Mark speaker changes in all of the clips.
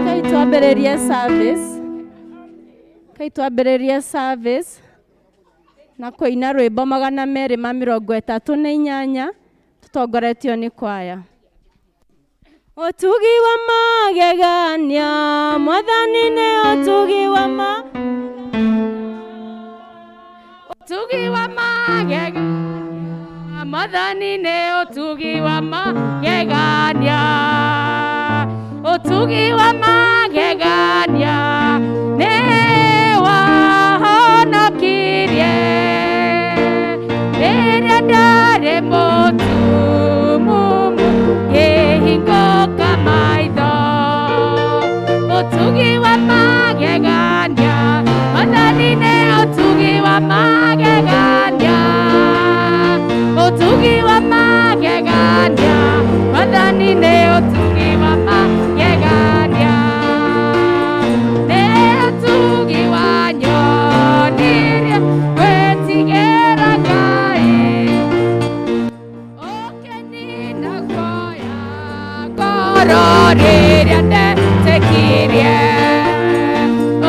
Speaker 1: Kai twambĩrĩrie service, kai twambĩrĩrie service na kũina rwĩmbo 238 tũtongoretio nĩ kwaya. Ũtugi wa magegania, Mwathani nĩ ũtugi wa ma
Speaker 2: Ũtugi wa magegania, Mwathani nĩ ũtugi wa magegania. Ũtugi wa magegania nĩ wahonokirie rĩrĩa ndarĩ mũtumumu ngĩhingũka maitho. Ũtugi wa magegania, Mwathani nĩ ũtugi wa magegania. Ũtugi wa magegania, Mwathani nĩ ũtugi wa magegania. Nĩ ũtugi wanyonirie gwĩtigĩra Ngai. Ũkĩnina guoya ngoro rĩrĩa ndetĩkirie.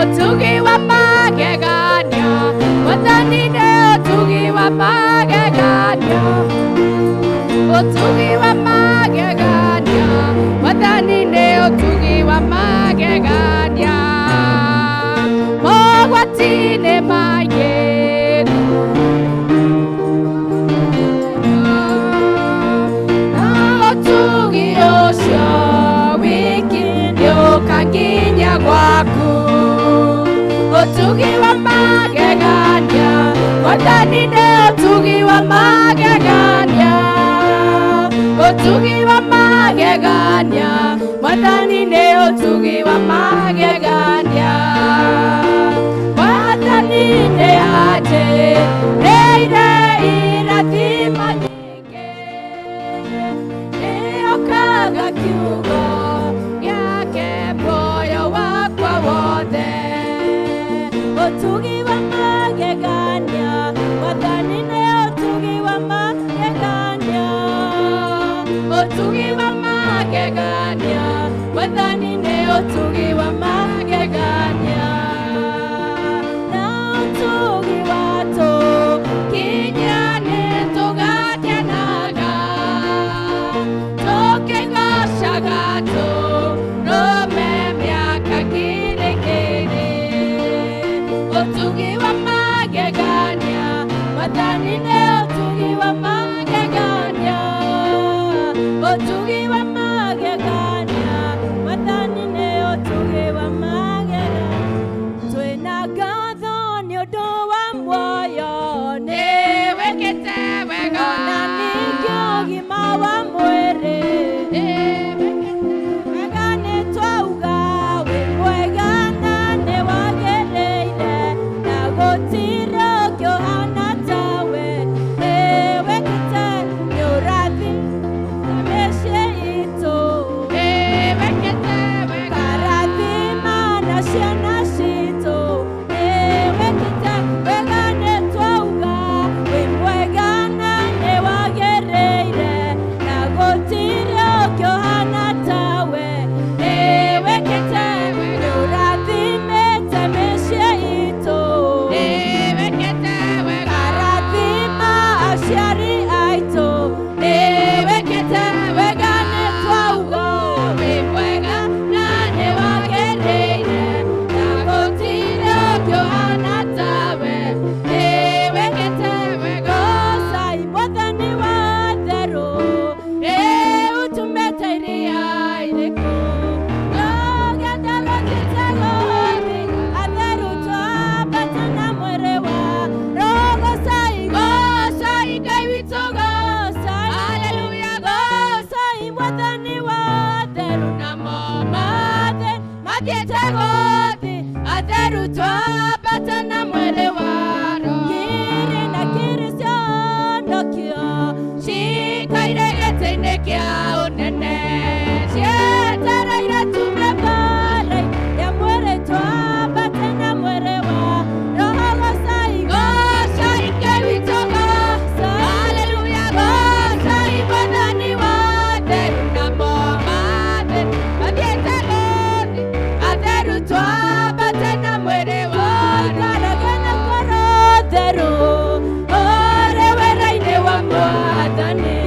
Speaker 2: Ũtugi wa magegania, Mwathani nĩ ũtugi wa magegania. Ũtugi wa magegania, Mwathani nĩ ũtugi wa magegania. Mogwati-inĩ maingĩ ũtugi ũcio wiki nĩũkanginya gwaku. Ũtugi wa magegania, Mwathani nĩ ũtugi wa magegania. Ũtugi wa magegania, Mwathani nĩ ũtugi wa magegania. Mwathani nĩ anjĩrĩire irathimo nyingĩ, nĩokaga kiugo gĩake muoyo wakwa wothe.
Speaker 1: Ũtugi wa magegania, Mwathani nĩ ũtugi wa magegania.
Speaker 2: Ũtugi wa magegania, Mwathani nĩ ũtugi wa magegania.
Speaker 1: Na ũtugi wa tũũra. Aciari aitũ
Speaker 2: Nĩ wĩkĩte wega nĩ twauga wĩ mwega na nĩ wagĩrĩire na gũtirĩ ũngĩ ũhana tawe. Nĩ wĩkĩte wega.
Speaker 1: Gocai Mwathani wa therũ
Speaker 2: Ĩ utumĩte iria iriku rũgendo rũthiĩte gũthira.
Speaker 1: Atheru twambate na mwĩrĩ wa Roho. Gocai,
Speaker 2: Gocai Ngai witũ,
Speaker 1: gocai,
Speaker 2: haleluya, gocai
Speaker 1: gocai Mwathani wa therũ
Speaker 2: namo mathe mathiĩte gũthi atheru twambate na mwĩrĩ wa Roho.
Speaker 1: Kiri na kiri cionokio
Speaker 2: Cikaire gĩtĩ-inĩ kĩa ũnene cietereire tume
Speaker 1: mbara ya mwĩrĩ twambate na mwĩrĩ wa Roho. Gocai,
Speaker 2: Gocai Ngai witũ,
Speaker 1: gocai,
Speaker 2: haleluya, gocai Mwathani wa theru namo mathe mathiĩte gũthi atheru twambate na mwĩrĩ wa
Speaker 1: tũikarage na
Speaker 2: Roho.
Speaker 1: ngoro theru ũrĩ wĩra-inĩ wa Mwathani,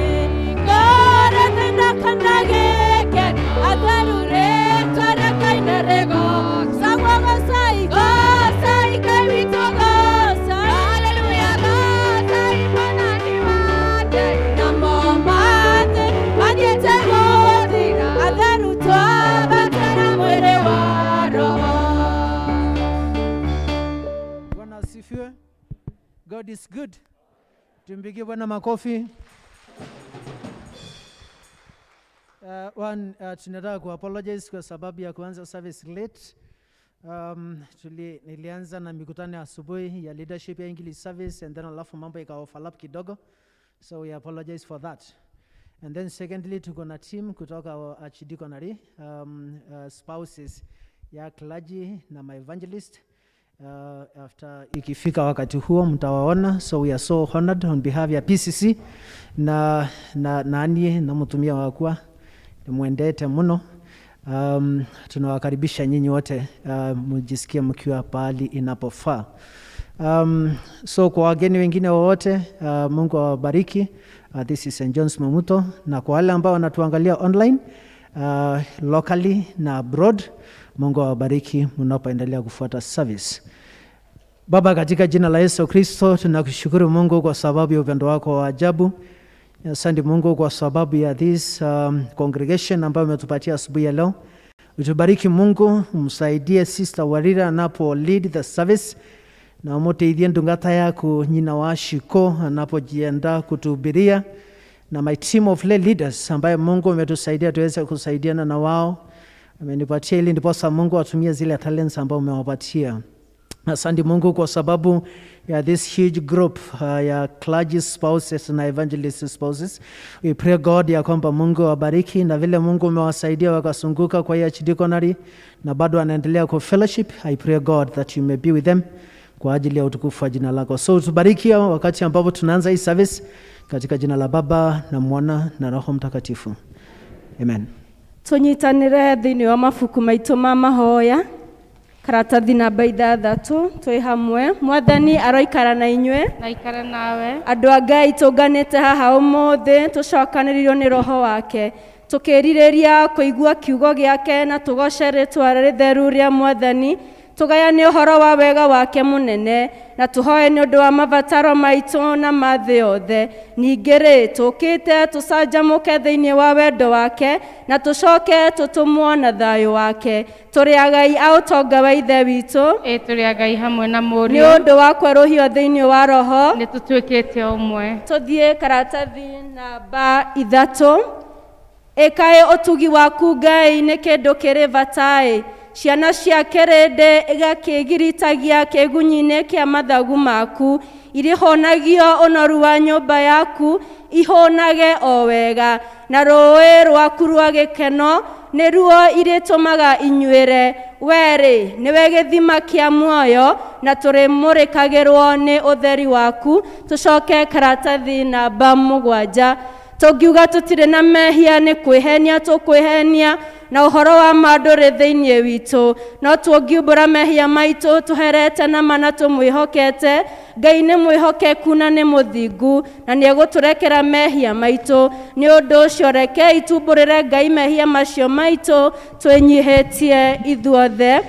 Speaker 1: ngoro thĩna kana gĩkeno, atheru rĩtwa rĩa Ngai nĩ rĩgocagwo. Gocai,
Speaker 2: Gocai Ngai witũ,
Speaker 1: gocai,
Speaker 2: haleluya, gocai Mwathani wa theru namo mathe mathiĩte gũthira
Speaker 1: atheru
Speaker 2: twambate na mwĩrĩ wa Roho.
Speaker 3: Bwana asifiwe. God is good. Tumpigie Bwana makofi. One, tunataka kuapologize kwa sababu ya kuanza service late. Nilianza na mikutano ya asubuhi ya leadership ya English service and then alafu mambo ika overlap kidogo. So we apologize for that. And then secondly, tuko na team kutoka wa Archdeaconry, spouses ya clergy na my evangelist. After ikifika wakati huo mtawaona, so we are so honored on behalf ya PCC na nanie na mutumia wakwa mwendete muno. Tunawakaribisha nyinyi wote mjisikie mkiwa pahali inapofaa. So kwa wageni wengine wowote, Mungu awabariki. This is St. John's Mumuto, na kwa wale ambao wanatuangalia online, locally na abroad, Mungu awabariki mnapoendelea kufuata service. Baba, katika jina la Yesu Kristo, tunakushukuru Mungu kwa sababu ya upendo wako wa ajabu. Asante Mungu kwa sababu ya this congregation ambayo umetupatia asubuhi ya leo. Utubariki Mungu, msaidie Sister Warira anapo lead the service na umuteithie ndungata yaku nyina wa Shiko anapojiandaa kutuhubiria na my team of lay leaders ambaye Mungu umetusaidia tuweze kusaidiana na wao. Amenipatia ili ndiposa Mungu atumie zile talents ambao umewapatia. Asante Mungu kwa sababu ya this huge group ya clergy spouses na evangelist spouses. We pray God ya kwamba Mungu awabariki na vile Mungu umewasaidia wakasunguka kwa hii archdeaconry na bado anaendelea kwa fellowship. I pray God that you may be with them kwa ajili ya utukufu wa jina lako. So tubariki wakati ambapo tunaanza hii service katika jina la Baba na Mwana na Roho Mtakatifu. Amen.
Speaker 1: Tũnyitanĩre thĩinĩ wa mabuku maitũ ma mahoya, karatathi namba 6, twĩ hamwe. Mwathani aroikara na inyuĩ.
Speaker 4: Na ikare nawe.
Speaker 1: Andũ a Ngai, tũnganĩte haha ũmũthĩ tũcokanĩrĩirio nĩ Roho wake, tũkĩrirĩria kũigua kiugo gĩake na tũgoce rĩtwa rĩtheru rĩa Mwathani, tũgayane ũhoro wa wega wake mũnene na tũhoe nĩ ũndũ wa mabataro maitũ na ma thĩ yothe. Ningĩ rĩ, tũkĩte tũcanjamũke thĩinĩ wa wendo wake na tũcoke tũtũmwo na thayũ wake. Tũrĩ agai a ũtonga wa Ithe witũ
Speaker 4: Ĩ tũrĩ agai hamwe na
Speaker 1: nĩ
Speaker 4: Mũriũ.
Speaker 1: Ũndũ wa kwerũhio thĩinĩ wa Roho.
Speaker 4: Nĩ tũtuĩkĩte ũmwe.
Speaker 1: Tũthiĩ karatathi namba 3. Ĩkaĩ ũtugi waku Ngai nĩ kĩndũ kĩrĩ bata-ĩ, ciana cia kĩrĩndĩ igakĩgiritagia kĩgunyĩ-inĩ kĩa mathagu maku. Irĩhũnagio ũnoru wa nyũmba yaku, ihũnage o wega na rũĩ rwaku rwa gĩkeno nĩruo irĩtũmaga inyuĩre. Werĩ nĩwe gĩthima kĩa muoyo na tũrĩmũrĩkagĩrwo nĩ ũtheri waku. Tũcoke karatathi namba 7. Tũngiuga tũtirĩ na mehia nĩ kwĩhenia tũkwĩhenia, na ũhoro wa ma ndũrĩ thĩinĩ witũ. No tũngiumbũra mehia maitũ tũherete na ma na tũmwĩhokete, Ngai nĩ mwĩhokeku na nĩ mũthingu, na nĩ egũtũrekera mehia maitũ. Nĩ ũndũ ũcio rekei tumbũrĩre Ngai mehia macio maitũ twĩnyihĩtie ithuothe.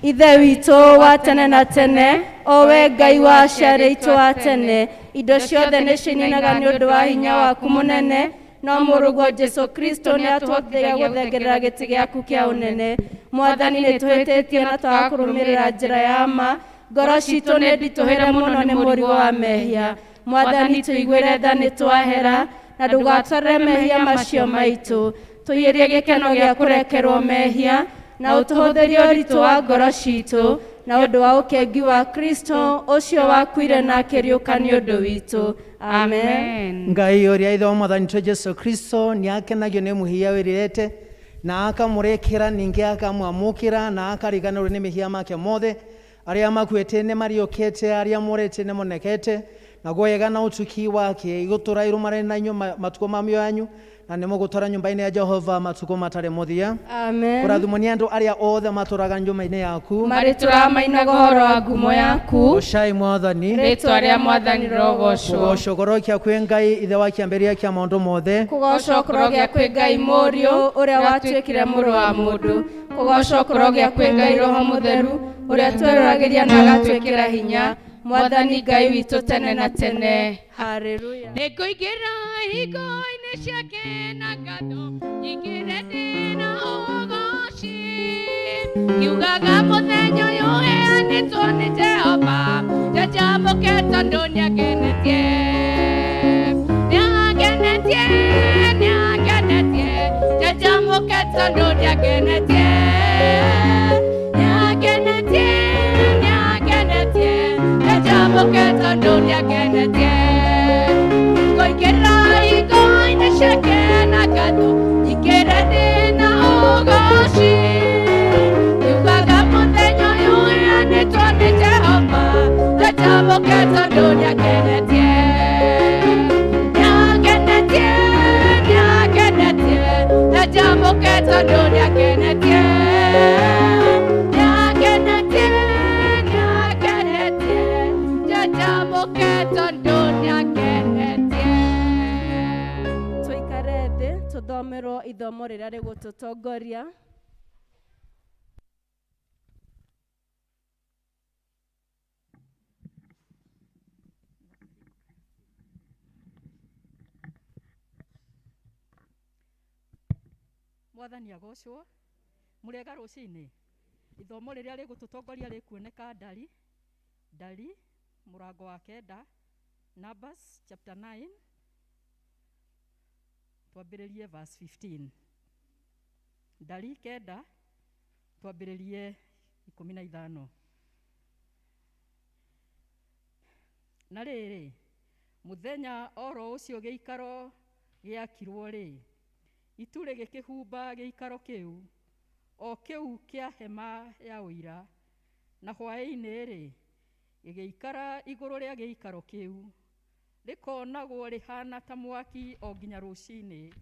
Speaker 1: Ithe witũ wa tene na tene, o we Ngai wa aciari aitũ a tene, indo ciothe nĩ cininaga nĩ ũndũ wa hinya waku mũnene, no mũrũguo Jesu Kristo nĩ atũhotithagia gũthengerera gĩtĩ gĩaku kĩa ũnene. Mwathani, nĩ tũhĩtĩtie na twaga kũrũmĩrĩra njĩra ya ma, ngoro citũ nĩ nditũhĩre mũno nĩ mũrigo wa mehia. Mwathani, tũiguĩre tha nĩ twahera, na ndũgatwarĩre mehia macio maitũ. Tũiyĩrie gĩkeno gĩa kũrekerwo mehia, na ũtũhũthĩrie ũritũ wa ngoro citũ, na ũndũ wa ũkengi wa Kristo ũcio wakuire na akĩriũka nĩ ũndũ witũ. Amen.
Speaker 3: Ngai ũrĩa ithe wa mwathani witũ Jesu Kristo nĩ akenagio nĩ mũhia wĩrirĩte na akamũrekera ningĩ akamwamũkĩra na akariganĩrwo nĩ mehia make mothe. Arĩa makuĩte nĩ mariũkĩte, arĩa morĩte nĩ monekete, naguo wega na ũtuki wake igũtũra irũmanĩre na inyuĩ matukũ ma mĩoyo yanyu, na nĩ mũgũtũra nyũmba-inĩ ya Jehova matukũ matarĩ mũthia.
Speaker 1: Amen.
Speaker 3: Kũrathimwo nĩ andũ arĩa othe matũraga nyũmba-inĩ yaku.
Speaker 4: Marĩtũraga mainaga ũhoro wa ngumo yaku.
Speaker 3: Goocai Mwathani.
Speaker 4: Rĩtwa rĩa Mwathani rĩrogocwo.
Speaker 3: Kũgoocwo kũrokia kwĩ Ngai ithe wa kĩambĩrĩria kĩa maũndũ mothe.
Speaker 1: Kũgoocwo kũrogĩa kwĩ Ngai Mũriũ ũrĩa watuĩkire mũrũ wa mũndũ. Kũgoocwo kũrogĩa kwĩ Ngai Roho Mũtheru ũrĩa tweroragĩria na agatwĩkĩra hinya. Mwathani Ngai witũ tene na tene. Haleluya.
Speaker 2: Nĩngũingĩra hingo-inĩ ciake na ngatho, nyingĩre ndĩ na ũgoci. Ngiugaga mũthenya ũyũ ũheanĩtwo nĩ Jehova, njanjamũke tondũ nĩangenetie. Nĩangenetie, nĩangenetie, njanjamũke tondũ nĩangenetie. Nĩangenetie, nĩangenetie, njanjamũke tondũ nĩangenetie. Ngũingĩra hingo-inĩ ciake na ngatho, nyingĩre ndĩ na ũgoci. Ngiugaga mũthenya ũyũ ũheanĩtwo nĩ Jehova, njanjamũke tondũ nĩangenetie. Nĩangenetie, nĩangenetie, njanjamũke tondũ nĩangenetie. Nĩangenetie, nĩangenetie, njanjamũke tondũ nĩangenetie.
Speaker 1: Tũikare thĩ tũthomerwo ithomo rĩrĩa rĩgũtũtongoria.
Speaker 5: Mwathani agocwo. Mũrĩega rũcinĩ. Ithomo rĩrĩa rĩgũtũtongoria rĩkuoneka Ndari, Ndari mũrango wa 9, Numbers chapter 9, twambĩrĩrie verse 15. Ndari 9 twambĩrĩrie 15. Na rĩrĩ, mũthenya oro ũcio gĩikaro gĩakirwo-rĩ, itu rĩgĩkĩhumba gĩikaro kĩu, o kĩu kĩa hema ya ũira, na hwaĩ-inĩ-rĩ, gĩgĩikara igũrũ rĩa gĩikaro kĩu, rĩkonagwo rĩhana ta mwaki o nginya rũcinĩ.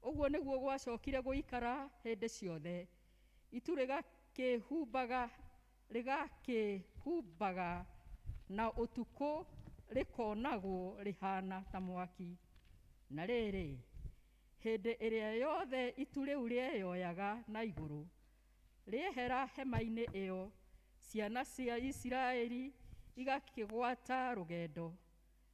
Speaker 5: Ũguo nĩguo gwacokire gũikara hĩndĩ ciothe, itu rĩgakĩhumbaga na ũtukũ rĩkonagwo rĩhana ta mwaki. Na rĩrĩ, hĩndĩ ĩrĩa yothe itu rĩu rĩeyoyaga na igũrũ, rĩehera hema-inĩ ĩyo, ciana cia Isiraeli igakĩgwata rũgendo.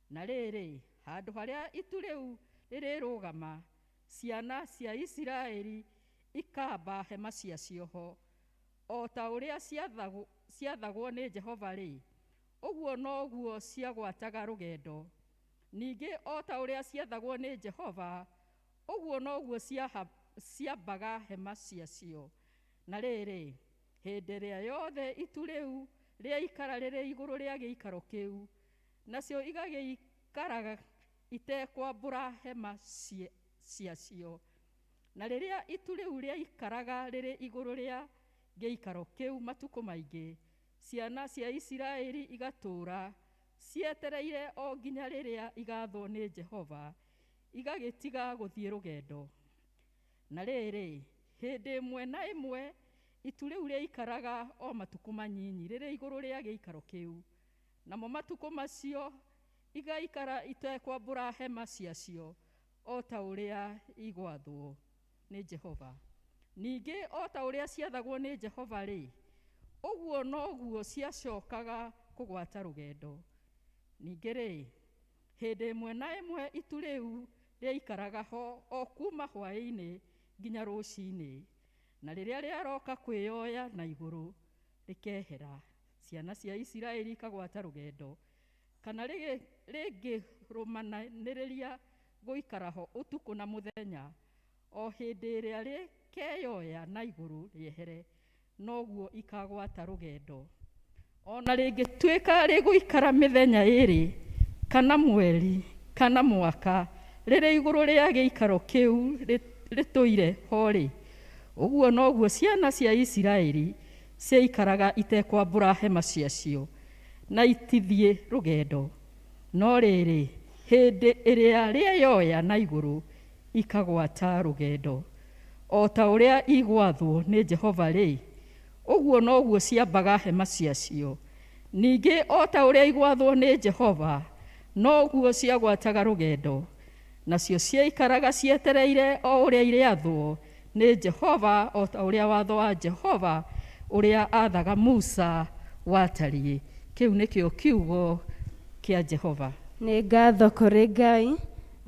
Speaker 5: Na rĩrĩ, handũ harĩa itu rĩu rĩrĩrũgama, ciana cia Isiraeli ikamba hema ciacio ho, o ta ũrĩa ciathagwo nĩ Jehova-rĩ, ũguo noguo ciagwataga rũgendo. Ningĩ o ta ũrĩa ciathagwo nĩ Jehova, ũguo noguo ciambaga hema ciacio. Na rĩrĩ, hĩndĩ ĩrĩa yothe itu rĩu rĩaikara rĩrĩ igũrũ rĩa gĩikaro kĩu, nacio igagĩikara itekwambũra hema ciacio. Na rĩrĩa itu rĩu rĩaikaraga rĩrĩ igũrũ rĩa gĩikaro kĩu matukũ maingĩ, ciana cia Isiraeli igatũũra cietereire o nginya rĩrĩa igathwo nĩ Jehova, Igagĩtiga gũthiĩ rũgendo. Na rĩrĩ, hĩndĩ ĩmwe na ĩmwe itu rĩu rĩaikaraga o matukũ manyinyi rĩrĩ igũrũ rĩa gĩikaro kĩu, namo matukũ macio igaikara itekwambũra hema ciacio o ta ũrĩa igwathwo nĩ Jehova. Ningĩ o ta ũrĩa ciathagwo nĩ Jehova-rĩ, ũguo noguo ciacokaga kũgwata rũgendo. Ningĩ-rĩ, hĩndĩ ĩmwe na ĩmwe itu rĩu rĩaikaraga ho o kuma hwaĩ-inĩ nginya rũcinĩ, na rĩrĩa rĩaroka kwĩyoya na igũrũ rĩkehera, ciana cia Isiraeli ikagwata rũgendo, kana rĩngĩrũmanĩrĩria gũikara ho ũtukũ na mũthenya, o hĩndĩ ĩrĩa rĩkeyoya na igũrũ rĩehere, noguo ikagwata rũgendo. Ona rĩngĩtuĩka rĩgũikara mĩthenya ĩĩrĩ kana mweri kana mwaka rĩrĩ igũrũ rĩa gĩikaro kĩu rĩtũire ho-rĩ, ũguo noguo ciana cia Isiraeli ciaikaraga itekwambũra hema ciacio na itithiĩ rũgendo. No rĩrĩ, hĩndĩ ĩrĩa rĩeyoya na igũrũ ikagwata rũgendo, o ta ũrĩa igwathwo nĩ Jehova-rĩ, ũguo noguo ciambaga hema ciacio. Ningĩ o ta ũrĩa igwathwo nĩ Jehova, noguo ciagwataga rũgendo, nacio ciaikaraga cietereire o ũrĩa irĩathwo nĩ Jehova, o ta ũrĩa watho wa Jehova ũrĩa aathaga Musa watariĩ. Kĩu nĩkĩo kiugo kĩa Jehova.
Speaker 1: Nĩ ngatho kũrĩ Ngai,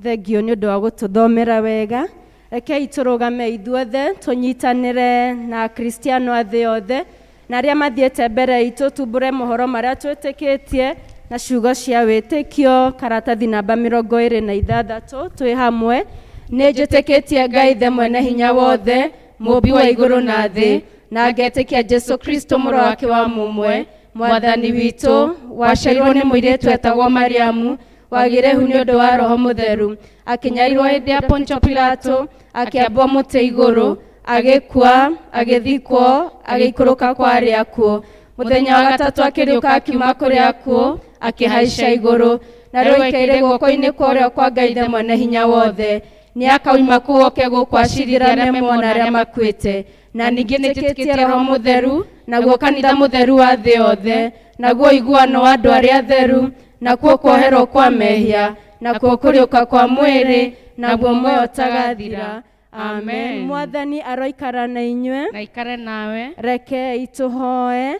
Speaker 1: thengio nĩ ũndũ wa gũtũthomera wega. Rekei tũrũgame ithuothe tũnyitanĩre na Akristiano a thĩ yothe na arĩa mathiĩte mbere itũ, tumbũre mohoro marĩa twĩtĩkĩtie na ciugo cia wĩtĩkio, karatathi namba 26, twĩ hamwe. Nĩ njĩtĩkĩtie Ngai Ithe mwene hinya wothe, mũũmbi wa igũrũ na thĩ, na ngetĩkia Jesu Kristo mũrũ wake wa mũmwe, mwathani witũ, waciarirwo nĩ mũirĩtu etagwo Mariamu, wagĩire ihu nĩ ũndũ wa Roho Mũtheru, akĩnyarirwo hĩndĩ ya Pontio Pilato, akĩambwo mũtĩ igũrũ, agĩkua, agĩthikwo, agĩikũrũka kwa arĩa akuũ. Mũthenya wa gatatũ akĩriũka akiuma kũrĩ akuũ, akĩhaica igũrũ, na rĩu aikaire guoko-inĩ kwa ũrĩo kwa Ngai Ithe mwene hinya wothe. Nĩ akauma kũu oke gũkũ acirithie arĩa me muoyo na arĩa makuĩte. Na ningĩ nĩnjĩtĩkĩtie Roho Mũtheru, naguo kanitha mũtheru wa thĩ yothe, naguo ũiguano wa andũ arĩa atheru, nakuo kuoherwo kwa mehia, nakuo kũriũka kwa mwĩrĩ, naguo muoyo ũtagathira. Amen. Mwathani aroikara na inyuĩ.
Speaker 4: Na ikare nawe.
Speaker 1: Rekei tũhoe.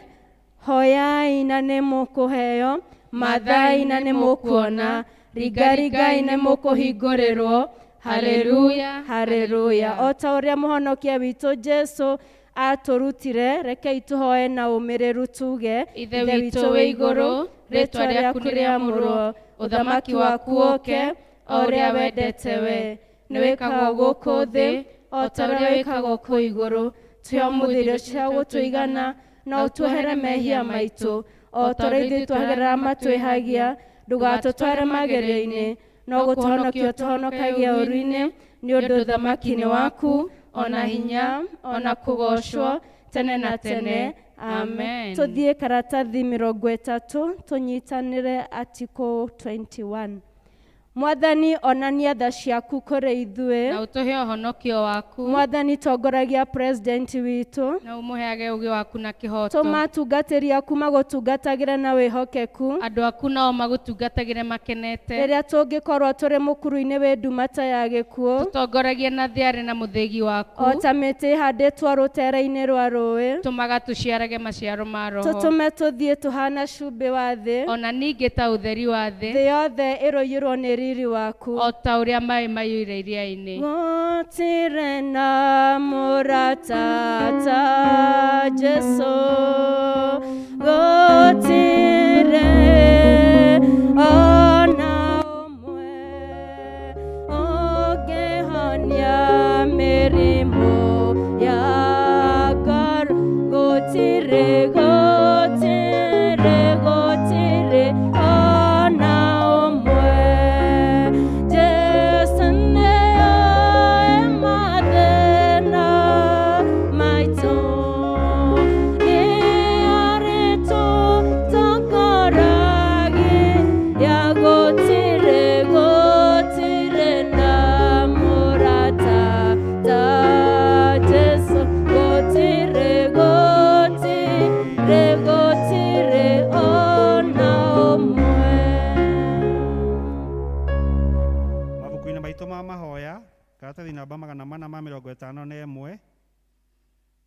Speaker 1: Hoyai na nĩ mũkũheo, mathai na nĩ mũkuona, ringaringai nĩ mũkũhingũrĩrwo. Haleluya, haleluya. O ta ũrĩa mũhonokia witũ Jesu atũrutire, rekei tũhoe na ũmĩrĩru tuge:
Speaker 4: Ithe witũ wĩ igũrũ, rĩĩtwa rĩaku nĩrĩamũrwo, ũthamaki waku ũũke, o ũrĩa wendete we nĩ wĩkagwo gũkũ thĩ o ta ũrĩa wĩkagwo kũu igũrũ. Tũhe ũmũthĩ irio cia gũtũigana, na ũtuohere mehia maitũ o ta ũrĩa ithuĩ tuohagĩra matwĩhagia, ndũgatũtware magerio-inĩ, no gũtũhonokia ũtũhonokagia ũũru-inĩ, nĩ ũndũ ũthamaki nĩ waku, ona hinya, ona kũgoocwo tene na tene. Amen. Tũthiĩ karatathi 30, tũnyitanĩre article 21. Mwathani, onania tha ciaku kũrĩ ithuĩ, na ũtũhe ũhonokio waku.
Speaker 1: Mwathani, tongoragia president witũ,
Speaker 4: na ũmũheage ũũgĩ waku na kĩhooto.
Speaker 1: Tũma atungatĩri aku magũtungatagĩre na wĩhokeku,
Speaker 4: andũ aku nao magũtungatagĩre makenete.
Speaker 1: Rĩrĩa tũngĩkorwo tũrĩ mũkuru-inĩ wĩ nduma ta ya gĩkuũ,
Speaker 4: tũtongoragie na thiarĩ na mũthĩgi waku,
Speaker 1: o ta mĩtĩ ĩhandĩtwo rũtere-inĩ rwa rũĩ,
Speaker 4: tũmaga tũciarage maciaro ma Roho.
Speaker 1: Tũtũme tũthiĩ tũhana cumbĩ wa thĩ,
Speaker 4: ona ningĩ ta ũtheri wa thĩ,
Speaker 1: thĩ yothe ĩroiyũrwo nĩ riri waku,
Speaker 4: o ta ũrĩa maĩ maiyũire iria-inĩ.
Speaker 1: Gũtirĩ na mũrata ta Jesu, gũtirĩ ona ũmwe ũngĩhonia mĩrimũ ya ngoro. Gũtirĩ, gũtirĩ, gũtirĩ ona ũmwe. Jesu nĩoĩ mathĩna maitũ, nĩarĩtũtongoragia. Gũtirĩ, gũtirĩ na
Speaker 6: Mabuku-inĩ maitũ ma mahoya karatathi namba 451,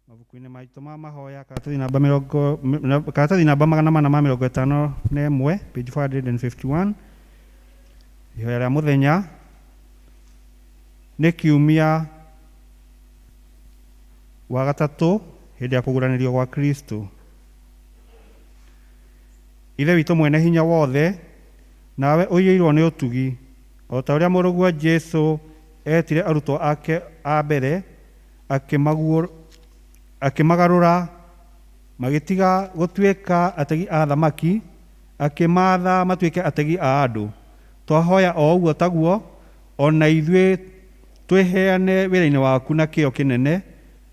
Speaker 6: mabuku-inĩ maitũ ma mahoya karatathi namba mĩrongo karatathi namba 451, page 451. Ihoya rĩa mũthenya nĩ kiumia wa gatatũ hĩndĩ ya kũguranĩrio gwa Kristo. Ithe witũ mwene hinya wothe, nawe ũiyũirwo nĩ ũtugi, o ta ũrĩa mũrũguo Jesu etire arutwo ake a mbere, akĩmagarũra magĩtiga gũtuĩka ategi a thamaki, akĩmaatha matuĩke ategi a andũ. Twahoya o ũguo taguo ona ithuĩ twĩheane wĩra-inĩ waku na kĩyo kĩnene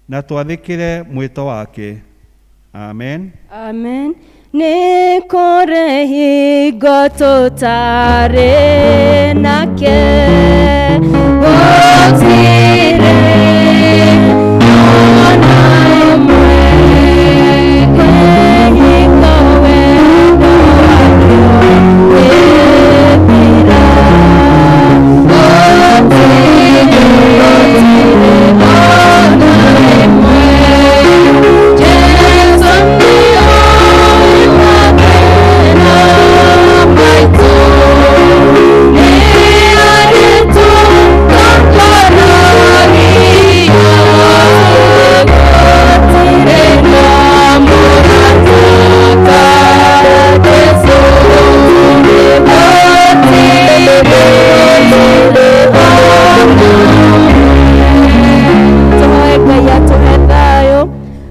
Speaker 6: na twathĩkĩre mwĩto wake. Amen.
Speaker 1: Amen. Nĩ kũrĩ hingo tũtarĩ nake, gũtirĩ ona ĩmwe, kwĩ hingo wendo wake ũngĩthira. Gũtirĩ, gũtirĩ ona ĩmwe, Jesu nĩoĩ mathĩna maitũ, nĩarĩtũtongoragia, gũtirĩ na mũrata ta Jesu, gũtirĩ, gũtirĩ ona tũhoe Ngai atũhe thayũ.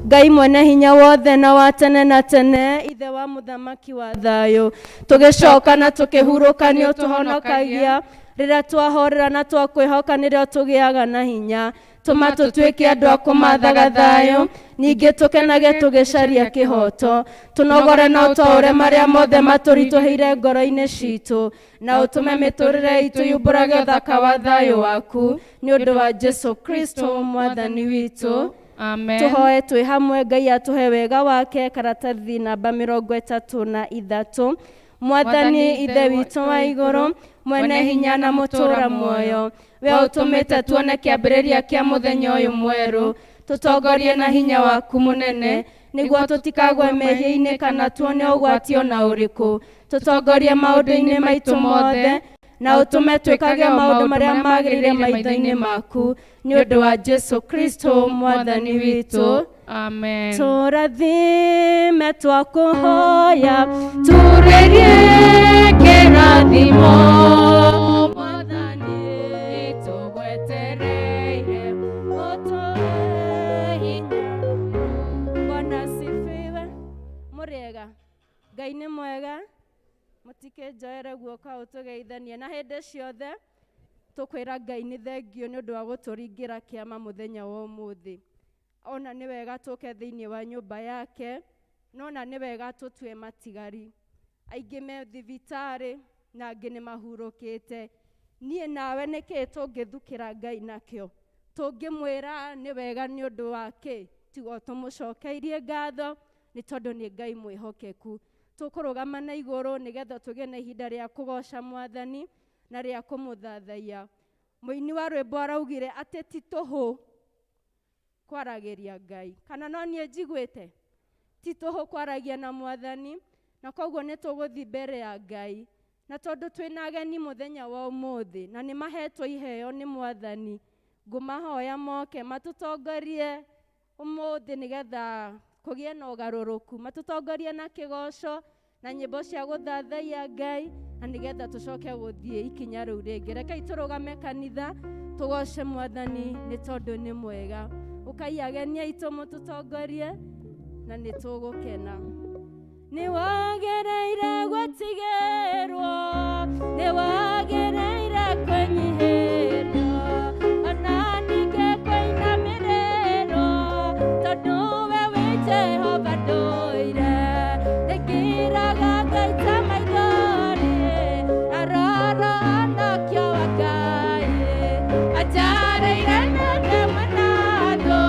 Speaker 1: Ngai mwene hinya wothe na wa tene na tene, ithe wa mũthamaki wa thayũ, tũgĩcoka na tũkĩhurũka nĩ ũtũhonokagia. Rĩrĩa twahorera na twakwĩhoka nĩrĩo tũgĩaga na hinya. Tũma tũtuĩke andũ a kũmathaga thayũ, ningĩ tũkenage tũgĩcaria kĩhoto. Tũnogore na ũtwaũre marĩa mothe matũritũhĩire ngoro-inĩ citũ, na ũtũme mĩtũrĩre itũ yumbũrage ũthaka wa thayũ waku, nĩ ũndũ wa Jesu Kristo mwathani witũ.
Speaker 4: Amen.
Speaker 1: Tũhoe twĩ hamwe Ngai atũhe wega wake. Karatathi namba 33. Mwathani Ithe witũ wa igũrũ, mwene hinya na mũtũũra muoyo, we ũtũmĩte tuone kĩambĩrĩria kĩa mũthenya ũyũ mwerũ, tũtongorie na hinya waku mũnene, nĩguo tũtikagwe mehia-inĩ kana tuone ũgwati ona ũrĩkũ. Tũtongorie maũndũ-inĩ maitũ mothe, na ũtũme twĩkage maũndũ marĩa magĩrĩire maitho-inĩ maku, nĩ ũndũ wa Jesu Kristo mwathani witũ.
Speaker 4: Amen.
Speaker 1: Tũrathime twakũhoya,
Speaker 2: Turĩrie kĩrathimo, Mwathani tũgwetereire,
Speaker 1: ũtũhe hinya. Bwana asifiwe. Mũrĩega? Ngai nĩ mwega. Mũtikĩnjoere guoko hau tũgeithanie, na hĩndĩ ciothe tũkwĩra Ngai nĩ thengio nĩ ũndũ wa gũtũringĩra kĩama mũthenya wa ũmũthĩ. Ona nĩ wega tũke thĩinĩ wa nyũmba yake, no na nĩ wega tũtue matigari. Aingĩ me thibitarĩ na angĩ nĩ mahurũkĩte. Niĩ nawe nĩkĩĩ tũngĩthukĩra Ngai nakĩo? Tũngĩmwĩra nĩ wega nĩ ũndũ wa kĩ? Tiga tũmũcokeirie ngatho nĩ tondũ nĩ Ngai mwĩhokeku. Tũkũrũgama na igũrũ nĩgetha tũgĩe na ihinda rĩa kũgoca mwathani na rĩa kũmũthathaiya. Mũini wa rwĩmbo araugire atĩ ti tũhũ kwaragĩria Ngai, kana no niĩ njiguĩte? Ti tũhũ kwaragia na mwathani, na koguo nĩ tũgũthiĩ mbere ya Ngai. Na tondũ twĩna ageni mũthenya wa ũmũthĩ na nĩ mahetwo iheo nĩ mwathani, ngũmahoya moke matũtongorie ũmũthĩ nĩgetha kũgĩe na ũgarũrũku, matũtongorie na kĩgoco na nyĩmbo cia gũthathaiya Ngai, na nĩgetha tũcoke gũthiĩ ikinya rĩu rĩngĩ. Rekei tũrũgame kanitha tũgoce mwathani nĩ tondũ nĩ mwega. Ũkai ageni aitũ mũtũtongorie na nĩ tũgũkena. Nĩ wagĩrĩire gũtigĩrwo, nĩ wagĩrĩire kwĩnyihĩrio, ona ningĩ kũinamĩrĩrwo, tondũ we wĩ Jehova ndũire. Ndĩngĩraga ngaita maithori, aroro onokio wa Ngai.
Speaker 2: Ajarĩire nene mũnatũ,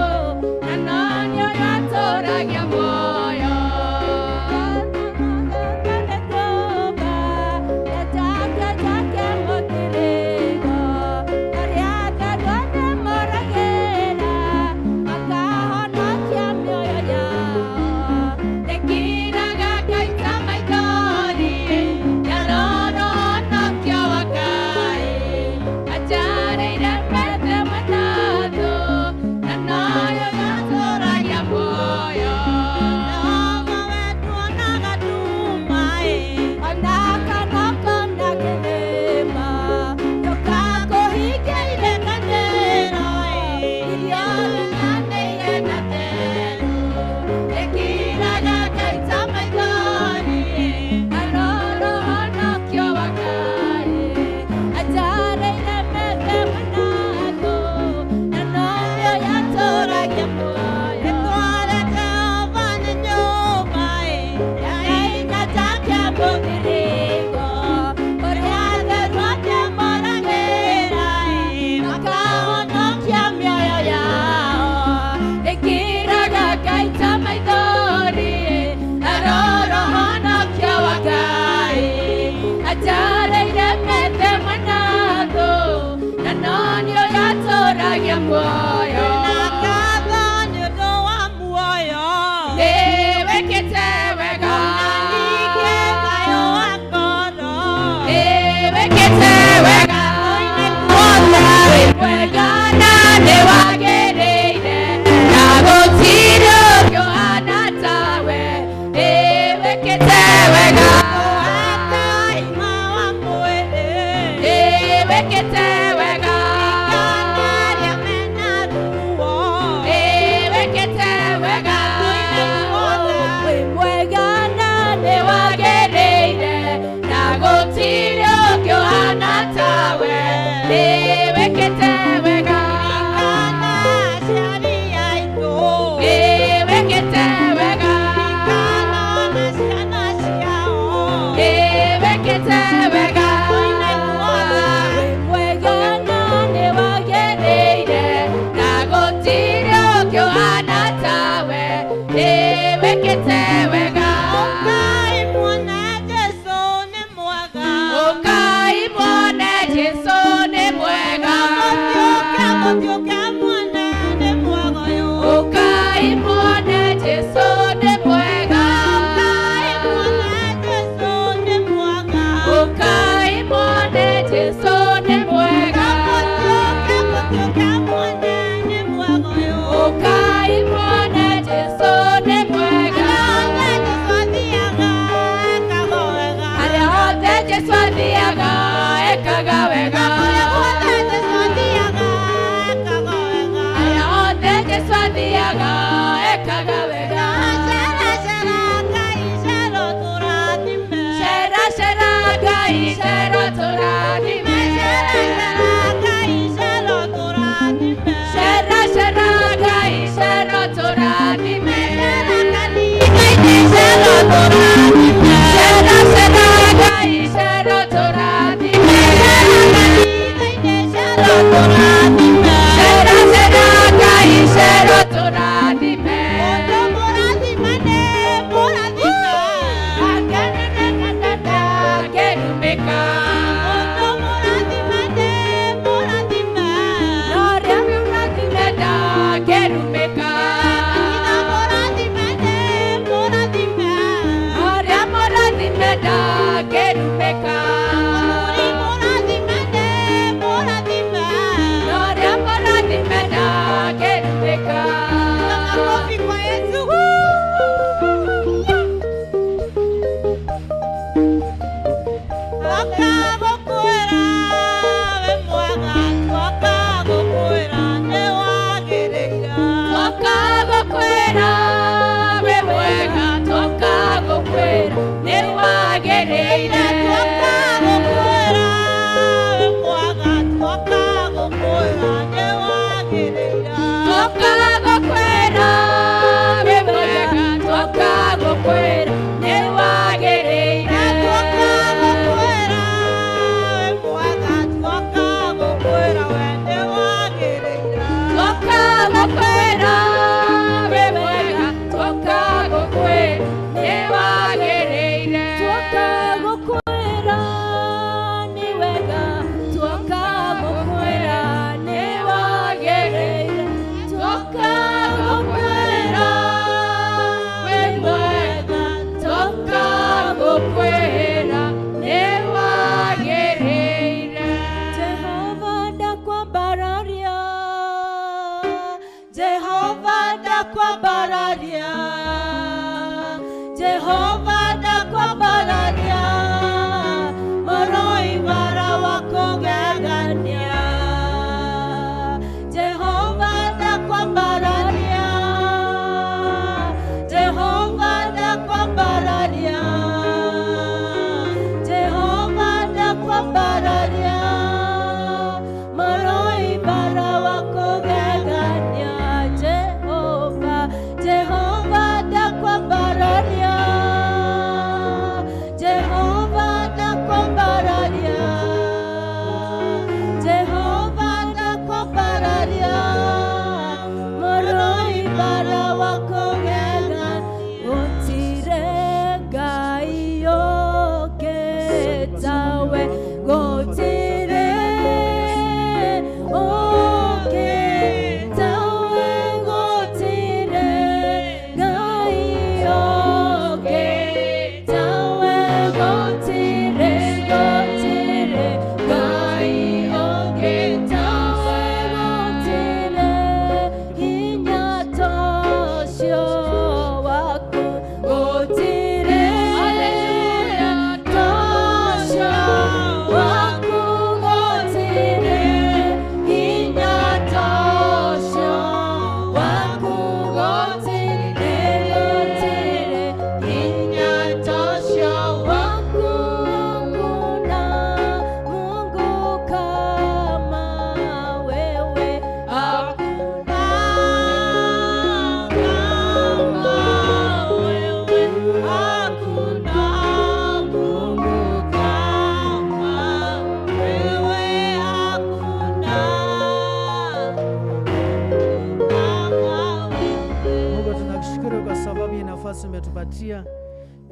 Speaker 2: na no nĩ ũyũ atũũragia muoyo.
Speaker 1: Jake, jake, mũtirigo.
Speaker 2: ũtũragia muoyo.
Speaker 7: Na ngatho nĩ ũndũ wa muoyo.
Speaker 2: Nĩ wĩkĩte wega.
Speaker 7: Na ningĩ thayũ wa ngoro.
Speaker 2: Nĩ wĩkĩte wega. Wĩ mwega na nĩ wagĩrĩire, na gũtirĩ ũngĩ ũhaana tawe. Nĩ wĩkĩte wega.
Speaker 7: Ũhete ũgima wa mwĩrĩ.
Speaker 2: Nĩ wĩkĩte wega.
Speaker 7: Kana arĩa mena ruo.
Speaker 2: Nĩ wĩkĩte wega. Wĩ mwega na nĩ wagĩrĩire, na gũtirĩ ũngĩ ũhaana tawe. Nĩ wĩkĩte wega.
Speaker 7: Kana aciari aitũ.
Speaker 2: Nĩ wĩkĩte wega.
Speaker 7: Kana ona ciana ciao.
Speaker 2: Nĩ wĩkĩte wega. Wĩ mwega na nĩ wagĩrĩire, na gũtirĩ ũngĩ ũhaana tawe. Nĩ wĩkĩte wega.
Speaker 7: Ũkai muone Jesũ nĩ mwega.
Speaker 2: Ũkai muone Jesũ nĩ mwega.
Speaker 7: Mũtiũke, mũtiũke muone nĩ mwega ũyũ.
Speaker 2: Ũkai muone Jesũ nĩ mwega.
Speaker 7: Ũkai muone Jesũ nĩ mwega.
Speaker 2: Ũkai muone Jesũ nĩ mwega.
Speaker 7: Mũtiũke, mũtiũke muone nĩ mwega ũyũ.
Speaker 2: Ũkai muone Jesũ nĩ mwega.
Speaker 7: Harĩa hothe Jesũ athiaga ekaga wega.
Speaker 2: Harĩa hothe Jesũ athiaga ekaga wega.
Speaker 7: Kũrĩa guothe Jesũ athiaga
Speaker 2: Harĩa hothe Jesũ athiaga ekaga
Speaker 7: ekaga wega.
Speaker 2: wega.
Speaker 7: Cera, cera, Ngai, cera ũtũrathime.
Speaker 2: Cera cera Ngai cera tũrathime.
Speaker 7: Cera, cera, Ngai, cera ũtũrathime.
Speaker 2: Cera cera Ngai cera tũrathime.
Speaker 7: Cera kanitha-inĩ, cera ũtũrathime.
Speaker 2: Cera cera Ngai cera tũrathime.
Speaker 7: Cera kanitha-inĩ, cera ũtũrathime.
Speaker 2: Cera cera Ngai cera tũrathime.
Speaker 7: Mũndũ mũrathime nĩ mũrathime.
Speaker 2: Akerumĩka.
Speaker 7: Mũndũ mũrathime nĩ mũrathime.
Speaker 2: Na ũrĩa mũrathime ndakerumĩka.
Speaker 7: Kanitha mũrathime nĩ mũrathime.
Speaker 2: Ũrĩa mũrathime ndakerumĩka.
Speaker 7: Mũthuri mũrathime nĩ mũrathime.
Speaker 2: Na ũrĩa mũrathime ndakerumĩka.
Speaker 7: Makofi kwa Yesu. Twoka gũkwĩra wĩ mwega, twoka gũkwĩra nĩ wagĩrĩire.
Speaker 2: Twoka gũkwĩra wĩ mwega, twoka gũkwĩra nĩ wagĩrĩire.
Speaker 7: Twoka gũkwĩra wĩ mwega, twoka gũkwĩra nĩ wagĩrĩire.
Speaker 2: Twoka gũkwĩra wĩ mwega, twoka gũkwĩra nĩ wagĩrĩire.
Speaker 7: Twoka gũkwĩra wĩ mwega, twoka gũkwĩra we nĩ wagĩrĩire.
Speaker 2: Twoka gũkwĩra wĩ mwega, twoka gũkwĩra nĩ wagĩrĩire.
Speaker 1: Twoka gũkwĩra nĩ wega, twoka gũkwĩra nĩ wagĩrĩire.
Speaker 2: Twoka gũkwĩra wĩ mwega, twoka gũkwĩra nĩ wagĩrĩire.
Speaker 1: Jehova ndakwambararia, Jehova ndakwambararia, Jehova ndakwambararia, mũrũibara wa kũgegania. Jehova ndakwambararia, Jehova ndakwambararia, Jehova ndakwambararia, mũrũibara wa kũgegania. Jehova, Jehova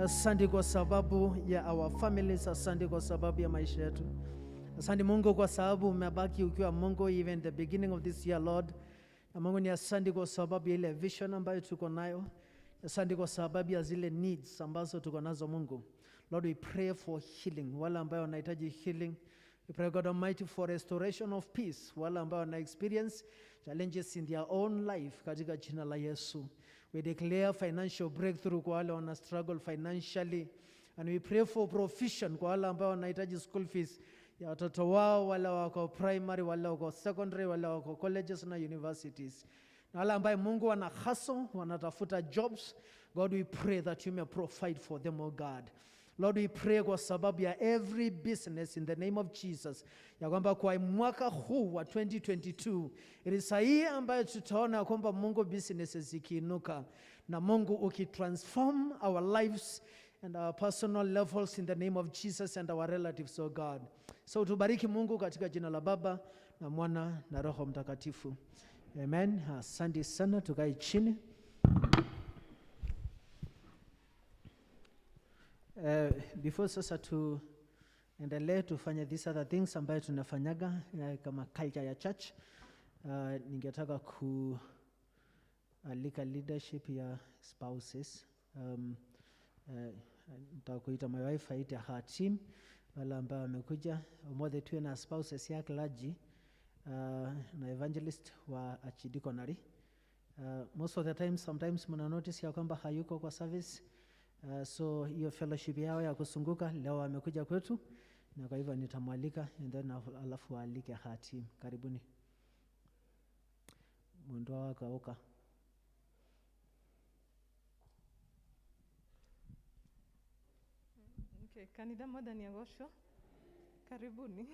Speaker 3: Asante kwa sababu ya our families, asante kwa sababu ya maisha yetu. Asante Mungu kwa sababu umebaki ukiwa Mungu even the beginning of this year, Lord. Na Mungu ni asante kwa sababu ya ile vision ambayo tuko nayo. Asante kwa sababu ya zile needs ambazo tuko nazo, Mungu. Lord, we pray for healing. Wale ambayo wanahitaji healing. We pray, God Almighty, for restoration of peace. Wale ambao wana experience challenges in their own life katika jina la Yesu. We declare financial breakthrough kwa wale wana struggle financially. And we pray for provision kwa wale ambao wanahitaji school fees ya watoto wao, wale wako primary, wale wako secondary, wale wako colleges na universities. Na wale ambaye, Mungu, wana hustle, wanatafuta jobs, God, we pray that you may provide for them, oh God. Lord, we pray kwa sababu ya every business in the name of Jesus, ya kwamba kwa mwaka huu wa 2022 it is hii ambayo tutaona kwamba, Mungu, businesses zikiinuka na Mungu ukitransform our lives and our personal levels in the name of Jesus and our relatives, oh God. So tubariki, Mungu, katika jina la Baba na Mwana na Roho Mtakatifu. Amen. Asante sana, tukae chini. Before sasa tuendelee tufanye these other things ambayo tunafanyaga kama culture ya church, ningetaka kualika leadership ya spouses. Nitakuita my wife aite her team, wale ambao wamekuja umoja tuwe na spouses ya clergy na evangelist wa archdeaconry. Most of the time, sometimes mna notice ya kwamba hayuko kwa service, so hiyo fellowship yao ya kusunguka leo wamekuja kwetu, na kwa hivyo nitamwalika and then alafu waalike her team. Karibuni. Mwendwa wako auka.
Speaker 8: Okay, kanitha Mwathani agocwo. Karibuni.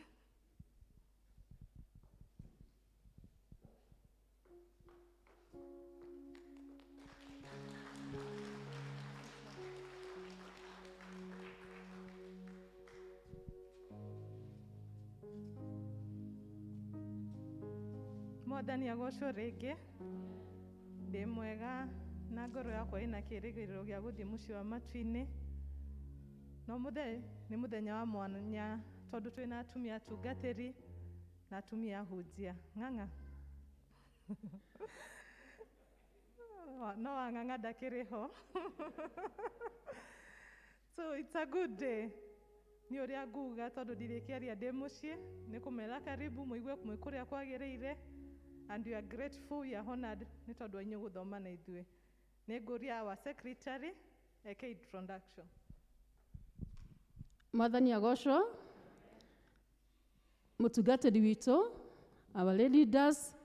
Speaker 8: Mwathani agocwo rĩngĩ. Ndĩ mwega na ngoro yakwa ĩna kĩrĩgĩrĩro gĩa gũthiĩ mũciĩ wa matu-inĩ. No mũthenya nĩ mũthenya wa mwanya tondũ twĩna atumia atungatĩri na atumia ahunjia. Ng'ang'a no wang'ang'a ndakĩrĩ ho. So it's a good day. Nĩ ũrĩa nguga tondũ ndirĩkĩaria ndĩ mũciĩ nĩ kũmera karibu mũigue mwĩ kũrĩa kwagĩrĩire, and we are grateful, we are honored nĩ tondũ wa inyuĩ gũthoma na ithuĩ. Nĩ ngũria our secretary eke introduction.
Speaker 9: Mwathani agocwo. Mũtungatĩri witũ, our lay leaders,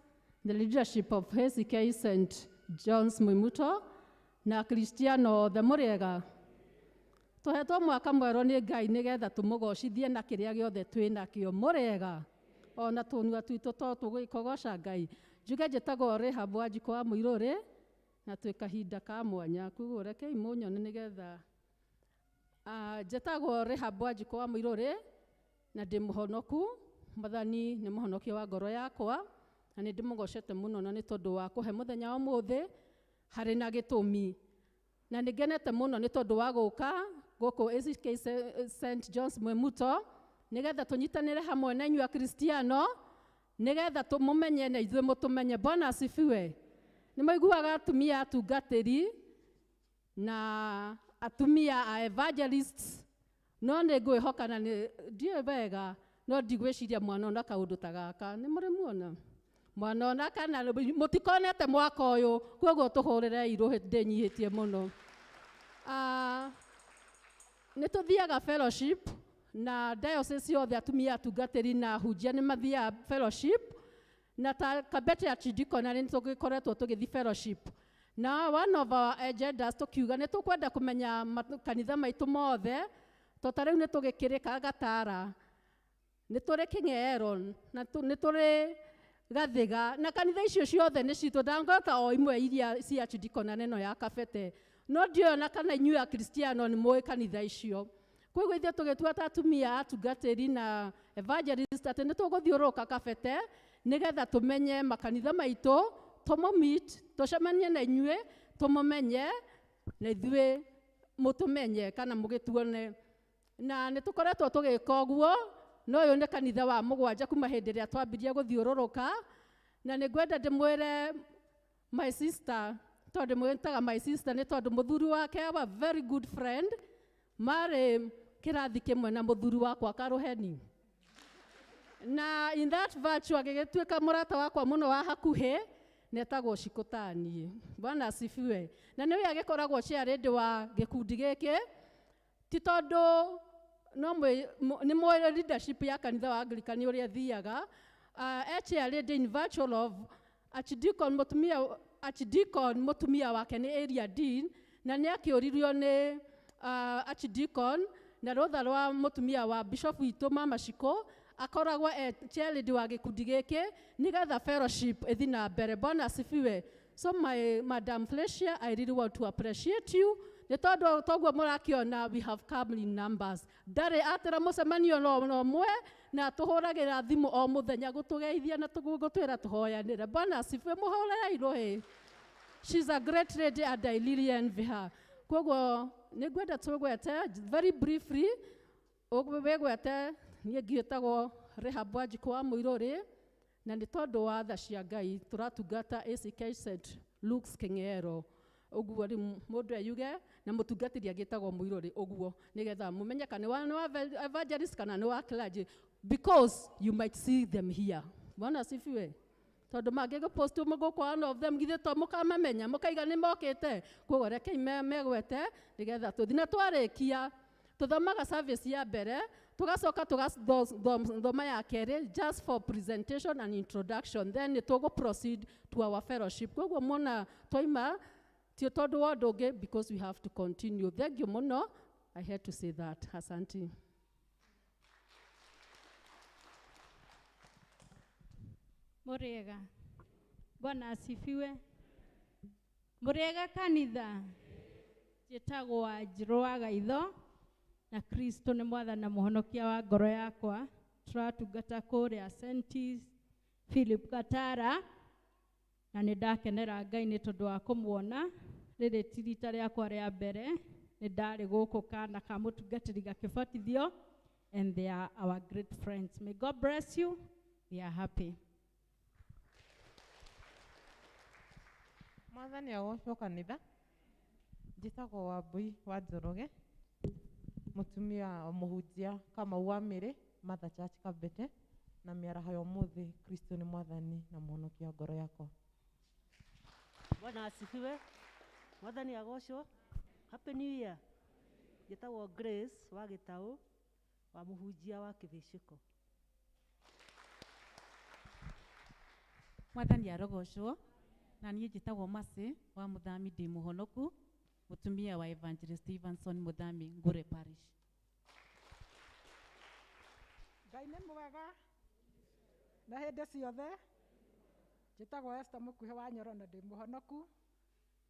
Speaker 9: the leadership of ACK St John's Mwimuto na Kristiano othe, mũrĩega? Tũhetwo mwaka mwerũ nĩ Ngai nĩgetha tũmũgocithie na kĩrĩa gĩothe twĩ nakĩo. Mũrĩega? Ona tũnua twitũ to tũgũgoca Ngai. Njuge njĩtagwo Rehab Wanjikũ wa Mũirũrĩ na twĩ kahinda ka mwanya, koguo rekei mũnyone nĩgetha. Njĩtagwo Rehab Wanjikũ wa Mũirũrĩ na ndĩ mũhonoku. Mwathani nĩ mũhonokia wa ngoro yakwa na nĩ ndĩmũgocete mũno na nĩ tondũ wa kũhe mũthenya wa ũmũthĩ harĩ na gĩtũmi, na nĩ ngenete mũno nĩ tondũ wa gũka gũkũ ACK St John's Mwimuto nĩgetha tũnyitanĩre hamwe na inyuĩ Akristiano, nĩgetha tũmũmenye na ithuĩ mũtũmenye. Bwana asifiwe. Nĩ maiguaga atumia atungatĩri na atumia a evangelists, no nĩ ngwĩhoka na nĩ ndiũĩ wega, no ndigwĩciria mwanona kaũndũ ta gaka. Nĩ mũrĩ muona mwanona kana mũtikonete mwaka ũyũ? Koguo tũhũrĩre irũhĩ, ndĩnyihĩtie mũno. Nĩ tũthiaga fellowship na diocese yothe, atumia atungatĩri na ahunjia nĩ mathiaga fellowship, na ta Kabete Archdeaconry nĩ tũgĩkoretwo tũgĩthiĩ fellowship, na one of our agendas tũkiuga nĩ tũkwenda kũmenya kanitha maitũ mothe, to ta rĩu nĩ tũgĩkĩrĩka Gatara, nĩ tũrĩ Kĩng'ero na nĩ tũrĩ Gathiga, na kanitha icio ciothe nĩ citũ. Ndangota o imwe iria cia Archdeaconry ĩno ya Kabete, no ndiũĩ ona kana inyuĩ Akristiano nĩ mũĩ kanitha icio. Koguo ithuĩ tũgĩtua ta atumia atungatĩri na evangelist atĩ nĩ tũgũthiũrũrũka Kabete nĩgetha tũmenye makanitha maitũ, tũmũ meet, tũcemanie na inyuĩ, tũmũmenye na ithuĩ. Mũtũmenye kana mũgĩtuone. Na nĩ tũkoretwo tũgĩka ũguo, no ũyũ nĩ kanitha wa mũgwanja kuma hĩndĩ ĩrĩa twambirie gũthiũrũrũka. Na nĩ ngwenda ndĩmwĩre my sister, tondũ mwĩtaga my sister nĩ tondũ mũthuri wake, our very good friend, marĩ kĩrathi kĩmwe na mũthuri wakwa Karũheni. Na in that virtue agĩgĩtuĩka mũrata wakwa mũno wa hakuhĩ, netagwo Shikũtaniĩ. Bwana asifiwe. Na nĩwe agĩkoragwo chairlady wa gĩkundi gĩkĩ, ti tondũ no nĩ mũĩ leadership ya kanitha wa Anglican ũrĩa ĩthiaga. E chairlady in virtue of Archdeacon mũtumia, Archdeacon mũtumia wake nĩ area dean, na nĩ akĩũririo nĩ Archdeacon na rũtha rwa mũtumia wa bishop witũ Mama Shiko akoragwo e chairlady wa gĩkundi gĩkĩ nĩgetha fellowship ĩthiĩ na mbere. Bwana asifiwe. So my Madam Felicia, I really want to appreciate you nĩ tondũ toguo mũrakĩona we have come in numbers. Ndarĩ atĩra mũcemanio no mwe na tũhũragĩra thimũ o mũthenya gũtũgeithia na gũtwĩra tũhoyanĩre. Bwana asifiwe. Mũhũrĩrei rũhĩ. She's a great lady and I really envy her. Koguo nĩ ngwenda tũgwete very briefly, wĩgwete niĩ ngĩtagwo Rehab Wanjikũ wa Mũirũrĩ, na nĩ tondũ wa tha cia Ngai tũratungata ACK St Luke's Keng'ero. Ũguo rĩu mũndũ eyuge na mũtungatĩri agĩtagwo Mũirũrĩ ũguo nĩgetha mũmenye kana nĩ wa evangelist kana nĩ wa clergy, because you might see them here. Bwana asifiwe. Tondũ mangĩgĩpost gũkũ one of them githĩ to mũkamamenya mũkaiga nĩ mokĩte. Koguo rekei megwete nĩgetha tũthiĩ. Na twarĩkia tuthomaga service ya mbere, tugacoka tugathoma ya kerĩ just for presentation and introduction, then nĩ tũgũ proceed to our fellowship. Koguo mwona twaima ti tondũ wa ũndũ ũngĩ, because we have to continue. Thank you mũno. I had to say that. Asante.
Speaker 10: Mũrĩega. Bwana asifiwe. Mũrĩega kanitha. Njĩtagwo Wanjirũ wa Gaitho, na Kristo nĩ mwathani na mũhonokia wa ngoro yakwa. Tũratungata kũrĩa St. Philip Gatara, na nĩ ndakenera Ngai nĩ tondũ wa kũmuona. Rĩrĩ ti rita rĩakwa rĩa mbere, nĩ ndarĩ gũkũ kana ka mũtungatĩri gakĩbatithio, and they are our great friends. May God bless you. We are happy.
Speaker 11: Mwathani agocwo kanitha. Njĩtagwo Wambui wa Njoroge, mũtumia wa mũhunjia Kamau wa Mĩrĩ, Mother Church Kabete, na mĩaraho ya ũmũthĩ Kristo nĩ mwathani na mũhonokia wa ngoro yakwa.
Speaker 12: Bwana asifiwe. Mwathani agocwo. Happy New Year. Njĩtagwo Grace wa Gĩtaũ, wa mũhunjia wa Kĩbĩcĩko.
Speaker 13: Mwathani arogocwo. Na niĩ njĩtagwo Mercy wa Mũthami, ndĩ mũhonoku, mũtumia wa Evangelist Stevenson Mũthami, Ngure Parish.
Speaker 14: Ngai nĩ mwega na hĩndĩ ciothe. Njĩtagwo Esther Mũkuhĩ wa Nyoro na ndĩ mũhonoku,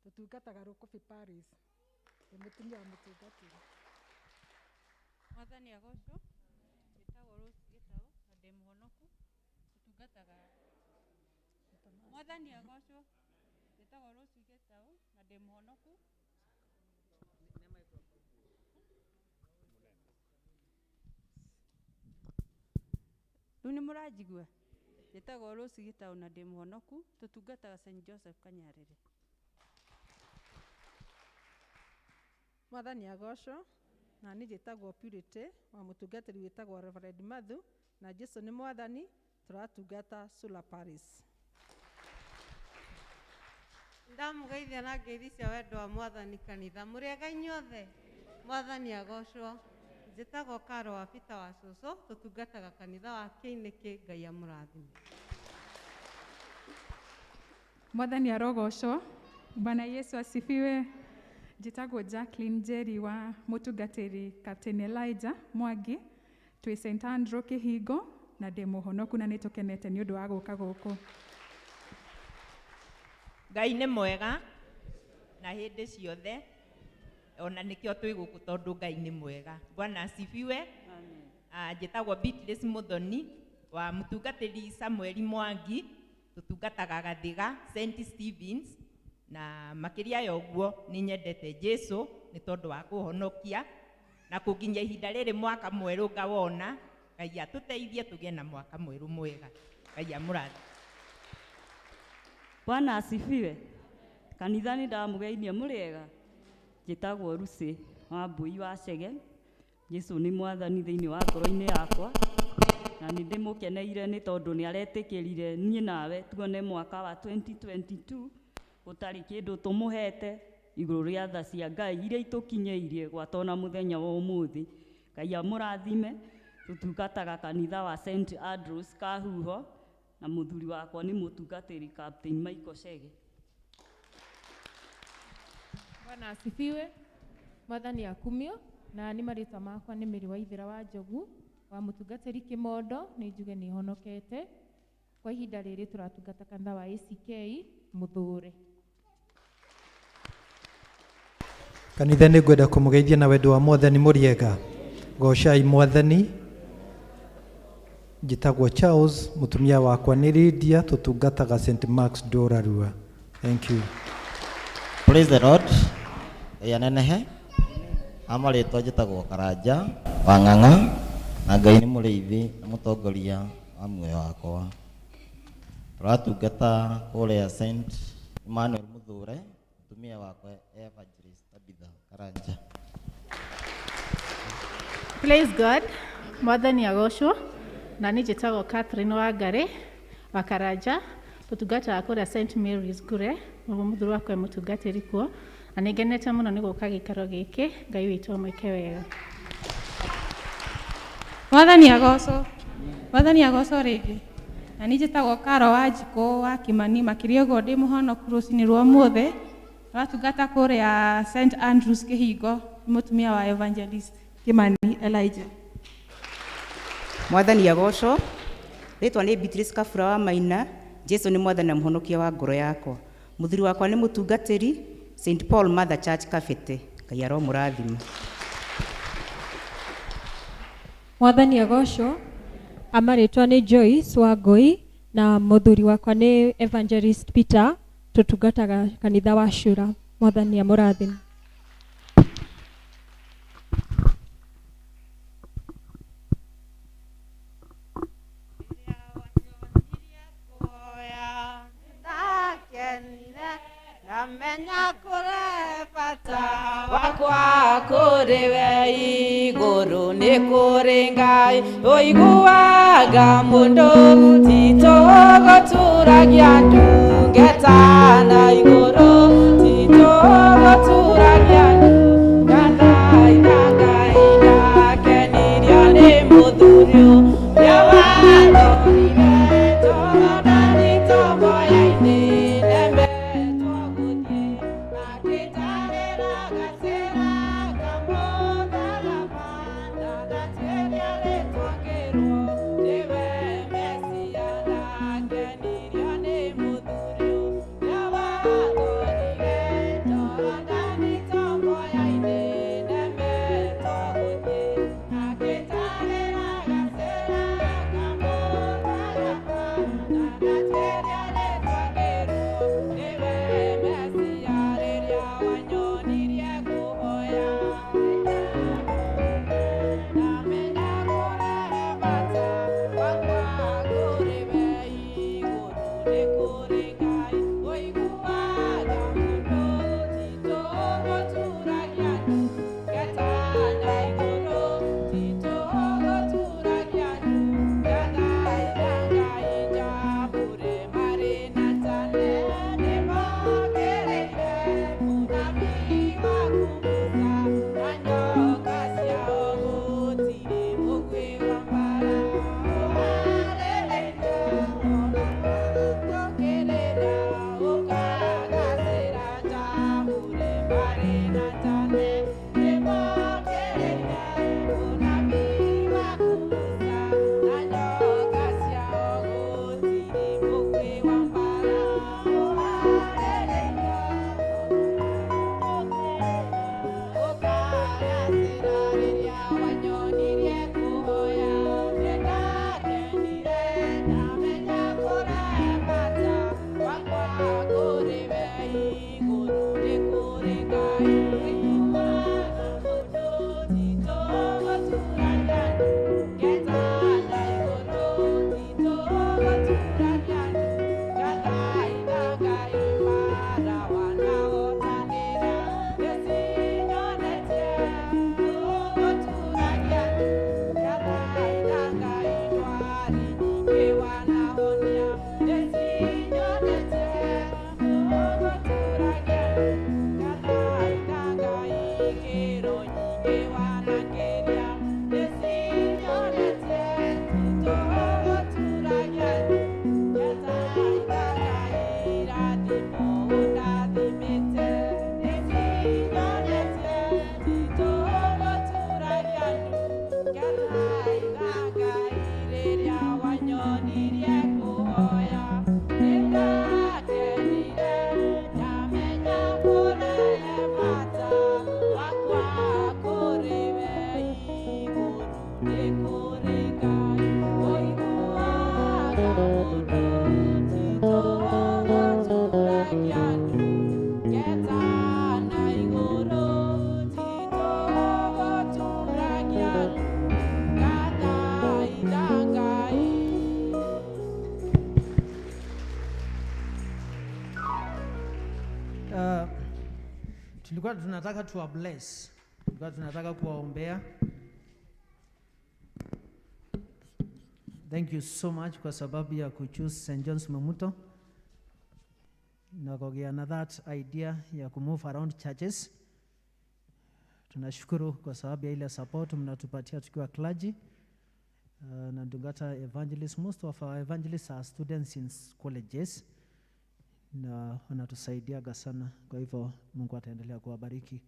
Speaker 14: tũtungataga Rũkũbi Parish, ndĩ mũtumia wa mũtungatĩri.
Speaker 15: Mwathani agocwo. Njĩtagwo Rose Gĩtaũ na ndĩ mũhonoku, tũtungataga. Mwathani agocwo. Njĩtagwo Rose Gĩtaũ na ndĩ mũhonoku. Rĩu nĩ mũranjigua? Njĩtagwo Rose Gĩtaũ na ndĩ mũhonoku, tũtungataga St. Joseph Kanyarĩrĩ.
Speaker 8: Mwathani agocwo. Na niĩ njĩtagwo Purity wa mũtungatĩri wĩtagwo Reverend Mathu, na Jesu nĩ mwathani, tũratungata Sula Parish.
Speaker 16: Ndamũgeithia na ngeithi cia wendo wa mwathani kanitha. Mũrĩega inyuothe? Mwathani agocwo. Njĩtagwo Karo wa Peter wa Cũcũ, tũtungataga kanitha wa Kĩinĩkĩ. Ngai amũrathime.
Speaker 17: Mwathani arogocwo. Bwana Yesu asifiwe. Njĩtagwo Jacqueline Njeri wa mũtungatĩri Captain Elijah Mwangi, twĩ St. Andrew Kĩhingo, na ndĩ mũhonoku na nĩ tũkenete nĩ ũndũ wa gũka gũkũ.
Speaker 18: Ngai nĩ mwega na hĩndĩ ciothe, ona nĩkĩo twĩ gũkũ tondũ Ngai nĩ mwega. Bwana asifiwe. Njĩtagwo Beatrice Muthoni wa mũtungatĩri Samuel Mwangi, tũtungataga Gathiga St. Stevens, na makĩria ya ũguo nĩ nyendete Jesu Nĩ tondũ wa kũhonokia na kũnginyia ihinda rĩrĩ mwaka mwerũ ngawona. Ngai atũteithie tũgĩe na mwaka mwerũ mwega. Ngai amũrathime.
Speaker 19: Bwana asifiwe. Kanitha nĩ ndamũgeithia mũrĩega. Njĩtagwo Lucy wa Mbui wa Chege. Jesu nĩ mwathani thĩinĩ wa ngoro-inĩ yakwa na nĩ ndĩmũkeneire nĩ tondũ nĩ aretĩkĩrire niĩ nawe tuone mwaka wa 2022 gũtarĩ kĩndũ tũmũhete igũrũ rĩa tha cia Ngai iria itũkinyĩirie gwata ona mũthenya wa ũmũthĩ. Ngai amũrathime. Tũtungataga kanitha wa St Andrews Kahuho na mũthuri wakwa nĩ mũtungatĩri Captain Michael Chege.
Speaker 20: Bwana asifiwe. Mwathani akumio. Na nĩ marĩtwa makwa nĩ Mĩrĩ wa Ithera wa Njogu wa mũtungatĩri Kĩmondo, nĩ njuge nĩ honokete. Kwa ihinda rĩrĩ tũratungata kanitha wa ACK Mũthũre.
Speaker 21: Kanitha nĩ ngwenda kũmũgeithia na wendo wa mwathani mũriega. Gocai mwathani. Njĩtagwo Charles, mũtumia wakwa nĩ Lydia, tũtungataga St Mark's Ndũrarua. Thank you.
Speaker 22: Praise the Lord. Ngai anenehe. Amarĩtwa njĩtagwo Karanja wa Ng'ang'a na Ngai nĩ mũrĩithi na mũtongoria wa muoyo wakwa. Tũratungata kũrĩa St Emmanuel Mũthũre, mũtumia wakwa Evangelist Tabitha Karanja.
Speaker 23: Praise God. Mwathani agocwo. Na niĩ njĩtagwo Catherine Wangari wa Karanja, tũtungataga kũrĩa St Mary's Ngure, ũguo mũthuri wakwa e mũtungatĩri kuo, na nĩ ngenete mũno nĩ gũka gĩikaro gĩkĩ. Ngai witũ amwĩke wega.
Speaker 24: Mwathani agocwo. Mwathani agocwo rĩngĩ. Na niĩ njĩtagwo Karo wa Njikũ wa Kĩmani, makĩria ũguo ndĩ mũhonoku rũcinĩ rwa ũmũthĩ. Tũratungata kũrĩa St Andrews Kĩhingo, nĩ mũtumia wa Evangelist Kĩmani Elijah.
Speaker 25: Mwathani agocwo. Rĩtwa nĩ Beatrice Kabura wa Maina. Jesu nĩ mwathani na mũhonokia wa ngoro yakwa. Mũthuri wakwa nĩ mũtungatĩri St Paul Mother Church Kabete. Ngai aromũrathima.
Speaker 26: Mwathani agocwo. Amarĩtwa nĩ Joyce Wangũi na mũthuri wakwa nĩ Evangelist Peter, tũtungataga kanitha wa Shura. Mwathani amũrathime.
Speaker 7: Ndamenya kũrĩ bata wakwa kũrĩ we igũrũ nĩ kũrĩ Ngai ũiguaga mũndũ titũgũtũragia ndungata na igũrũ titũgũtũragia ndungata na Ngai ndakenirio nĩ mũthuri ũrĩa watũrire Jorodani tomboya-inĩ.
Speaker 1: Tulikuwa tunataka tuwa bless, tulikuwa tunataka kuwaombea. Thank you so much kwa sababu ya kuchoose St. John's Mamuto na kogea na that idea ya kumove around churches. Tunashukuru kwa sababu ya ile support mnatupatia tukiwa clergy. Na Ndungata evangelists, most of our evangelists are students in colleges na wanatusaidiaga sana. Kwa hivyo Mungu ataendelea kuwabariki.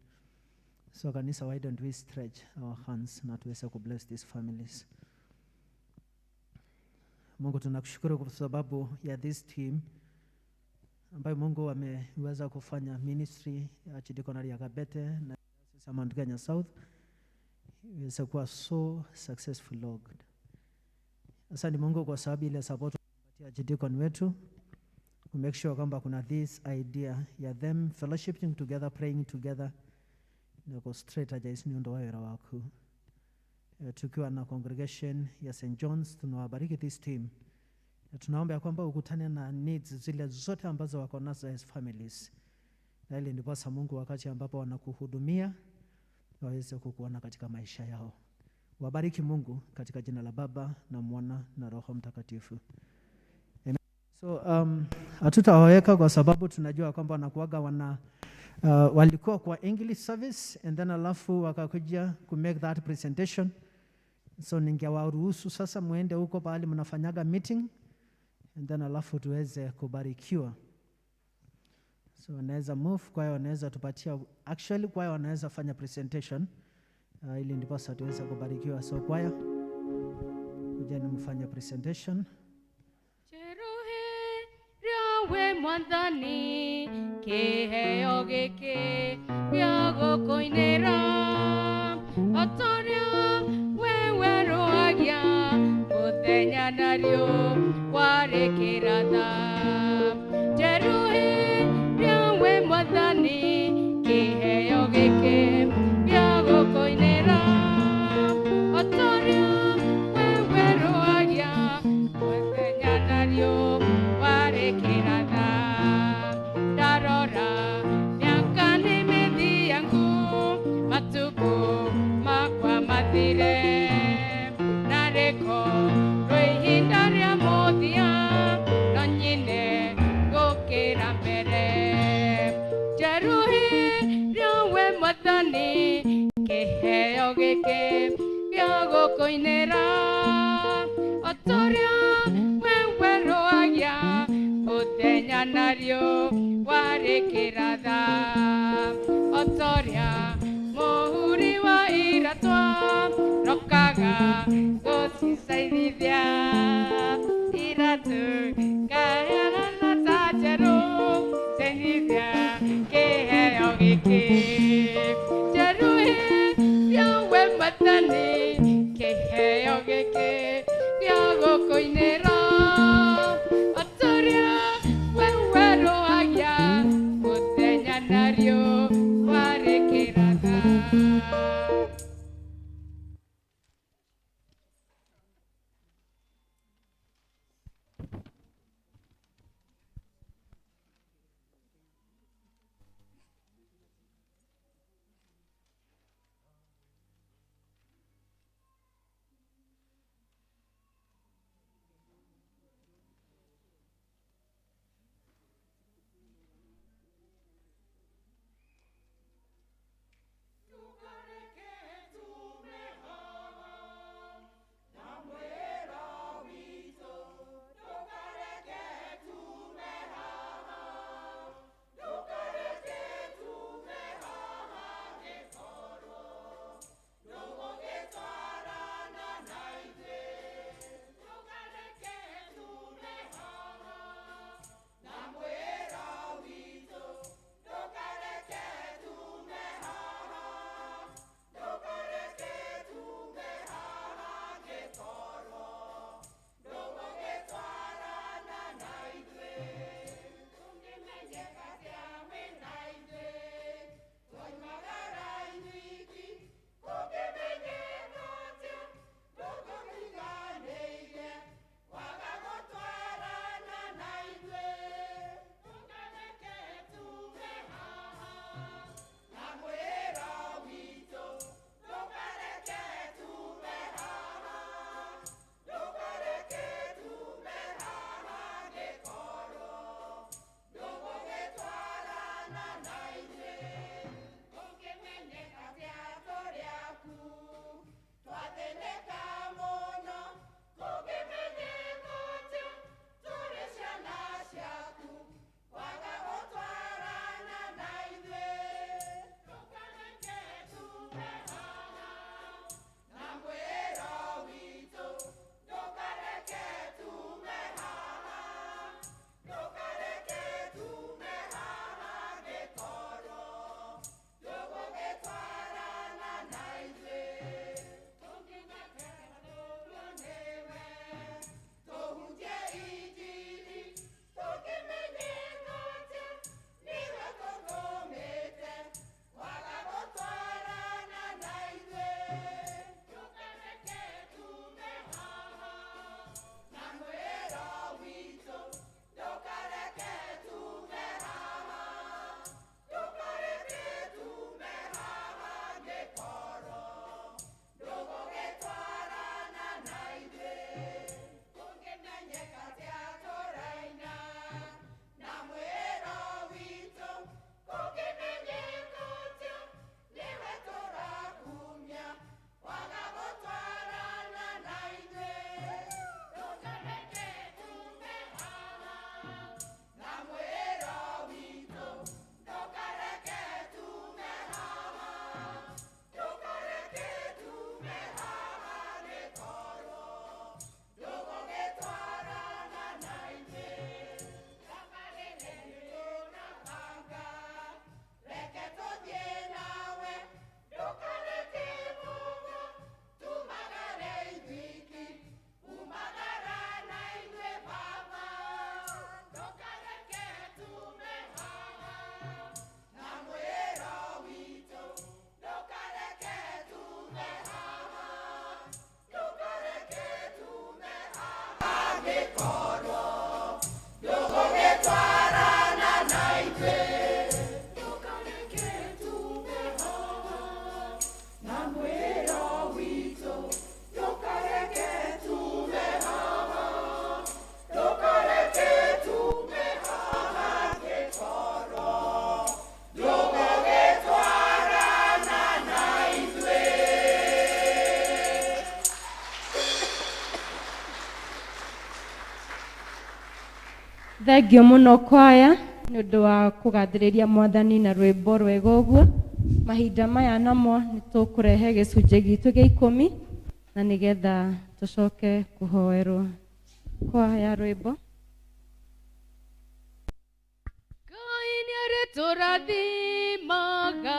Speaker 1: So kanisa, why don't we stretch our hands na tuweze kubless these families. Mungu tunakushukuru kwa sababu ya this team ambayo Mungu ameweza kufanya ministry ya Archdeaconry ya Kabete na ya Mount Kenya South iweze kuwa so successful, Lord. Asante Mungu kwa sababu ile support ya Archdeacon wetu ku make sure kwamba kuna this idea ya them fellowshipping together, praying together na ku strategize ni ndo wera waku. Tukiwa na congregation ya St. John's tunawabariki this team. Na tunaomba ya kwamba ukutane na needs zile zote ambazo wako nazo as families. Na ili ndiposa Mungu wakati ambapo wanakuhudumia waweze kukuona katika maisha yao. Wabariki Mungu katika jina la Baba na Mwana na Roho Mtakatifu. Amen. So hatutawaweka kwa sababu tunajua kwamba wanakuaga wana walikuwa kwa English service and then alafu wakakuja ku make that presentation. So ningewaruhusu sasa muende huko pahali mnafanyaga meeting and then alafu tuweze kubarikiwa. So wanaweza move, kwa hiyo wanaweza tupatia, actually kwa hiyo wanaweza fanya presentation ili ndiposa tuweze kubarikiwa. So kwaya, kujeni mfanye presentation.
Speaker 10: We mwathani kiheo giki gĩa gũkũinĩra o ta ũrĩa we werũhagia mũthenya na riũa rĩkĩratha. Njerũhĩria we mwathani kiheo gĩkĩ gĩa gũkũinĩra o ta ũrĩa we werũhagia mũthenya na riũa rĩkĩratha. Ndarora mĩaka nĩ mĩthiangu, matukũ makwa mathire, na rĩkorwo ihinda rĩa mũthia no nyine gũkĩra mbere. Njerũhĩria we mwathani kĩheo gĩkĩ gĩa gũkũinĩra o ta ũrĩa we werũhagia mũthenya na riũa rĩkĩratha. O ta ũrĩa mũhuri wa iratwa rokaga gũcicaithithia iratu ngahana ta njerũ caithithia kĩheo gĩkĩ. Njerũhĩria we mwathani kĩheo gĩkĩ gĩa gũkũinĩra o ta ũrĩa we werũhagia mũthenya na riũa rĩkĩratha.
Speaker 2: Thengio mũno kwaya nĩ ũndũ wa kũgathĩrĩria Mwathani na rwĩmbo rwega ũguo. Mahinda maya namo nĩ tũkũrehe gĩcunjĩ gitũ gĩa 10 na nĩgetha tũcoke kũhoerwo. Kwaya rwĩmbo.
Speaker 10: Ngai nĩarĩtũrathimaga,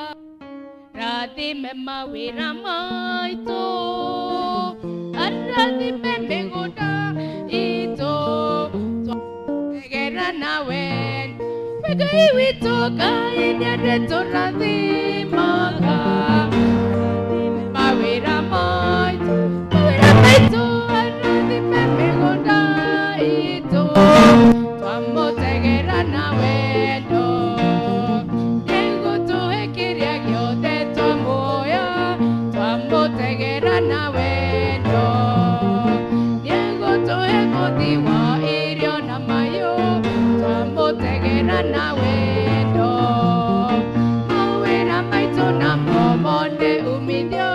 Speaker 10: rathime mawĩra maitũ, arathime mĩgũnda itũ, twagera nawe we Ngai witũ. Ngai nĩarĩtũrathimaga, mawĩra maitũ, mawĩra maitũ, arathime mĩgũnda itũ, twamũtegera na wendo. Nĩgũtũhe kĩrĩa gĩothe twamuoya, twamũtegera na wendo. Nĩgũtũhe mũthi wa irio na mayũ, twamũtegera na wendo. Mawĩra maitũ namo mone umithio,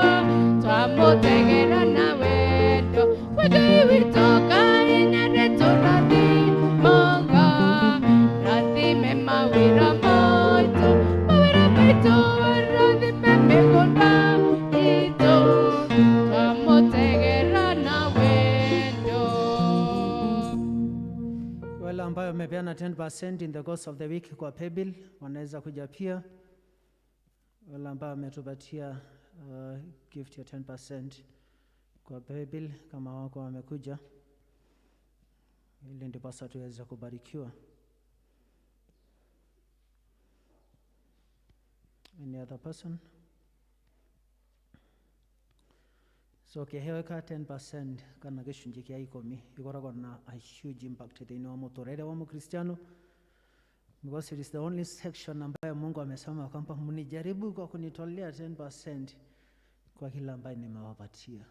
Speaker 10: twamũtegera na wendo. We Ngai witũ, Ngai nĩarĩtũrathimaga, rathime mawĩra maitũ, mawĩra maitũ, rathime mĩgũnda itũ, twamũtegera na wendo.
Speaker 1: Wale ambayo wamepeana 10% in the course of the week kwa paybill wanaweza kuja pia. Wale ambao wametupatia gift ya 10% kwa paybill kama wako wamekuja, ili ndiposa tuweze kubarikiwa. Any other person? So kiheweka 10% kana gĩcunjĩ kĩa 10 ikoragwo na a huge impact thĩinĩ wa mũtũrĩre wa Mkristiano, because it is the only section ambayo Mungu amesema kwamba mnijaribu kwa kunitolea 10% kwa kila ambaye nimewapatia.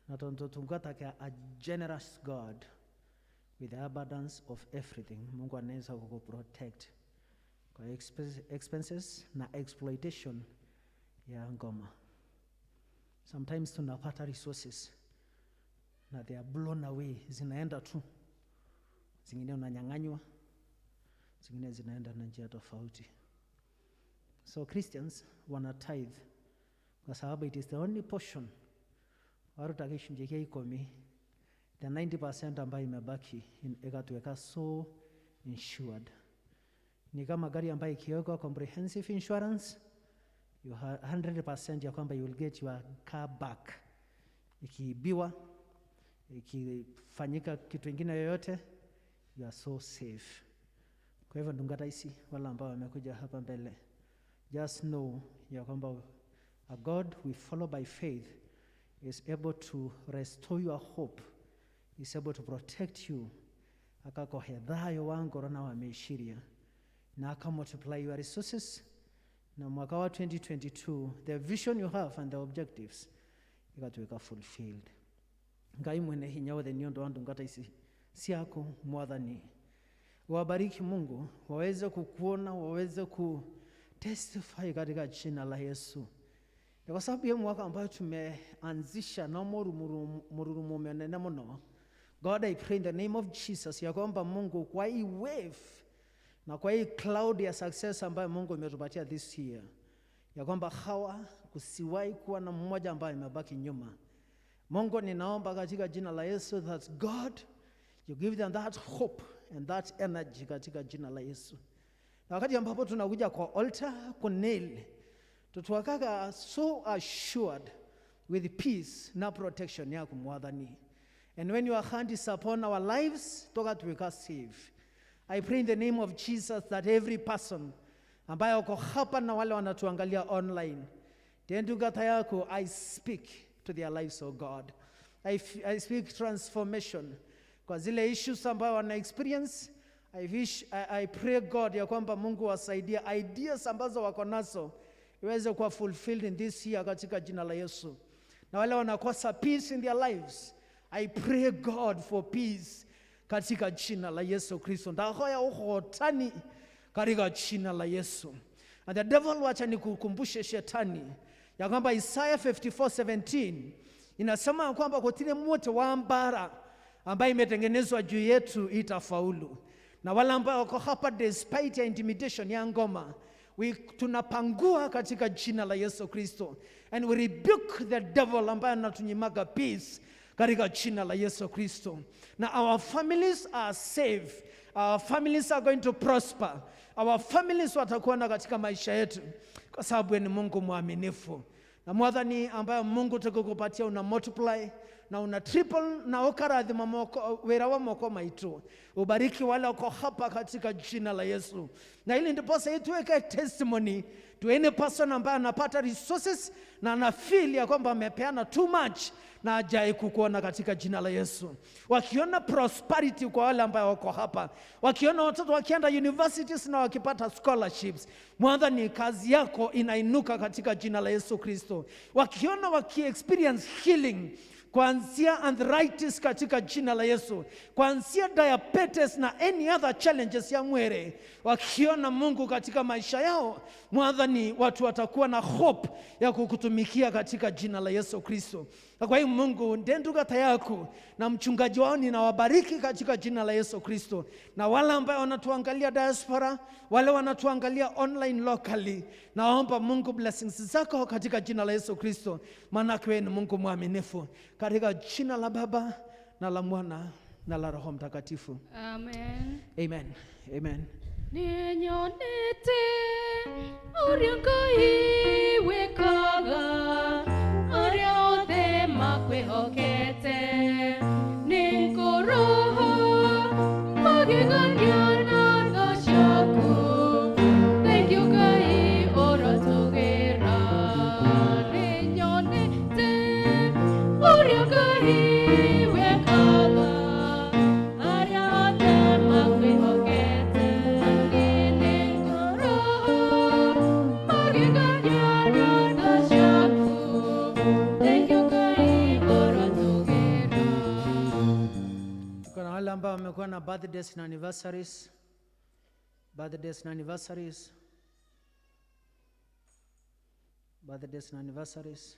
Speaker 1: Na tunataka a generous God with the abundance of everything. Mungu anaweza kukuprotect kwa expenses na exploitation ya ngoma. Sometimes tunapata resources na they are blown away, zinaenda tu, zingine unanyang'anywa, zingine zinaenda na njia tofauti. So Christians wana tithe kwa sababu it is the only portion waruta gĩcunjĩ kĩa 10, the 90% ambayo imebaki ikatuweka so insured. Ni kama gari ambayo ikiwekwa comprehensive insurance, you have 100% ya kwamba you will get your car back. Ikiibiwa, ikifanyika kitu ingine yoyote, you are so safe. Kwa hivyo ndungata ici wale ambao wamekuja hapa mbele, just know ya kwamba a God we follow by faith is able to restore your hope, is able to protect you, akakohe thayũ wa ngoro na wa meciria, na aka multiply your resources. Na mwaka wa 2022, the vision you have and the objectives igatuĩka fulfilled. Ngai mwene hinya wothe, nĩ ũndũ wa ndungata ici ciaku Mwathani, wabariki Mungu, waweze kukuona, waweze ku testify katika jina la Yesu. Na kwa sababu ya mwaka ambayo tumeanzisha na mururumo menene muno, God, I pray in the name of Jesus ya kwamba Mungu, kwa hii wave na kwa hii cloud ya success ambayo Mungu umetupatia this year, ya kwamba hawa kusiwahi kuwa na mmoja ambaye amebaki nyuma. Mungu, ninaomba katika jina la Yesu that God, you give them that hope and that energy katika jina la Yesu. Na wakati ambapo tunakuja kwa altar kunil, tutuwakaga so assured with peace na protection yako Mwathani. And when your hand is upon our lives, tukatuweka safe. I pray in the name of Jesus that every person ambaye wako hapa na wale wanatuangalia online, ndungata yako, I speak to their lives, oh God. I speak transformation kwa zile issues ambayo wana experience. I pray God ya kwamba Mungu wasaidie ideas ambazo wako nazo iweze kuwa fulfilled in this year katika jina la Yesu. Na wale wanakosa peace in their lives, I pray God for peace katika jina la Yesu Kristo. Ndahoya uhotani katika jina la Yesu. And the devil, wacha nikukumbushe shetani ya kwamba Isaiah 54:17 inasema ya kwamba kutile moto wa mbara. ambayo imetengenezwa juu yetu itafaulu. Na wale ambao wako hapa despite ya intimidation ya ngoma, tunapangua katika jina la Yesu Kristo, and we rebuke the devil ambaye anatunyimaka peace katika jina la Yesu Kristo. Na our families are safe, our families are going to prosper, our families watakuwa na katika maisha yetu, kwa sababu ni Mungu mwaminifu. Na mwathani ambayo Mungu tukukupatia una multiply na una triple na ukarathima moko wira wa moko maitu. Ubariki wale wako hapa katika jina la Yesu. Na ili ndiposa ituweke testimony to any person ambaye anapata resources na ana feel ya kwamba amepeana too much na hajai kukuona katika jina la Yesu. Wakiona prosperity kwa wale ambao wako hapa, wakiona watoto wakienda universities na wakipata scholarships, mwathani kazi yako inainuka katika jina la Yesu Kristo. Wakiona waki experience healing kuanzia arthritis katika jina la Yesu, kuanzia diabetes na any other challenges ya mwere, wakiona Mungu katika maisha yao, mwathani watu watakuwa na hope ya kukutumikia katika jina la Yesu Kristo. Na kwa hiyo Mungu ndendugata yako na mchungaji wao ninawabariki katika jina la Yesu Kristo. Na wale ambao wanatuangalia diaspora, wale wanatuangalia online locally, naomba Mungu blessings zako katika jina la Yesu Kristo, maana wewe ni Mungu mwaminifu. Katika jina la Baba na la Mwana na la Roho Mtakatifu.
Speaker 2: Amen.
Speaker 1: Amen. Amen.
Speaker 2: Ninyonete uria Ngai wikaga aria othe makwihokete nĩngũroho magegania na tha ciaku. Thank you Ngai ũratũgĩra. Nĩnyonete ũrĩa Ngai wekaga arĩa othe makwĩhokete nĩngũroho magegania na tha ciaku. Thank you Ngai ũratũgĩra.
Speaker 1: Tuko na wale ambao wamekuwa na birthdays na anniversaries. Birthdays na anniversaries. Birthdays na anniversaries.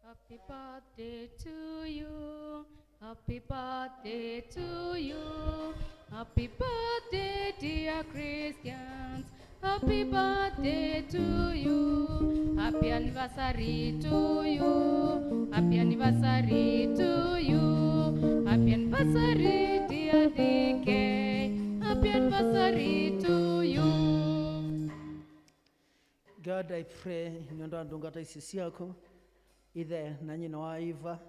Speaker 2: Happy birthday to you. Happy birthday to you. Happy birthday, dear Christians. Happy birthday to you. Happy anniversary to you. Happy anniversary to you. Happy anniversary, dear DK. Happy anniversary to you.
Speaker 1: God, I pray niondoa ndungata isisi yako ithe na nyina wa Eva.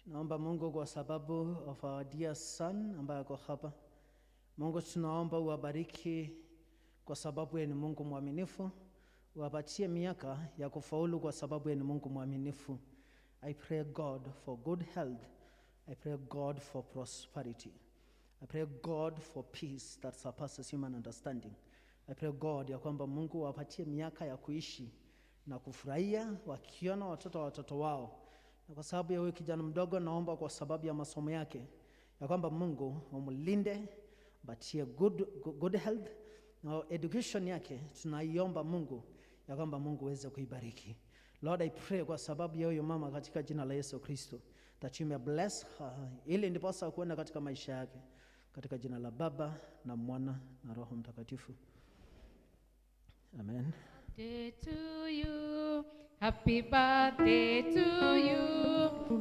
Speaker 1: Tunaomba Mungu kwa sababu of our dear son ambaye ako hapa. Mungu tunaomba uwabariki kwa sababu yeye ni Mungu mwaminifu. Uwapatie miaka ya kufaulu kwa sababu yeye ni Mungu mwaminifu. I pray God for good health. I pray God for prosperity. I pray God for peace that surpasses human understanding. I pray God ya kwamba Mungu wapatie miaka ya kuishi na kufurahia wakiona watoto wa watoto wao. Na kwa sababu ya huyu kijana mdogo, naomba kwa sababu ya masomo yake ya kwamba Mungu umlinde, mpatie good health na education yake tunaiomba Mungu ya kwamba Mungu uweze kuibariki. Lord, I pray kwa sababu ya huyu mama katika jina la Yesu Kristo, that you may bless her, ili ndiposa kuona katika maisha yake, katika jina la Baba na Mwana na Roho Mtakatifu. Amen.
Speaker 2: Birthday to you. Happy birthday to you.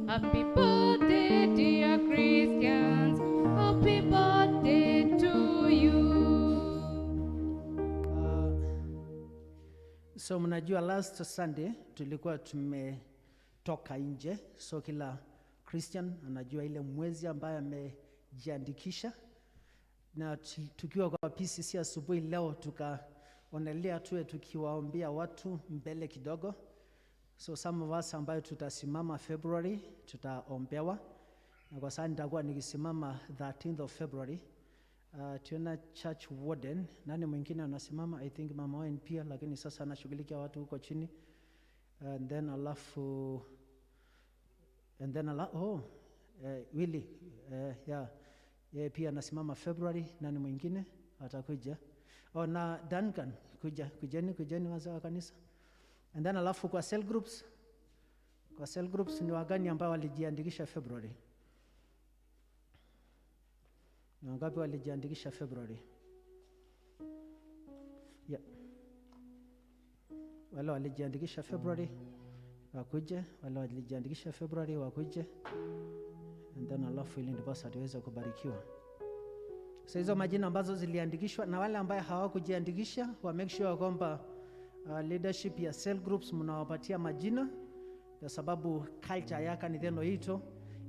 Speaker 2: Happy birthday, dear Christians. Happy birthday to you.
Speaker 1: So mnajua last Sunday tulikuwa tumetoka nje, so kila Christian anajua ile mwezi ambaye amejiandikisha. Na tukiwa kwa PCC asubuhi leo tukaonelea tuwe tukiwaombea watu mbele kidogo. So some of us ambayo tutasimama February tutaombewa. Na kwa sasa nitakuwa nikisimama 13th of February. Tuona church warden, nani mwingine anasimama? I think Mama Owen pia, lakini sasa anashughulikia watu huko chini. And then alafu and then Willy, yeah, yeye pia anasimama February. Nani mwingine atakuja? Oh, na Duncan, kuja, kujeni wazee wa kanisa. And then alafu kwa cell groups, Kwa cell groups ni wagani ambao walijiandikisha February? Ni wangapi walijiandikisha February? Yeah. Wale walijiandikisha February wakuje, wale walijiandikisha February wakuje, and then alafu ili ndiposa tuweze kubarikiwa. So hizo majina ambazo ziliandikishwa na wale ambaye hawakujiandikisha wa make sure kwamba leadership ya cell groups mnawapatia majina, kwa sababu culture ya kanitha ĩno itũ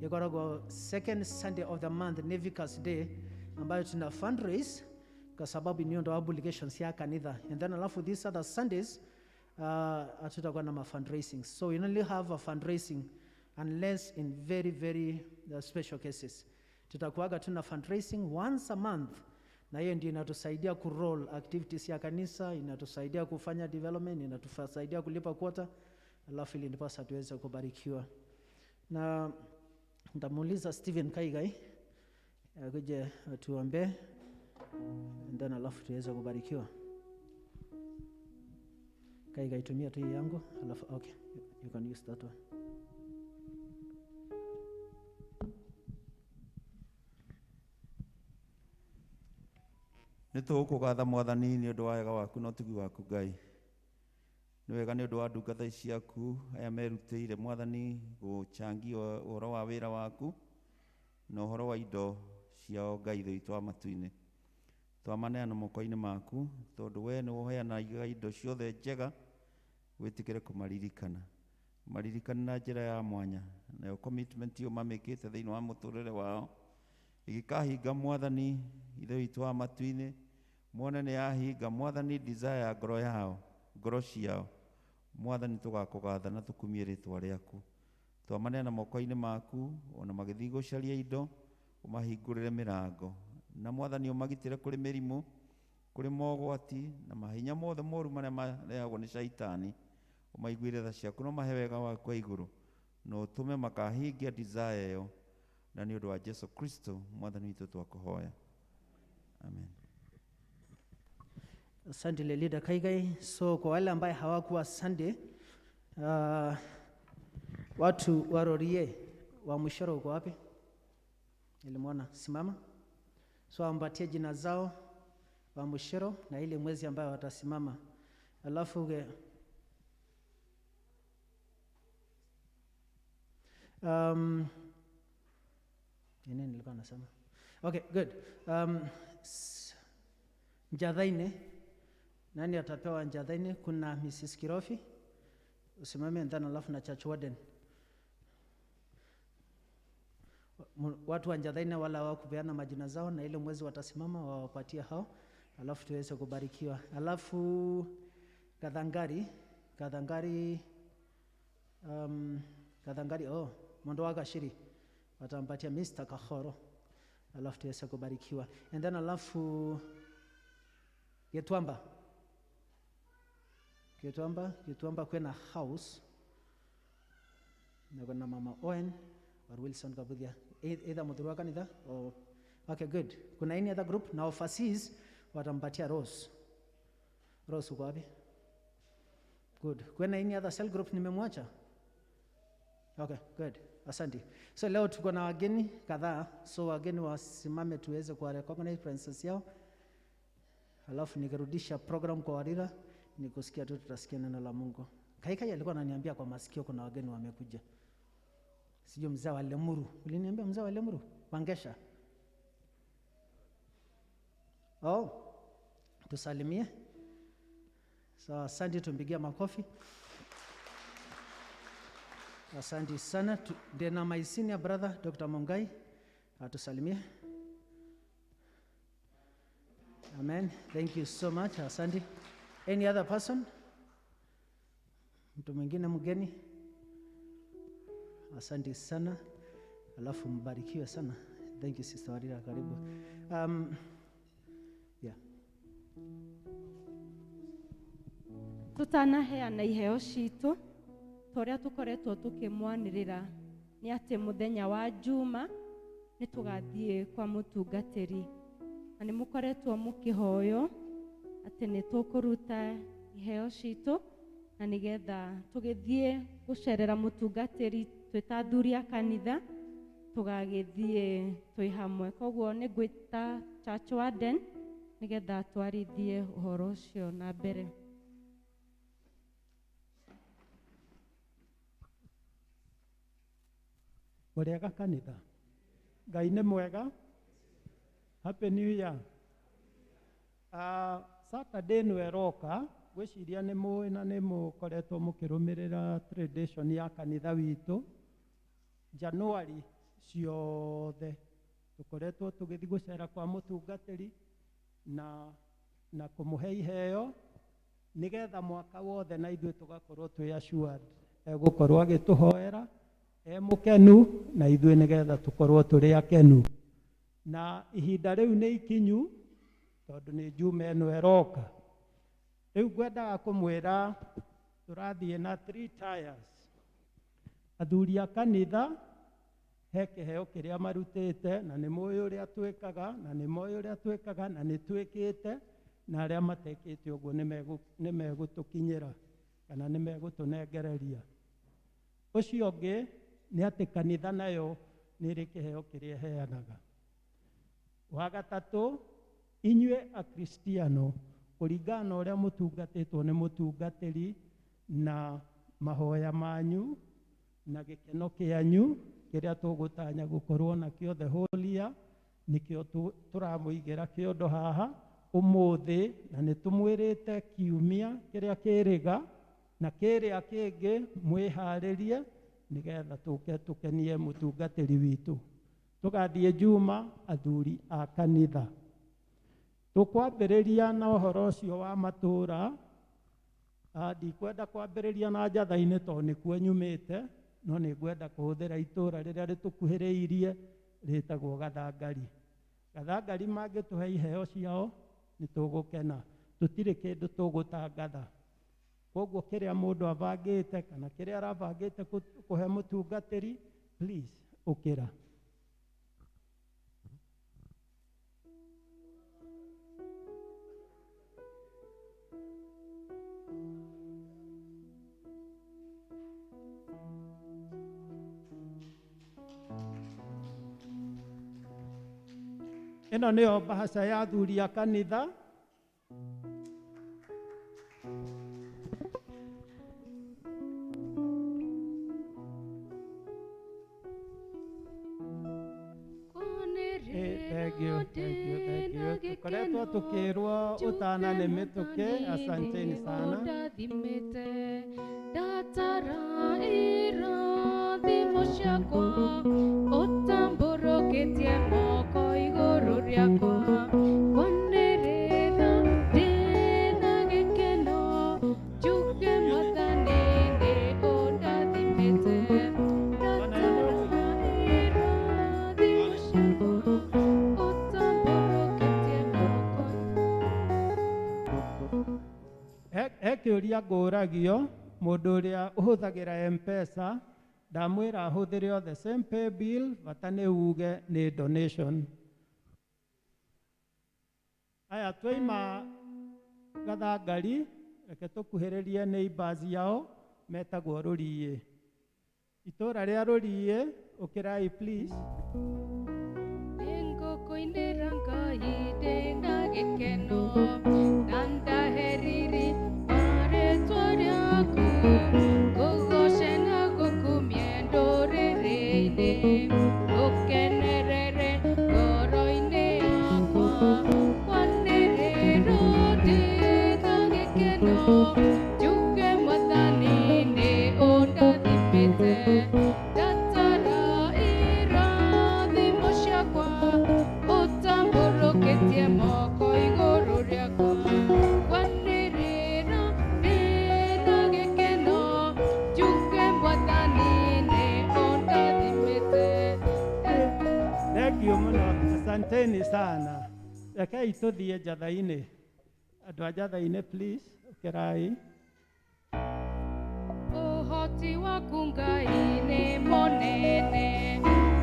Speaker 1: ĩkoragwo second Sunday of the month nĩ Vicars Day ambayo tuna fundraise kwa sababu niyo ndo obligations ya kanitha, and then alafu these other Sundays hatutakuwa na ma fundraising, so we only have a fundraising unless in very very special cases. Tutakuwaga tuna fundraising once a month, na hiyo ndio inatusaidia kuroll activities ya kanisa, inatusaidia kufanya development, inatusaidia kulipa quota, alafu ili ndiposa tuweze kubarikiwa. Na nitamuuliza Stephen Kaigai akuje atuombee and then alafu tuweze kubarikiwa. Kaigai, tumia tu hii yangu, alafu okay, you can use that one.
Speaker 3: Nä tå gå gatha mwathani nä å ndå wa wega waku na ũtugi waku Ngai. Nĩ wega nĩ ũndũ wa ndungata ici ciaku aya merutä mwathani gũchangia ũhoro wa wĩra waku na ũhoro wa indo ciao Ngai ithe witũ wa matu-inĩ. Twamaneana moko-inĩ maku tondũ we nĩ ũheanaga indo ciothe njega, wĩtĩkĩre kũmaririkana, maririkane na njĩra ya mwanya, nayo commitment ĩyo mamĩkĩte thĩinĩ wa mũtũrĩre wao ĩgĩkahinga mwathani ithe witũ wa matu-inĩ, mone nĩ yahinga mwathani desire ya ngoro yao, ngoro ciao mwathani, tũgakũgatha na tũkumie rĩtwa rĩaku. Twamaneana moko-inĩ maku ona magĩthiĩ gũcaria indo ũmahingũrĩre mĩrango, na mwathani ũmagitĩre kũrĩ mĩrimũ, kũrĩ mogwati na mahinya mothe moru marĩa marehagwo nĩ caitani. Ũmaiguĩre tha ciaku na ũmahe wega waku wa igũrũ, na ũtũme makahingia desire ĩyo, na nĩ ũndũ wa Jesu Kristo mwathani witũ twakũhoya, amen.
Speaker 1: Asante le leader Kaigai. So kwa wale ambaye hawakuwa Sunday, watu warorie wa Mushoro uko wapi? Nilimwona, simama. So ampatie jina zao wa Mushoro na ile mwezi ambayo watasimama. Alafu nini nilikuwa nasema? Okay, good. Njathaine, nani atapewa Njathaine? Kuna Mrs. Kirofi, usimame ndani, alafu na Church Warden. Watu wa Njathaine wala hawakupeana majina zao, na ile mwezi watasimama wawapatie hao, alafu tuweze kubarikiwa. Alafu Kathangari, Kathangari, Kathangari, oh, Mondo wa Gashiri watampatia Mr. Kahoro, alafu tuweze kubarikiwa. And then alafu Gitwamba, Gitwamba, Gitwamba kwena house na kuna Mama Owen or Wilson Kabuthia, either muthuri wa kanitha or okay, good. Kuna any other group? Na overseas watampatia Rose. Rose uko wapi? Good. Kuna any other cell group nimemwacha? Okay, good. Asante. So leo tuko na wageni kadhaa, so wageni wasimame tuweze kuwa recognize presence yao. Alafu nikirudisha program kwa Warira, nikusikia tu tutasikia neno la Mungu. Kaikai alikuwa ananiambia kwa masikio kuna wageni wamekuja. Sijui mzee wa Lemuru. Uliniambia mzee wa Lemuru? Wangesha. Oh, tusalimie. So asante, tumpigie makofi. Asante sana. Ndena my senior brother Dr. Mungai atusalimie. Amen. Thank you so much. Asante. Any other person? Mtu mwingine mgeni? Asante sana. Alafu mbarikiwe sana. Thank you Sister Warira, karibu. Yeah.
Speaker 2: Tutanaheana iheo citũ ta ũrĩa tũkoretwo tũkĩmwanĩrĩra nĩ atĩ mũthenya wa Juma nĩ tũgathiĩ kwa mũtungatĩri, na nĩ mũkoretwo mũkĩhoywo atĩ nĩ tũkũruta iheo citũ na Na nĩgetha tũgĩthiĩ gũcerera mũtungatĩri twĩ ta athuri a kanitha, tũgagĩthiĩ twĩ hamwe. Koguo nĩ ngwĩta church warden nĩgetha twarithie ũhoro ũcio na mbere.
Speaker 4: Mũrĩega kanitha. Ngai nĩ mwega. Happy New Year. Saturday ĩno ĩroka, ngwĩciria nĩ mũĩ na nĩ mũkoretwo mũkĩrũmĩrĩra tradition ya kanitha witũ. January ciothe tũkoretwo tũgĩthiĩ gũcera kwa mũtungatĩri na kũmũhe iheo nĩgetha mwaka wothe na ithuĩ tũgakorwo twĩ assured egũkorwo agĩtũhoera e mũkenu na ithuĩ nĩgetha tũkorwo tũrĩ akenu. Na ihinda rĩu nĩ ikinyu tondũ nĩ Juma ĩno ĩroka. Rĩu ngwendaga kũmwĩra tũrathiĩ na 3 tiers. Athuri a kanitha he kĩheo kĩrĩa marutĩte na nĩ mũĩ ũrĩa twĩkaga na nĩ moĩ ũrĩa twĩkaga na nĩ twĩkĩte, na arĩa matekĩte ũguo nĩ megũtũkinyĩra kana nĩ megũtũnengereria. Ũcio ũngĩ nĩ atĩ kanitha nayo nĩ ĩrĩ kĩheo kĩrĩa ĩheanaga. Wa gatatũ, inyuĩ Akristiano kũringana na ũrĩa mũtungatĩtwo nĩ mũtungatĩri na mahoya manyu na gĩkeno kĩanyu kĩrĩa tũgũtanya gũkorwo nakĩo the whole year, nĩkĩo tũramũigĩra kĩondo haha ũmũthĩ, na nĩ tũmwĩrĩte kiumia kĩrĩa kĩrĩga na kĩrĩa kĩngĩ mwĩharĩrie nĩgetha tũke tũkenie mũtungatĩri witũ. Tũgathiĩ Juma athuri a kanitha. Tũkwambĩrĩria na ũhoro ũcio wa matũũra. Ndikwenda kwambĩrĩria na njatha-inĩ tondũ nĩkuo nyumĩte, no nĩ ngwenda kũhũthĩra itũũra rĩrĩa rĩtũkuhĩrĩirie rĩtagwo Gathangari. Gathangari mangĩtũhe iheo ciao nĩ tũgũkena, tũtirĩ kĩndũ tũgũtangatha. Koguo kĩrĩa mũndũ abangĩte kana kĩrĩa arabangĩte kũhe mũtungatĩri, please ũkĩra. Ĩno nĩyo mbahaca ya athuri a kanitha. Thank you, thank you, thank you. Tũkoretwo tũkĩrwo ũtana nĩ mĩtũkĩ, asanteni sana.
Speaker 2: Ndatara irathimo ciakwa, ũtambũrũkĩtie moko igũrũ rĩakwa. Kwanĩrĩra ndĩna gĩkeno, njuge Mwathani nĩ ũndathimĩte. Ndatara irathimo ciakwa, ũtambũrũkĩtie moko.
Speaker 4: He kĩũria ngũragio mũndũ ũrĩa ũhũthagĩra M-Pesa, ndamwĩra ahũthĩre o the same pay bill, bata nĩ uge nĩ donation. Aya twaima Gathangari, reke tũkuhĩrĩrie neighbors yao metagwo Rũriĩ. Itũũra rĩa Rũriĩ, ũkĩrai please.
Speaker 2: Nĩngũkũinĩra Ngai ndĩna gĩkeno, na ndahe riri wa rĩĩtwa rĩaku, ngũgooce na ngũkumie ndũrĩrĩ-inĩ, ngũkenerere ngoro-inĩ yakwa. Kwanĩrĩrwo ndĩna gĩkeno, njuge Mwathani nĩ ũndathimĩte. Ndatara irathimo ciakwa, ũtambũrũkĩtie moko igũrũ rĩakwa. Kwanĩrĩra ndĩna gĩkeno, njuge Mwathani nĩ ũndathimĩte.
Speaker 4: Thank you mũno, asanteni sana. Rekei tũthiĩ njatha-inĩ. Andũ a njatha-inĩ please, ũkĩrai.
Speaker 2: Ũhoti waku Ngai nĩ mũnene,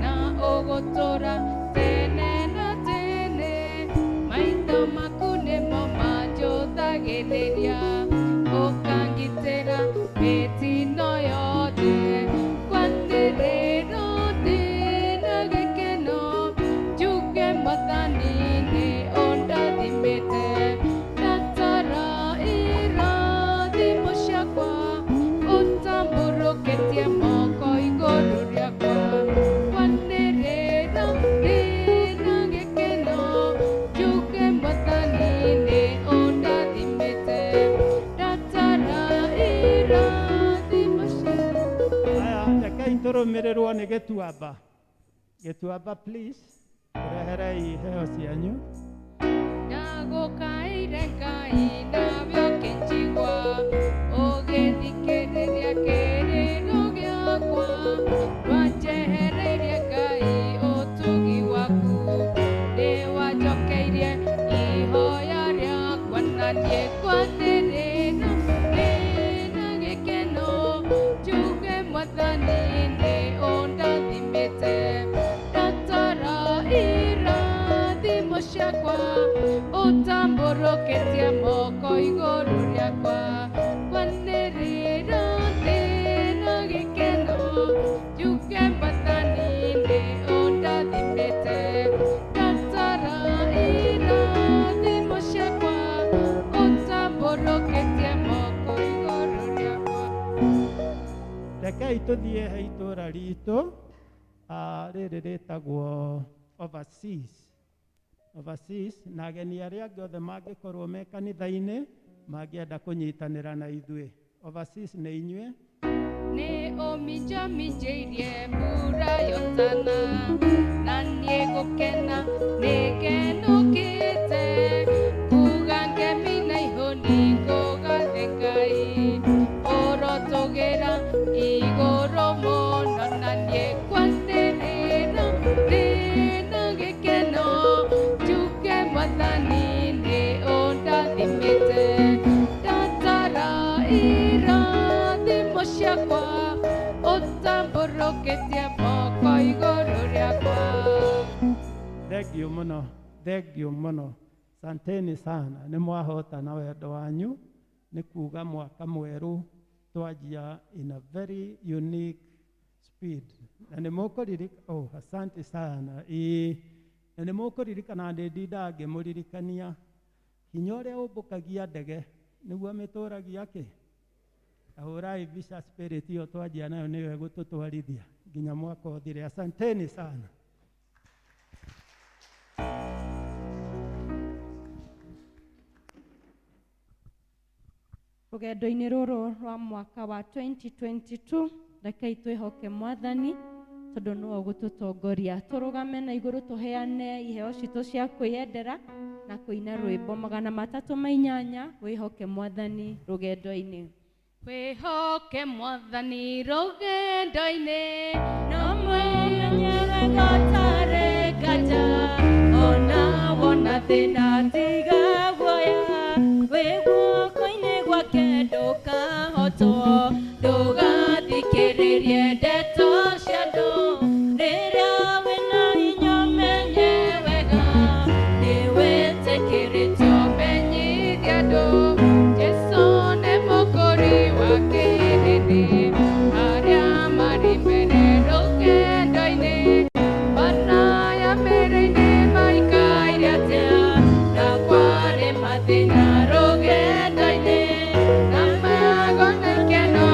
Speaker 2: na ũgũtũũra tene na tene. Maitho maku nĩmo manjũthagĩrĩria, ũkangitĩra
Speaker 4: Gĩtuamba. Gĩtuamba please, reherei iheo cianyu.
Speaker 5: Ndagũkaĩire Ngai nawe ũkĩnjigua, ũgĩthikĩrĩria kĩrĩro gĩakwa. Ndwanjehereirie Ngai ũtugi waku, nĩwanjokeirie ihoya rĩakwa, na niĩ ngwanĩrĩra ndĩna gĩkeno, njuge Mwathani nĩũndathimĩte. Ndatara irathimo ciakwa, ũtambũrũkĩtie moko igũrũ rĩakwa, ngwanĩrĩra ndĩna gĩkeno, njuge Mwathani nĩũndathimĩte. Ndatara irathimo ciakwa, ũtambũrũkĩtie moko igũrũ rĩakwa.
Speaker 4: Rekei tũthiĩ he itũũra ritũ, rĩrĩ rĩtagwo overseas. Overseas, na ageni arĩa angĩ othe mangĩkorwo me kanitha-inĩ mangĩenda kũnyitanĩra na ithuĩ. Overseas nĩ inyuĩ.
Speaker 5: Nĩ ũminjaminjĩirie mbura yotana, na niĩ gũkena nĩngenũkĩte, kuga ngemi na ihũni ngũgathe Ngai, ũrotũgĩra igũrũ mũno, na niĩ ngwanĩrĩra ndĩna gĩkeno, njuge Mwathani nĩũndathimĩte. Ndatara irathimo ciakwa, ũtambũrũkĩtie moko igũrũ rĩakwa.
Speaker 4: Thengiũ mũno, thengiũ mũno, santeni sana, nĩ mwahota na wendo wanyu, nĩ kuga mwaka mwerũ twanjia in a very unique speed. Na nĩ mũkũririkana, oh, asante sana, ĩĩ, na nĩ mũkũririkana ndĩ ndindaga ngĩmũririkania, hinya ũrĩa ũmbũkagia ndege nĩguo mĩtũragia kĩ? Ahũrai mbica spirit ĩyo twanjia nayo nĩyo ĩgũtũtwarithia nginya mwaka ũthire. Asanteni sana.
Speaker 2: Rũgendo-inĩ rũrũ rwa mwaka wa 2022, rekei twĩhoke Mwathani tondũ nĩwe ũgũtũtongoria. Tũrũgame na igũrũ tũheane iheo citũ cia kwĩyendera na kũina rwĩmbo 308, wĩhoke Mwathani rũgendo-inĩ.
Speaker 5: Wĩhoke Mwathani rũgendo-inĩ,
Speaker 7: no mwĩmenye wega ũtarĩ nganja, ona wona thĩna tiga guoya, wĩ guoko-inĩ gwake ndũkahotwo, ndũgathikĩrĩrie ndeto cia andũ, rĩrĩa wĩna hinya ũmenye wega, nĩwĩtĩkĩrĩtio
Speaker 5: menyithia andũ, Jesũ nĩ mũkũri wa kĩrĩndĩ, arĩa marĩ mbere rũgendo-inĩ, maraya mbere-inĩ maikaire atĩa, na kwarĩ mathĩna rũgendo-inĩ, na magona ikeno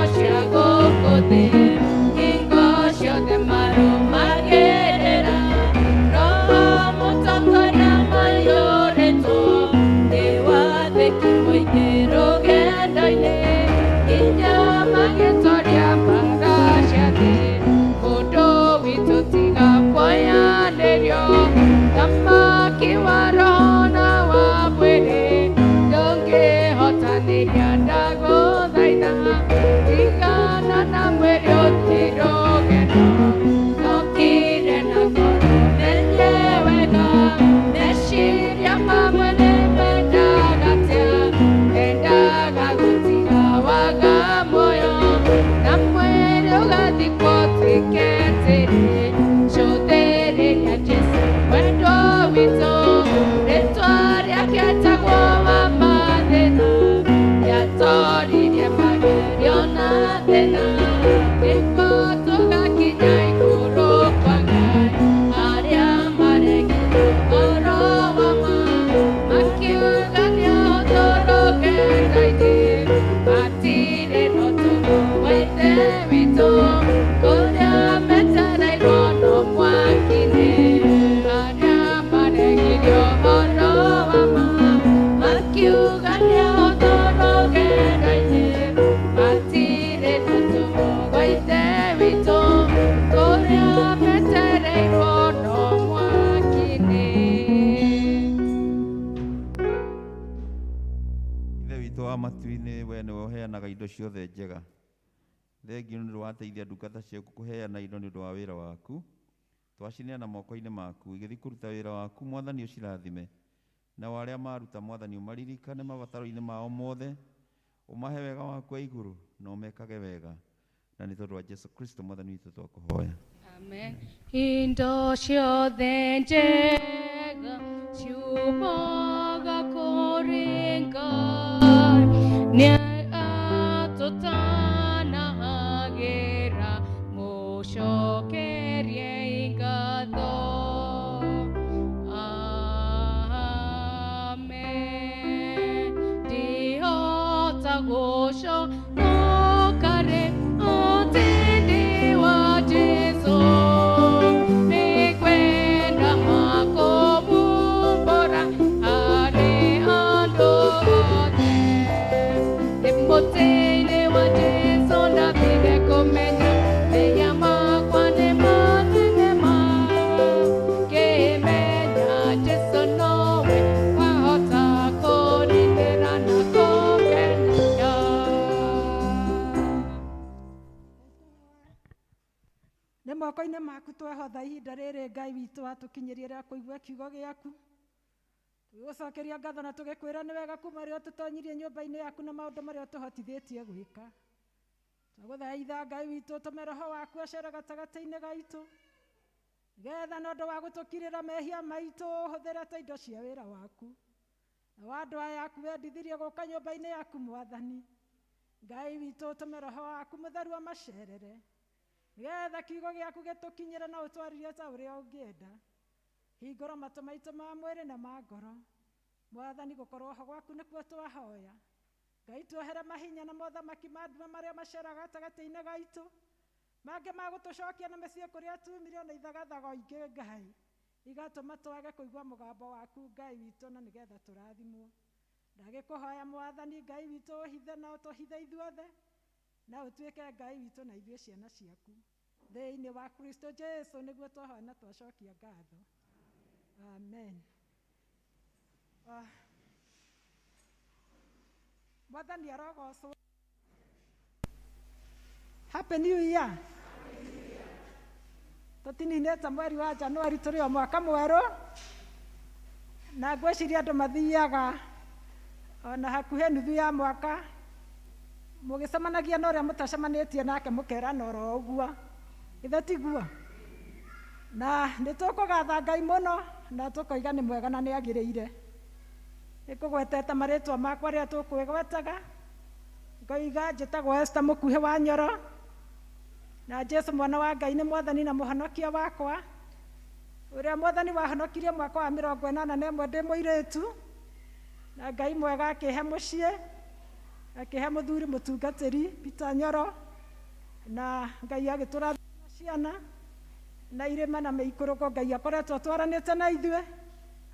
Speaker 3: indo ciothe njega. Thengio nĩ ũndũ wa teithia ndungata ciaku kũheana indo nĩ ũndũ wa wĩra waku. Twacineana moko-inĩ maku igĩthiĩ kũruta wĩra waku, Mwathani ũcirathime. Nao arĩa maruta, Mwathani ũmaririkane mabataro-inĩ mao mothe, ũmahe wega waku wa igũrũ na ũmekage wega. Na nĩ tondũ wa Jesu Kristo Mwathani witũ twakũhoya.
Speaker 5: Amen. Indo ciothe njega ciumaga kũrĩ Ngai, nĩ atũtanahagĩra, mũcokerie ngatho. Amen. Ndihota gũconoka rĩ, atĩ ndĩ wa Jesũ. Nĩngwenda kũmumbũra harĩ andũ othe. Ndĩ mũtĩ-inĩ wa Jesũ ndathire kũmenya mehia makwa nĩ manene ma. Ngĩmenya Jesũ nowe wahota kũninĩra na kũngenia.
Speaker 6: Nĩ moko-inĩ maku twehotha ihinda rĩrĩ Ngai witũ watũkinyĩria rĩa kũigua kiugo gĩaku. Tũgĩgũcokeria ngatho na tũgĩkwĩra nĩ wega kuma rĩrĩa tũtonyirie nyũmba-inĩ yaku na maũndũ marĩa ũtũhotithĩtie gwĩka. Twagũthaitha Ngai witũ ũtũme roho waku acere gatagatĩ-inĩ gaitũ, nĩgetha na ũndũ wa gũtũkirĩra mehia maitũ ũhũthĩre ta indo cia wĩra waku. Na wa andũ aya aku wendithirie gũka nyũmba-inĩ yaku Mwathani. Ngai witũ ũtũme roho waku mũtheru amacerere, nĩgetha kiugo gĩaku gĩtũkinyĩre na ũtwarĩrie ta ũrĩa ũngĩenda. Hingũra matũ maitũ ma mwĩrĩ na ma ngoro. Mwathani, gũkorwo ho gwaku nĩkuo twahoya. Ngai tuohere mahinya na mothamaki ma nduma marĩa maceraga gatagatĩ-inĩ gaitũ, mangĩ ma gũtũcokia na mĩciĩ kũrĩa tumire ona ithagathago ingĩ Ngai, igatũma twage kũigua mũgambo waku Ngai witũ, na nĩgetha tũrathimwo. Ndagĩkũhoya Mwathani Ngai witũ ũhithe na ũtũhithe ithuothe, na ũtuĩke Ngai witũ na ithuĩ ciana ciaku. Thĩinĩ wa Kristo Jesu nĩguo twahoya na twacokia ngatho. Amen. Mwathani arogocwo. Happy New Year. Tũtininĩte mweri wa Januari, tũrĩ o mwaka mwerũ, na ngwĩciria andũ mathiaga ona hakuhĩ nuthu ya mwaka mũgĩcemanagia na ũrĩa mũtacemanĩtie nake mũkerana oro ũguo, ithe tiguo? Na nĩ tũkũgatha Ngai mũno na tũkoiga nĩ mwega na nĩ agĩrĩire. Nĩ kũgwetete marĩtwa makwa rĩrĩa tũkwĩgwetaga, ngoiga njĩtagwo Esther Mũkuhĩ wa Nyoro, na Jesu mwana wa Ngai nĩ Mwathani na Mũhonokia wakwa, ũrĩa Mwathani wahonokirie mwaka wa 81 ndĩ mũirĩtu, na Ngai mwega akĩhe mũciĩ, akĩhe mũthuri mũtungatĩri Peter Nyoro, na Ngai agĩtũrathima na ciana na irĩma na mĩikũrũko. Ngai akoretwo atwaranĩte na ithuĩ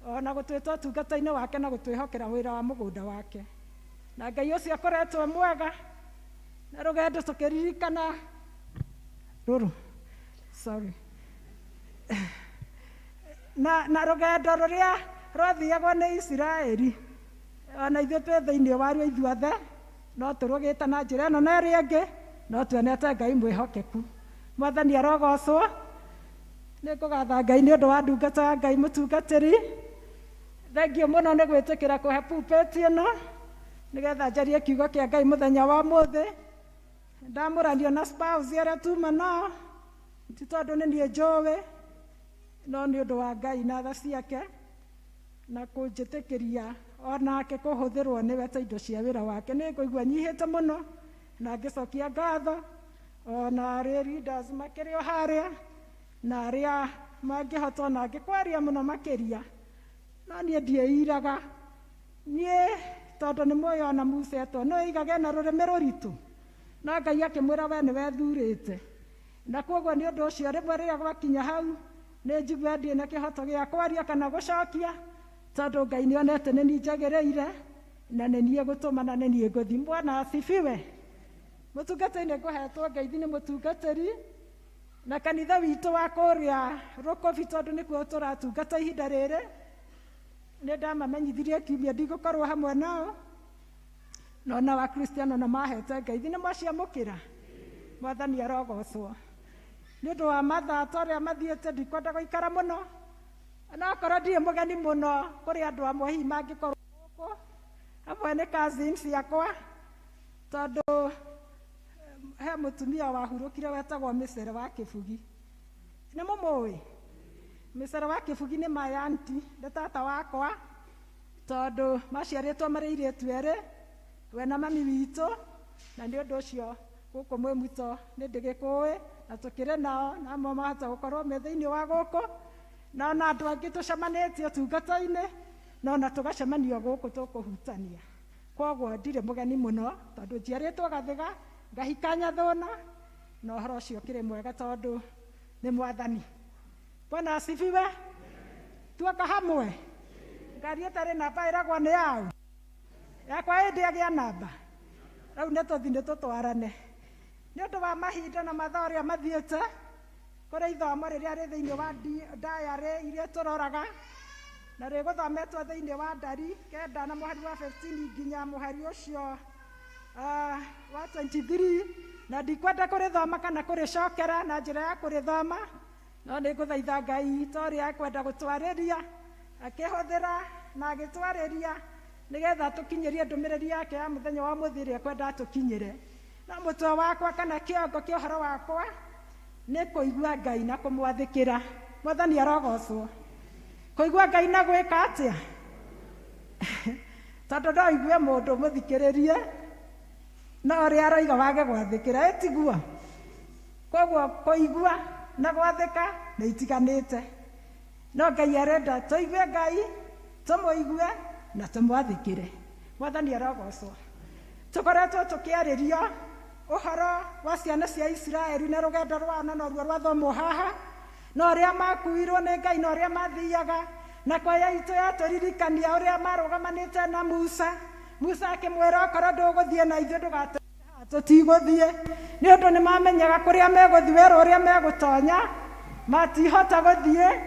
Speaker 6: ona gũtwĩta ũtungata-inĩ wake na gũtwĩhokera wĩra wa mũgũnda wake, na Ngai ũcio akoretwo mwega. Na rũgendo tũkĩririkana rũrũ, sorry, na rũgendo rũrĩa rwathiagwo nĩ Isiraeli, ona ithuĩ twĩ thĩinĩ waruo ithuothe, no tũrũgĩte na njĩra ĩno na ĩrĩa ĩngĩ, no tuonete Ngai mwĩhokeku. Mwathani arogocwo. Nĩ ngũgatha Ngai nĩ ũndũ wa ndungata ya Ngai mũtungatĩri. Thengio mũno nĩ gwĩtĩkĩra kũhe pulpit ĩno nĩgetha njarie kiugo kĩa Ngai mũthenya wa ũmũthĩ. Ndamũranio na spouse arĩa tuma nao, ti tondũ nĩ niĩ njũĩ, no nĩ ũndũ wa Ngai na tha ciake na kũnjĩtĩkĩria onake kũhũthĩrwo nĩwe ta indo cia wĩra wake. Nĩ ngũigua nyihĩte mũno na ngĩcokia ngatho ona arĩa leaders makĩrĩ o harĩa na arĩa mangĩhota ona ngĩkwaria mũno makĩria, no niĩ ndiĩiraga niĩ tondũ nĩ mũĩ ona Musa etwo no ĩigage na rũrĩmĩ rũritũ, no Ngai akĩmwĩra we nĩwe thurĩte, na koguo nĩ ũndũ ũcio rĩmwe rĩrĩa gwakinya hau nĩ njigua ndirĩ na kĩhoto gĩa kwaria kana gũcokia, tondũ Ngai nĩ onete nĩ niĩ njagĩrĩire na nĩ niĩ gũtũma na nĩ niĩ ngũthiĩ. Bwana asifiwe. Mũtungatĩri nĩ ngũhetwo ngeithi nĩ mũtungatĩri na kanitha witũ wa kũrĩa Rũkũbi, tondũ nĩkuo tũratungata ihinda rĩrĩ. Nĩ ndamamenyithirie kiumia ndigũkorwo hamwe nao, Na ona Wakristiano na mahete ngeithi nĩ mwaciamũkĩra. Mwathani arogocwo. Nĩ ũndũ wa mathaa ta ũrĩa mathiĩte, ndikwenda gũikara mũno, ona okorwo ndirĩ mũgeni mũno kũrĩ andũ amwe hihi mangĩkorwo gũkũ, amwe nĩ cousins ciakwa, tondũ he mũtumia wahurũkire wetagwo Mĩcere wa Kĩbugi. Nĩ mũmũĩ? Mĩcere wa Kĩbugi nĩ my auntie, nĩ tata wakwa, tondũ maciarĩtwo marĩ airĩtu erĩ, we na mami witũ, na nĩ ũndũ ũcio gũkũ mwĩ muto nĩ ndĩgĩkũĩ na tũkĩrĩ nao, na amwe mahota gũkorwo me thĩinĩ wa gũkũ, na ona andũ angĩ tũcemanĩtie ũtungata-inĩ, na ona tũgacemanio gũkũ tũkũhutania. Koguo ndirĩ mũgeni mũno, tondũ njiarĩtwo Gathiga, ngahika Nyathũna, na ũhoro ũcio ũkĩrĩ mwega tondũ nĩ Mwathani. Bwana asifiwe. Tuoka hamwe. Ngari ĩtarĩ namba ĩragwo nĩ yaũ? Yakwa ĩndĩ agĩa namba. Rĩu nĩ tũthiĩ nĩ tũtwarane. Nĩ ũndũ wa mahinda na mathaa ũrĩa mathiĩte, kũrĩ ithomo rĩrĩa rĩ thĩinĩ wa diary iria tũroraga, na rĩgũthometwo thĩinĩ wa ndari 9 na mũhari wa 15 nginya mũhari ũcio wa 23, na ndikwenda kũrĩthoma kana kũrĩcokera na njĩra ya kũrĩthoma, no nĩ ngũthaitha Ngai ta ũrĩa ekwenda gũtwarĩria, akĩhũthĩra na agĩtwarĩria nĩgetha tũkinyĩrie ndũmĩrĩri yake ya mũthenya wa ũmũthĩ ĩrĩa ekwenda atũkinyĩre. No mũtwe wakwa kana kĩongo kĩa ũhoro wakwa nĩ kũigua Ngai na kũmwathĩkĩra. Mwathani arogocwo. Kũigua Ngai na gwĩka atĩa? Tondũ no igue mũndũ mũthikĩrĩrie, no ũrĩa aroiga wage gwathĩkĩra, ĩtiguo? Koguo kũigua na gwathĩka nĩ itiganĩte. No Ngai arenda tũigue Ngai, tũmũigue na tũmwathĩkĩre. Mwathani arogocwo. Tũkoretwo tũkĩarĩrio ũhoro wa ciana cia Isiraeli na rũgendo rwao, na noruo rwathomwo haha, na ũrĩa makuirwo nĩ Ngai na ũrĩa mathiaga, na kwaya itũ yatũririkania ũrĩa marũgamanĩte na Musa. Musa akĩmwĩra okorwo ndũgũthiĩ na ithuĩ ndũgatũtige haha, tũtigũthiĩ. Nĩ ũndũ nĩ mamenyaga kũrĩa megũthiĩ, werũ ũrĩa megũtonya, matihota gũthiĩ,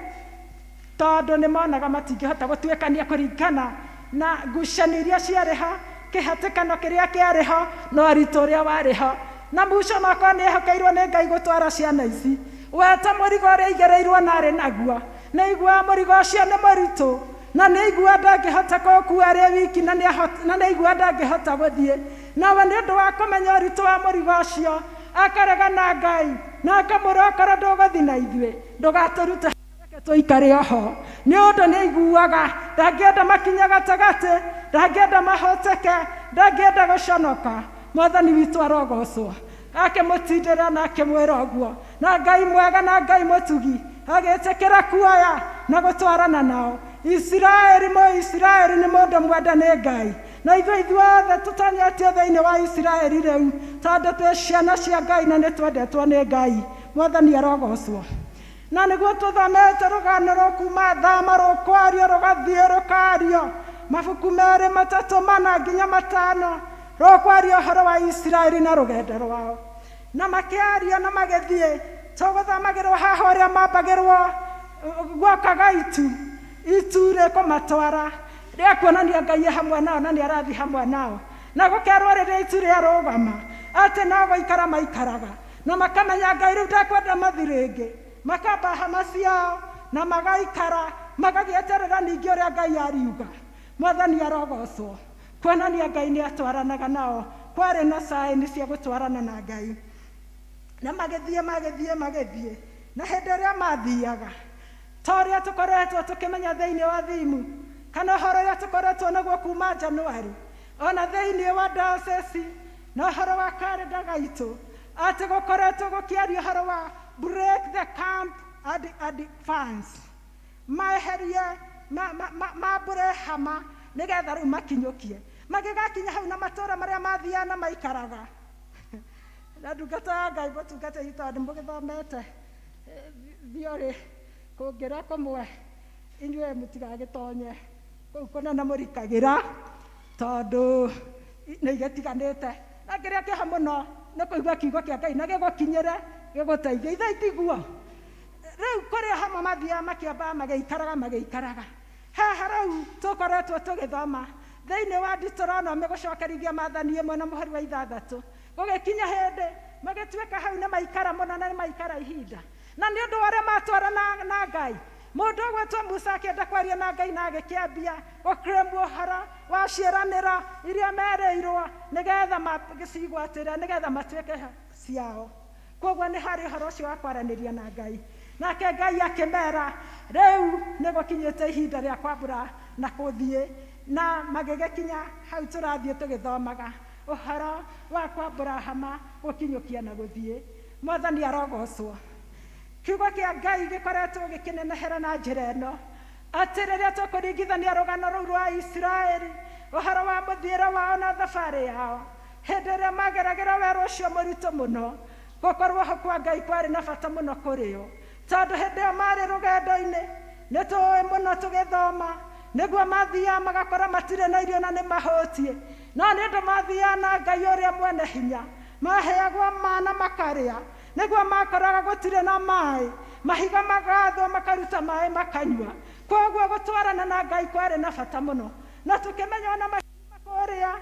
Speaker 6: tondũ nĩ monaga matingĩhota gũtuĩkania kũringana na ngucanio iria ciarĩ ho, kĩhatĩkano kĩrĩa kĩarĩ ho, na ũritũ ũrĩa warĩ ho. Na Musa onakorwo nĩ ehokeirwo nĩ Ngai gũtwara ciana ici, we ta mũrigo ũrĩa aigĩrĩirwo na arĩ naguo, nĩ aiguaga mũrigo ũcio nĩ mũritũ, na nĩ aiguaga ndangĩhota kũũkua arĩ wiki, na nĩ aiguaga ndangĩhota gũthiĩ. Nawe nĩ ũndũ wa kũmenya ũritũ wa mũrigo ũcio, akarega na Ngai, na akamwĩra okorwo ndũgũthiĩ na ithuĩ, ndũgatũrute reke tũikare oho. Nĩ ũndũ nĩ aiguaga ndangĩenda makinye gatagatĩ, ndangĩenda mahoteke, ndangĩenda gũconoka. Mwathani witũ arogocwo. Akĩmũtindĩra na akĩmwĩra ũguo, na Ngai mwega na Ngai mũtugi agĩtĩkĩra kuoya na gũtwarana nao. Isiraeli, Mũisiraeli nĩ mũndũ mwende nĩ Ngai, na ithuĩ ithuothe tũtonyetio thĩinĩ wa Isiraeli rĩu, tondũ twĩ ciana cia Ngai na nĩ twendetwo nĩ Ngai. Mwathani arogocwo. Na nĩguo tũthomete rũgano rũkuma thama rũkwario rũgathiĩ rũkario mabuku 2, 3, 4 nginya 5, rũkwario ũhoro wa Isiraeli na rũgendo rwao. Na makĩaria na magĩthiĩ, tũgũthomagĩrwo haha ũrĩa mambagĩrwo guokaga itu, itu rĩkũmatwara, rĩa kuonania Ngai e hamwe nao na nĩ arathiĩ hamwe nao. Na gũkerwo rĩrĩa itu rĩarũgama, atĩ no gũikara maikaraga, na makamenya Ngai rĩu ndekwenda mathiĩ rĩngĩ, makamba hema ciao na magaikara, magagĩeterera ningĩ ũrĩa Ngai ariuga. Mwathani arogocwo. Kuonania Ngai nĩ atwaranaga nao, kwarĩ na caĩni cia gũtwarana na Ngai. Na magĩthiĩ, magĩthiĩ, magĩthiĩ. Na hĩndĩ ĩrĩa mathiaga, ta ũrĩa tũkoretwo tũkĩmenya thĩinĩ wa thimu, kana ũhoro ũrĩa tũkoretwo naguo kuma Januari, ona thĩinĩ wa diocese, na ũhoro wa karenda gaitũ, atĩ gũkoretwo gũkĩaria ũhoro wa break the camp and advance. Maeherie, mambũre hama, nĩgetha rĩu makinyũkie. Magĩgakinya hau na matũũra marĩa mathiaga na maikaraga. Na ndungata ya Ngai mũtungatĩri, tondũ mũgĩthomete theory kũngĩra kũmwe, inyuĩ mũtigagĩtonye kũu kũnene mũrikagĩra, tondũ nĩ igĩtiganĩte. Na kĩrĩa kĩho mũno nĩ kũigua kiugo kĩa Ngai na gĩgũkinyĩre, gĩgũteithie. Ithe itiguo. Rĩu kũrĩa hamwe mathiaga makĩambaga magĩikaraga, magĩikaraga. Haha rĩu tũkoretwo tũgĩthoma Thĩinĩ wa Deuteronomy gũcokerithia maathani ĩmwe na mũhari wa ithathatũ, gũgĩkinya hĩndĩ magĩtuĩka hau nĩ maikara mũno na nĩ maikara ihinda. Na nĩ ũndũ wa ũrĩa matwarana na Ngai, mũndũ ũgwĩtwo Musa akĩenda kwaria na Ngai na agĩkĩambia gũclaim ũhoro wa ciĩranĩro iria merĩirwo nĩgetha magĩcigwatĩre nĩgetha matuĩke ciao. Koguo nĩ harĩ ũhoro ũcio wa kwaranĩria na Ngai. Nake Ngai akĩmera, rĩu nĩ gũkinyĩte ihinda rĩa kwambũra na kũthiĩ, na magĩgĩkinya hau tũrathiĩ tũgĩthomaga ũhoro wa kwambũra hama gũkinyũkia na gũthiĩ. Mwathani arogocwo. Kiugo kĩa Ngai gĩkoretwo gĩkĩnenehera na njĩra ĩno, atĩ rĩrĩa tũkũringithania rũgano rũu rwa Isiraeli, ũhoro wa mũthiĩre wao na thabarĩ yao, hĩndĩ ĩrĩa mageragĩra werũ ũcio mũritũ mũno, gũkorwo ho kwa Ngai kwarĩ na bata mũno kũrĩ o. Tondũ hĩndĩ ĩyo marĩ rũgendo-inĩ, nĩ tũĩ mũno tũgĩthoma, nĩguo mathiaga magakora matirĩ na irio na nĩ mahũtiĩ. No nĩ ũndũ mathiaga na Ngai ũrĩa mwene hinya, maheagwo mana makarĩa, nĩguo makoraga gũtirĩ na maĩ, mahiga magathwo makaruta maĩ makanyua. Koguo gũtwarana na Ngai kwarĩ na bata mũno. Na tũkĩmenya ona makiuma kũrĩa,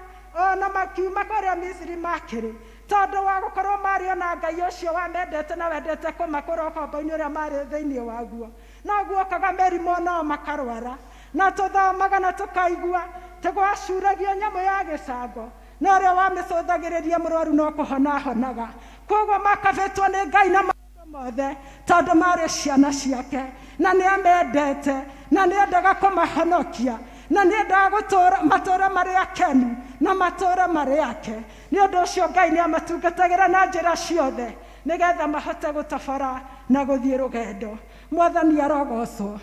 Speaker 6: ona makiuma kũrĩa Misiri makĩrĩ, tondũ wa gũkorwo marĩ ona Ngai ũcio wamendete na wendete kũmakũra ũkombo-inĩ ũrĩa marĩ thĩinĩ waguo. Noguo okaga mĩrimũ nao makarwara. Na tũthomaga na tũkaigua tũgwacuragio nyamũ ya gĩcango, na ũrĩa wamĩcũthagĩrĩria mũrwaru no kũhona ahonaga. Koguo makabĩtwo nĩ Ngai na maũndũ mothe, tondũ marĩ ciana ciake, na nĩ amendete, na nĩ endaga kũmahonokia, na nĩ endaga gũtũũra matũũra marĩ akenu, na matũũra marĩ ake. Nĩ ũndũ ũcio Ngai nĩ amatungatagĩra na njĩra ciothe, nĩgetha mahote gũtabara na gũthiĩ rũgendo. Mwathani arogocwo.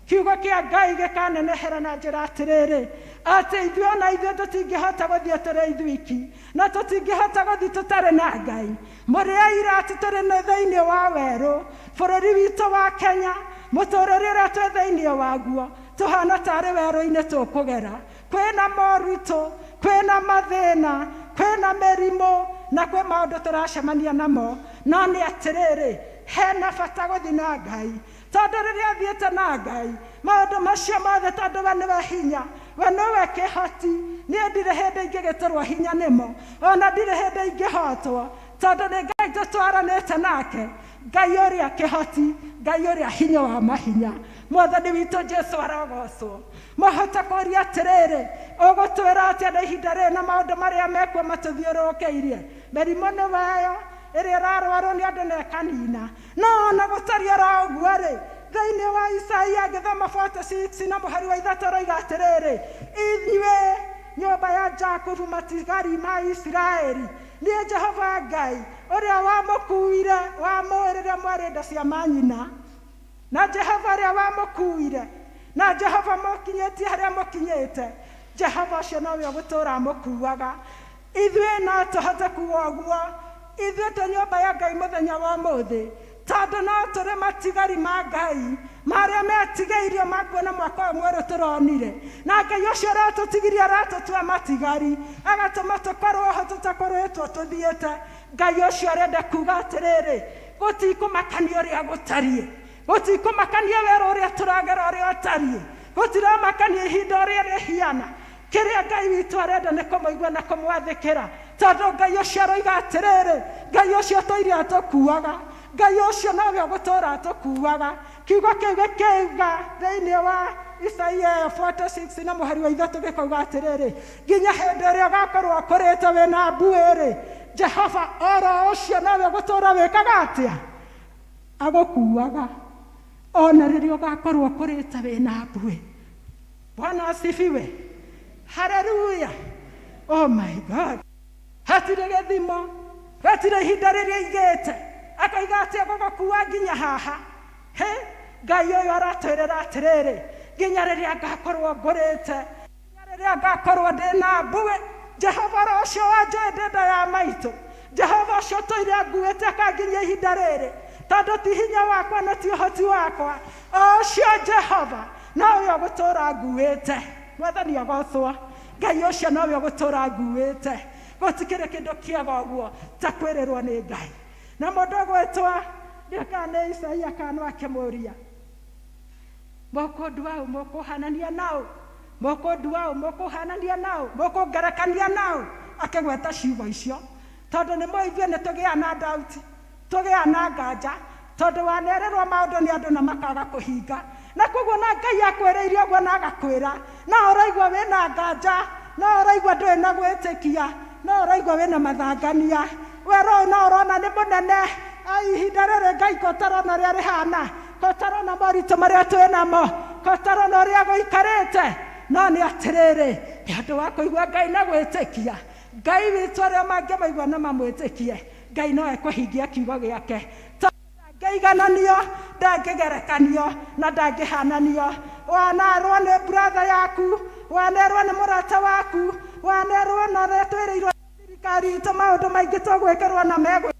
Speaker 6: Kiugo kĩa Ngai gĩkanenehera na njĩra atĩrĩrĩ, atĩ ithuĩ ona ithuĩ tũtingĩhota gũthiĩ tũrĩ ithuiki, na tũtingĩhota gũthiĩ tũtarĩ na Ngai. Mũrĩ aira atĩ tũrĩ na thĩinĩ wa werũ, bũrũri witũ wa Kenya, mũtũũrĩre ũrĩa twĩ thĩinĩ waguo, tũhana tarĩ werũ-inĩ tũkũgera. Kwĩna moritũ, kwĩna mathĩna, kwĩna mĩrimũ, na kwĩ maũndũ tũracemania namo. No nĩ atĩrĩrĩ, hena bata gũthiĩ na Ngai. Tondũ rĩrĩa thiĩte na Ngai, maũndũ macio mothe, tondũ we nĩwe hinya, we nĩwe kĩhoti, niĩ ndirĩ hĩndĩ ingĩgĩtũrwo hinya nĩmo, ona ndirĩ hĩndĩ ingĩhotwo, tondũ nĩ Ngai tũtwaranĩte nake, Ngai ũrĩa kĩhoti, Ngai ũrĩa hinya wa mahinya. Mwathani witũ Jesu arogocwo. Mwahota kũũria atĩrĩrĩ, ũgũtwĩra atĩa na ihinda rĩrĩ na maũndũ marĩa mekuo matũthiũrũrũkĩirie? Mĩrimũ nĩ weyo, ĩrĩa ĩrarwarwo nĩ andũ na ĩkanina. No ona gũtariĩ oro ũguo rĩ, thĩinĩ wa Isaia ngĩthoma 46 na mũhari wa ithatũ aroiga atĩrĩrĩ, inyuĩ nyũmba ya Jakubu, matigari ma Isiraeli, niĩ Jehova Ngai ũrĩa wamũkuire, wamũĩ rĩrĩa mwarĩ nda cia manyina, na Jehova ũrĩa wamũkuire, na Jehova mũkinyĩtie harĩa mũkinyĩte, Jehova ũcio nowe ũgũtũũra amũkuaga. Ithuĩ no tũhote kuga ũguo, ithuĩ twĩ nyũmba ya Ngai mũthenya wa ũmũthĩ, tondũ no tũrĩ matigari ma Ngai marĩa metigĩirio makuona mwaka ũyũ mwerũ tũronire. Na Ngai ũcio ũratũtigiria aratũtua matigari, agatũma tũkorwo ho tũtakũrĩtwo tũthiĩte. Ngai ũcio arenda kuga atĩrĩrĩ, gũtikũmakania ũrĩa gũtariĩ, gũtikũmakania werũ ũrĩa tũragera ũrĩa ũtariĩ, gũtiramakania ihinda ũrĩa rĩhiana. Kĩrĩa Ngai witũ arenda nĩ kũmũigua na kũmwathĩkĩra, tondũ Ngai ũcio aroiga atĩrĩrĩ, Ngai ũcio tũire atũkuaga, Ngai ũcio nowe ũgũtũũra atũkuaga. Kiugo kĩu gĩkĩuga thĩinĩ wa Isaia ĩyo 46 na mũhari wa ithatũ gĩkauga atĩrĩrĩ, nginya hĩndĩ ĩrĩa ũgakorwo ũkũrĩte wĩna mbuĩ-rĩ, Jehova oro ũcio nowe ũgũtũũra wĩkaga atĩa? Agũkuaga ona rĩrĩa ũgakorwo ũkũrĩte wĩna mbuĩ. Bwana asifiwe. Haleluya. Oh my God. Hatirĩ gĩthimo, hatirĩ ihinda rĩrĩa aigĩte, akaiga atĩ egũgũkua nginya haha. He, Ngai ũyũ aratwĩrĩra atĩrĩrĩ, nginya rĩrĩa ngakorwo ngũrĩte, nginya rĩrĩa ngakorwo ndĩna mbuĩ, Jehova oro ũcio wanjũĩ ndĩ nda ya maitũ, Jehova ũcio ũtũire anguĩte akanginyia ihinda rĩrĩ, tondũ ti hinya wakwa na ti ũhoti wakwa, o ũcio Jehova nowe ũgũtũũra nguĩte. Mwathani agocwo. Ngai ũcio nowe ũgũtũũra nguĩte. Gũtikĩrĩ kĩndũ kĩega ũguo ta kwĩrĩrwo nĩ Ngai. Na mũndũ ũgwĩtwo ndiũĩ kana nĩ Isaia kana no akĩmũria, mũkũndua ũ, mũkũhanania na ũ? Mũkũndua ũ? Mũkũhanania nao? Mũkũngerekania nao? Akĩgweta ciugo icio tondũ nĩ mũĩ ithuĩ nĩ tũgĩaga na doubt, tũgĩaga na nganja tondũ wanerĩrwo maũndũ nĩ andũ na makaga kũhinga. Na koguo na Ngai akwĩrĩire ũguo na agakwĩra, no ũraigua wĩna nganja, no ũraigua ndũrĩ na gwĩtĩkia, no ũraigua wĩna mathangania. Wĩra ũyũ no ũrona nĩ mũnene, ai ihinda rĩrĩ Ngai ko ũtarona ũrĩa rĩhana, ko ũtarona moritũ marĩa twĩ namo, ko ũtarona ũrĩa gũikarĩte. No nĩ atĩrĩrĩ, nĩ ũndũ wa kũigua Ngai na gwĩtĩkia, Ngai witũ arĩa mangĩmũigua na mamwĩtĩkie, Ngai no ekũhingia kiugo gĩake. Tondũ ndangĩigananio, ndangĩgerekanio na ndangĩhananio. Wanerwo nĩ brother yaku, wanerwo nĩ mũrata waku, wanerwo na ũrĩa twĩrĩirwo nĩ thirikari itũ maũndũ maingĩ tũgwĩkĩrwo na megwĩkwo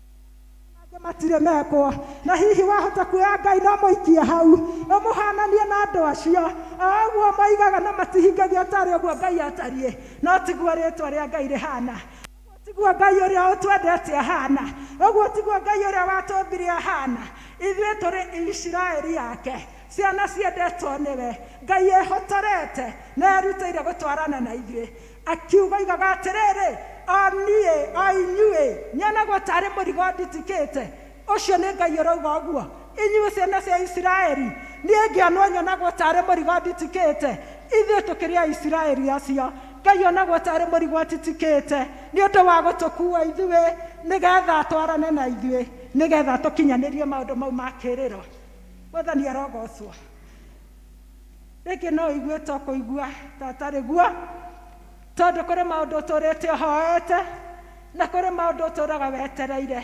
Speaker 6: mangĩ matirĩ mekwo. Na hihi wahota kuoya Ngai na ũmũikie hau, ũmũhananie na andũ acio, o ũguo moigaga na matihingagia tarĩ ũguo Ngai atariĩ. No tiguo rĩtwa rĩa Ngai rĩhana. Ũguo tiguo Ngai ũrĩa ũtwendete ahana. Ũguo tiguo Ngai ũrĩa watũmbire ahana. Ithuĩ tũrĩ Isiraeli yake, ciana ciendetwo nĩwe. Ngai ehotorete na erutĩire gũtwarana na ithuĩ. Akiuga oigaga atĩrĩrĩ, o niĩ, o inyuĩ, nyonagwo tarĩ mũrigo nditikĩte. Ũcio nĩ Ngai ũrauga ũguo. Inyuĩ ciana cia Isiraeli, niĩ ngĩonwo nyonagwo tarĩ mũrigo nditikĩte. Ithuĩ tũkĩrĩ Aisiraeli acio, Ngai onagwo tarĩ mũrigo atitikĩte nĩ ũndũ wa gũtũkuua ithuĩ, nĩgetha atwarane na ithuĩ, nĩgetha tũkinyanĩrie maũndũ mau ma kĩĩrĩro. Mwathani arogocwo. Rĩngĩ no ũigue ta ũkũigua ta atarĩ guo, tondũ kũrĩ maũndũ ũtũrĩte ũhoete, na kũrĩ maũndũ ũtũraga wetereire,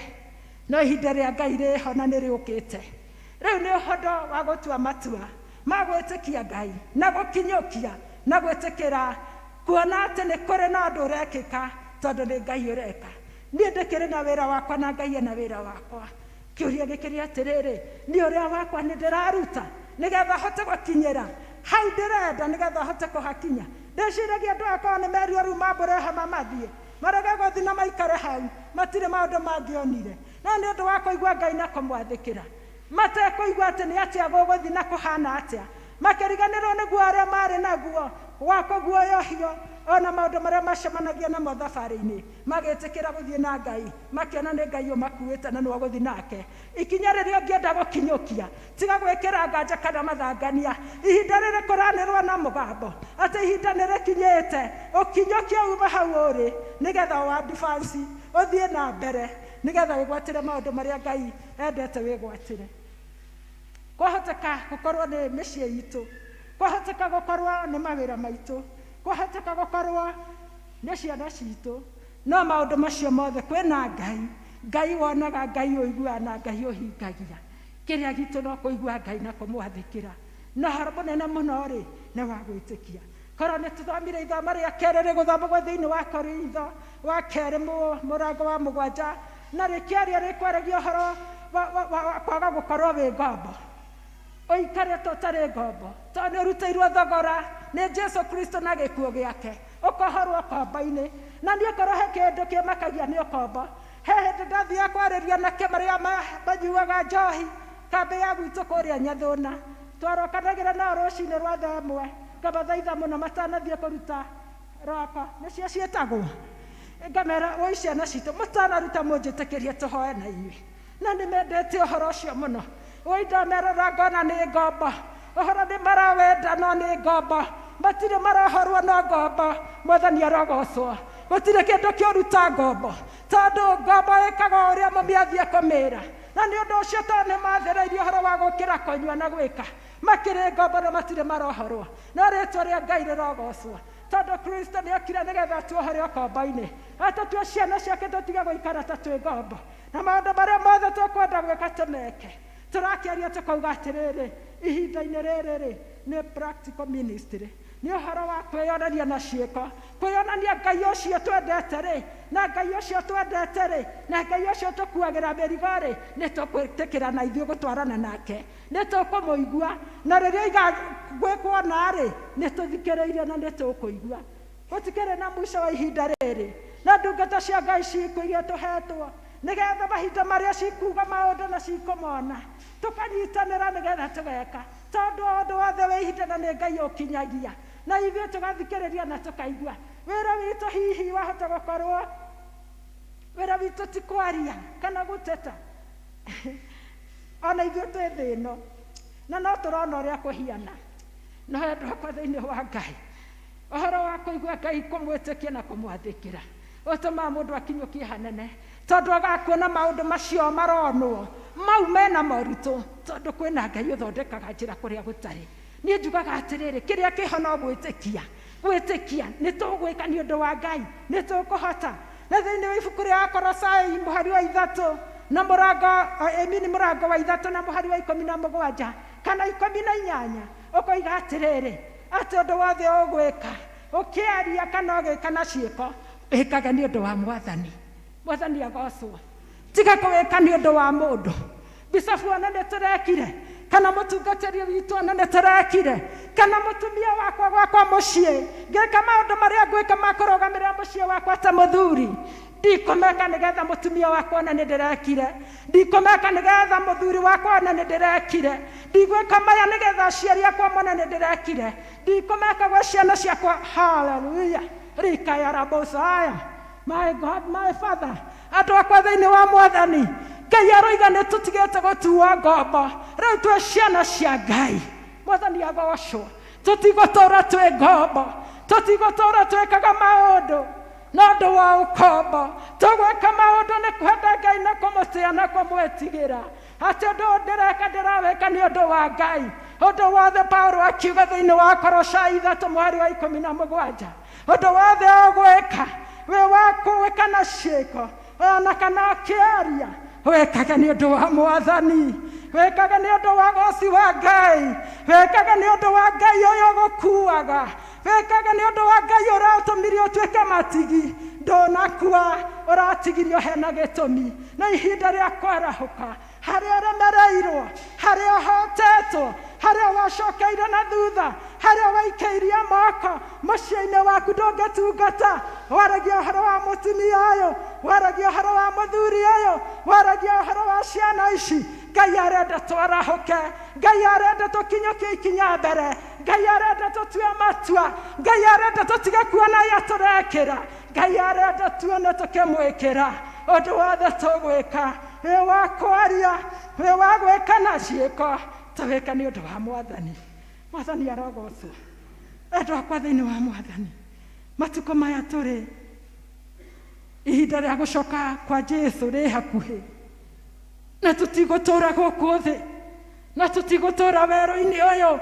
Speaker 6: no ihinda rĩa Ngai rĩho na nĩ rĩũkĩte. Rĩu nĩ ũhoro wa gũtua matua ma gwĩtĩkia Ngai na gũkinyũkia na gwĩtĩkĩra kuona atĩ nĩ kũrĩ na ũndũ ũrekĩka tondũ nĩ Ngai ũreka. Niĩ ndĩkĩrĩ na wĩra wakwa na Ngai ena wĩra wakwa. Kĩũria gĩkĩrĩ atĩrĩrĩ, niĩ ũrĩa wakwa nĩ ndĩraruta nĩgetha hote gũkinyĩra hau ndĩrenda, nĩgetha hote kũhakinya? Ndĩciragia andũ aya korwo nĩ merirwo rĩu mambũre hema mathiĩ, marege gũthiĩ na maikare hau, matirĩ maũndũ mangĩonire. No nĩ ũndũ wa kũigua Ngai na kũmwathĩkĩra, matekũigua atĩ nĩ atĩa gũgũthiĩ na kũhana atĩa, makĩriganĩrwo nĩ guoya ũrĩa maarĩ naguo wa kũguoyohio, o na maũndũ marĩa macemanagia namo thabarĩ-inĩ, magĩtĩkĩra gũthiĩ na Ngai, makĩona nĩ Ngai ũmakuĩte na nĩwe ũgũthiĩ nake. Ikinya rĩrĩa ũngĩenda gũkinyũkia, tiga gwĩkĩra nganja kana mathangania. Ihinda rĩrĩ kũranĩrwo na mũgambo atĩ ihinda nĩ rĩkinyĩte, ũkinyũkie ume hau ũrĩ, nĩgetha ũ advance, ũthiĩ na mbere, nĩgetha wĩgwatĩre maũndũ marĩa Ngai endete wĩgwatĩre. Kwahoteka gũkorwo nĩ mĩciĩ itũ, kwahoteka gũkorwo nĩ mawĩra maitũ, kwahoteka gũkorwo nĩ ciana citũ, no maũndũ macio mothe kwĩna Ngai, Ngai wonaga, Ngai ũiguaga na Ngai ũhingagia. Kĩrĩa gitũ no kũigua Ngai na kũmwathĩkĩra. Na ũhoro mũnene mũno rĩ, nĩ wa gwĩtĩkia. Korwo nĩ tũthomire ithomo rĩa kerĩ rĩgũthomagwo thĩinĩ wa Korintho wa kerĩ mũrango wa mũgwanja, na rĩkĩaria rĩkwaragia ũhoro wa kwaga gũkorwo wĩ ngombo. Ũikarĩte ũtarĩ ngombo, tondũ nĩ ũrutĩirwo thogora nĩ Jesu Kristo na gĩkuũ gĩake, ũkohorwo ũkombo-inĩ. Na niĩ korwo he kĩndũ kĩmakagia nĩ ũkombo. He hĩndĩ ndathiaga kwarĩria anake marĩa manyuaga njohi kambĩ ya gwitũ kũrĩa Nyathũna. Twarokanagĩra nao rũcinĩ rwa thaa ĩmwe, ngamathaitha mũno matanathiĩ kũruta roko, nĩcio ciĩtagwo. Ngamera, woi ciana citũ, mũtanaruta mũnjĩtĩkĩrie tũhoe na inyuĩ. Na nĩ mendete ũhoro ũcio mũno. Woi ndamerora ngona nĩ ngombo. Ũhoro nĩ marawenda no nĩ ngombo. Matirĩ marohorwo no ngombo. Mwathani arogocwo. Gũtirĩ kĩndũ kĩũru ta ngombo, tondũ ngombo ĩkaga o ũrĩa mũmĩathi ekũmĩra. Na nĩ ũndũ ũcio tondũ nĩ mathĩrĩirie ũhoro wa gũkĩra kũnyua na gwĩka, makĩrĩ ngombo na matirĩ marohorwo. No rĩtwa rĩa Ngai rĩrogocwo, tondũ Kristo nĩ okire nĩgetha atuohore ũkombo-inĩ, atũtue ciana ciake tũtige gũikara ta twĩ ngombo, na maũndũ marĩa mothe tũkwenda gwĩka tũmeke. Tũrakĩaria tũkauga atĩrĩrĩ, ihinda-inĩ rĩrĩ-rĩ, nĩ practical ministry, nĩ ũhoro wa kwĩyonania na ciĩko, kwĩyonania Ngai ũcio twendete-rĩ, na Ngai ũcio twendete-rĩ, na Ngai ũcio tũkuagĩra mĩrigo-rĩ, nĩ tũkwĩtĩkĩra na ithuĩ gũtwarana nake, nĩ tũkũmũigua, na rĩrĩa oiga gwĩkwo ũna-rĩ, nĩ tũthikĩrĩirie na nĩ tũkũigua. Gũtikĩrĩ na mũico wa ihinda rĩrĩ, no ndungata cia Ngai ciikũ iria tũhetwo, nĩgetha mahinda marĩa cikuuga maũndũ na cikũmona, tũkanyitanĩra nĩgetha tũgeka, tondũ ũndũ wothe wĩ ihinda na nĩ Ngai ũkinyagia. Na ithuĩ tũgathikĩrĩria na tũkaigua. Wĩra witũ hihi wahota gũkorwo wĩra witũ ti kwaria kana gũteta. Ona ithuĩ twĩ thĩ ĩno na no tũrona ũrĩa kũhiana. No endwa akwa thĩinĩ wa Ngai, ũhoro wa kũigua Ngai, kũmwĩtĩkia na kũmwathĩkĩra ũtũmaga mũndũ akinyũkie hanene, tondũ agakuona maũndũ macio maronwo mau mena moritũ, tondũ kwĩna Ngai ũthondekaga njĩra kũrĩa gũtarĩ. Niĩ njugaga atĩrĩrĩ, kĩrĩa kĩho no gwĩtĩkia, gwĩtĩkia nĩ tũgwĩka nĩ ũndũ wa Ngai, nĩ tũkũhota. Na thĩinĩ wa ibuku rĩa Akolosai mũhari wa ithatũ na mũrango, I mean mũrango wa ithatũ na mũhari wa 17 kana 18, ũkoiga atĩrĩrĩ, atĩ ũndũ wothe ũgwĩka, ũkĩaria kana ũgĩka na ciĩko, wĩkage nĩ ũndũ wa Mwathani. Mwathani agocwo. Tiga kũwĩka nĩ ũndũ wa mũndũ. Bicabu ona nĩ tũrekire, kana mũtungatĩri witũ ona nĩ tũrekire, kana mũtumia wakwa gwakwa mũciĩ, ngĩka maũndũ marĩa ngwĩka ma kũrũgamĩrĩra mũciĩ wakwa ta mũthuri, ndikũmeka nĩgetha mũtumia wakwa ona nĩ ndĩrekire, ndikũmeka nĩgetha mũthuri wakwa ona nĩ ndĩrekire, ndigwĩka maya nĩgetha aciari akwa mone nĩ ndĩrekire, ndikũmeka gwĩ ciana ciakwa. Haleluya, rika ya rabosaya. My God, my Father, andũ akwa thĩinĩ wa Mwathani, Ngai aroiga nĩ tũtigĩte gũtuo ngombo, rĩu twĩ ciana cia Ngai. Mwathani agocwo. Tũtigũtũra twĩ ngombo, tũtigũtũra twĩkaga maũndũ na ũndũ wa ũkombo, tũgwĩka maũndũ nĩ kwenda Ngai na kũmũtĩa na kũmwĩtigĩra, atĩ ũndũ ũyũ ndĩreka ndĩrawĩka nĩ ũndũ wa Ngai. Ũndũ wothe Paulo akiuga thĩinĩ wa Kolosai ithatũ mũhari wa 17, ũndũ wothe ũgwĩka wĩ wa kũwĩka na ciĩko ona kana ũkĩaria, wĩkage nĩ ũndũ wa Mwathani, wĩkage nĩ ũndũ wa goci wa Ngai, wĩkage nĩ ũndũ wa Ngai ũyũ ũgũkuaga, wĩkage nĩ ũndũ wa Ngai ũratũmire ũtuĩke matigi, ndũnakua, ũratigirio hena gĩtũmi na ihinda rĩa kwarahũka, harĩa ũremereirwo, harĩa ũhotetwo, harĩa wacokeire na thutha, harĩa waikĩirie moko, mũciĩ-inĩ waku ndũngĩtungata, waragia ũhoro wa mũtumia ũyũ, waragia ũhoro wa mũthuri ũyũ, waragia ũhoro wa ciana ici. Ngai arenda twarahũke, Ngai arenda tũkinyũkie ikinya mbere, Ngai arenda tũtue matua, Ngai arenda tũtige kuona aya tũrekĩra, Ngai arenda tuone tũkĩmwĩkĩra. Ũndũ wothe tũgwĩka, wĩ wa kwaria, wĩ wa gwĩka na ciĩko, tũwĩke nĩ ũndũ wa Mwathani. Mwathani arogocwo. Endwa akwa thĩinĩ wa Mwathani, matukũ maya tũrĩ, ihinda rĩa gũcoka kwa Jesu rĩ hakuhĩ, na tũtigũtũra gũkũ thĩ, na tũtigũtũra werũ-inĩ ũyũ,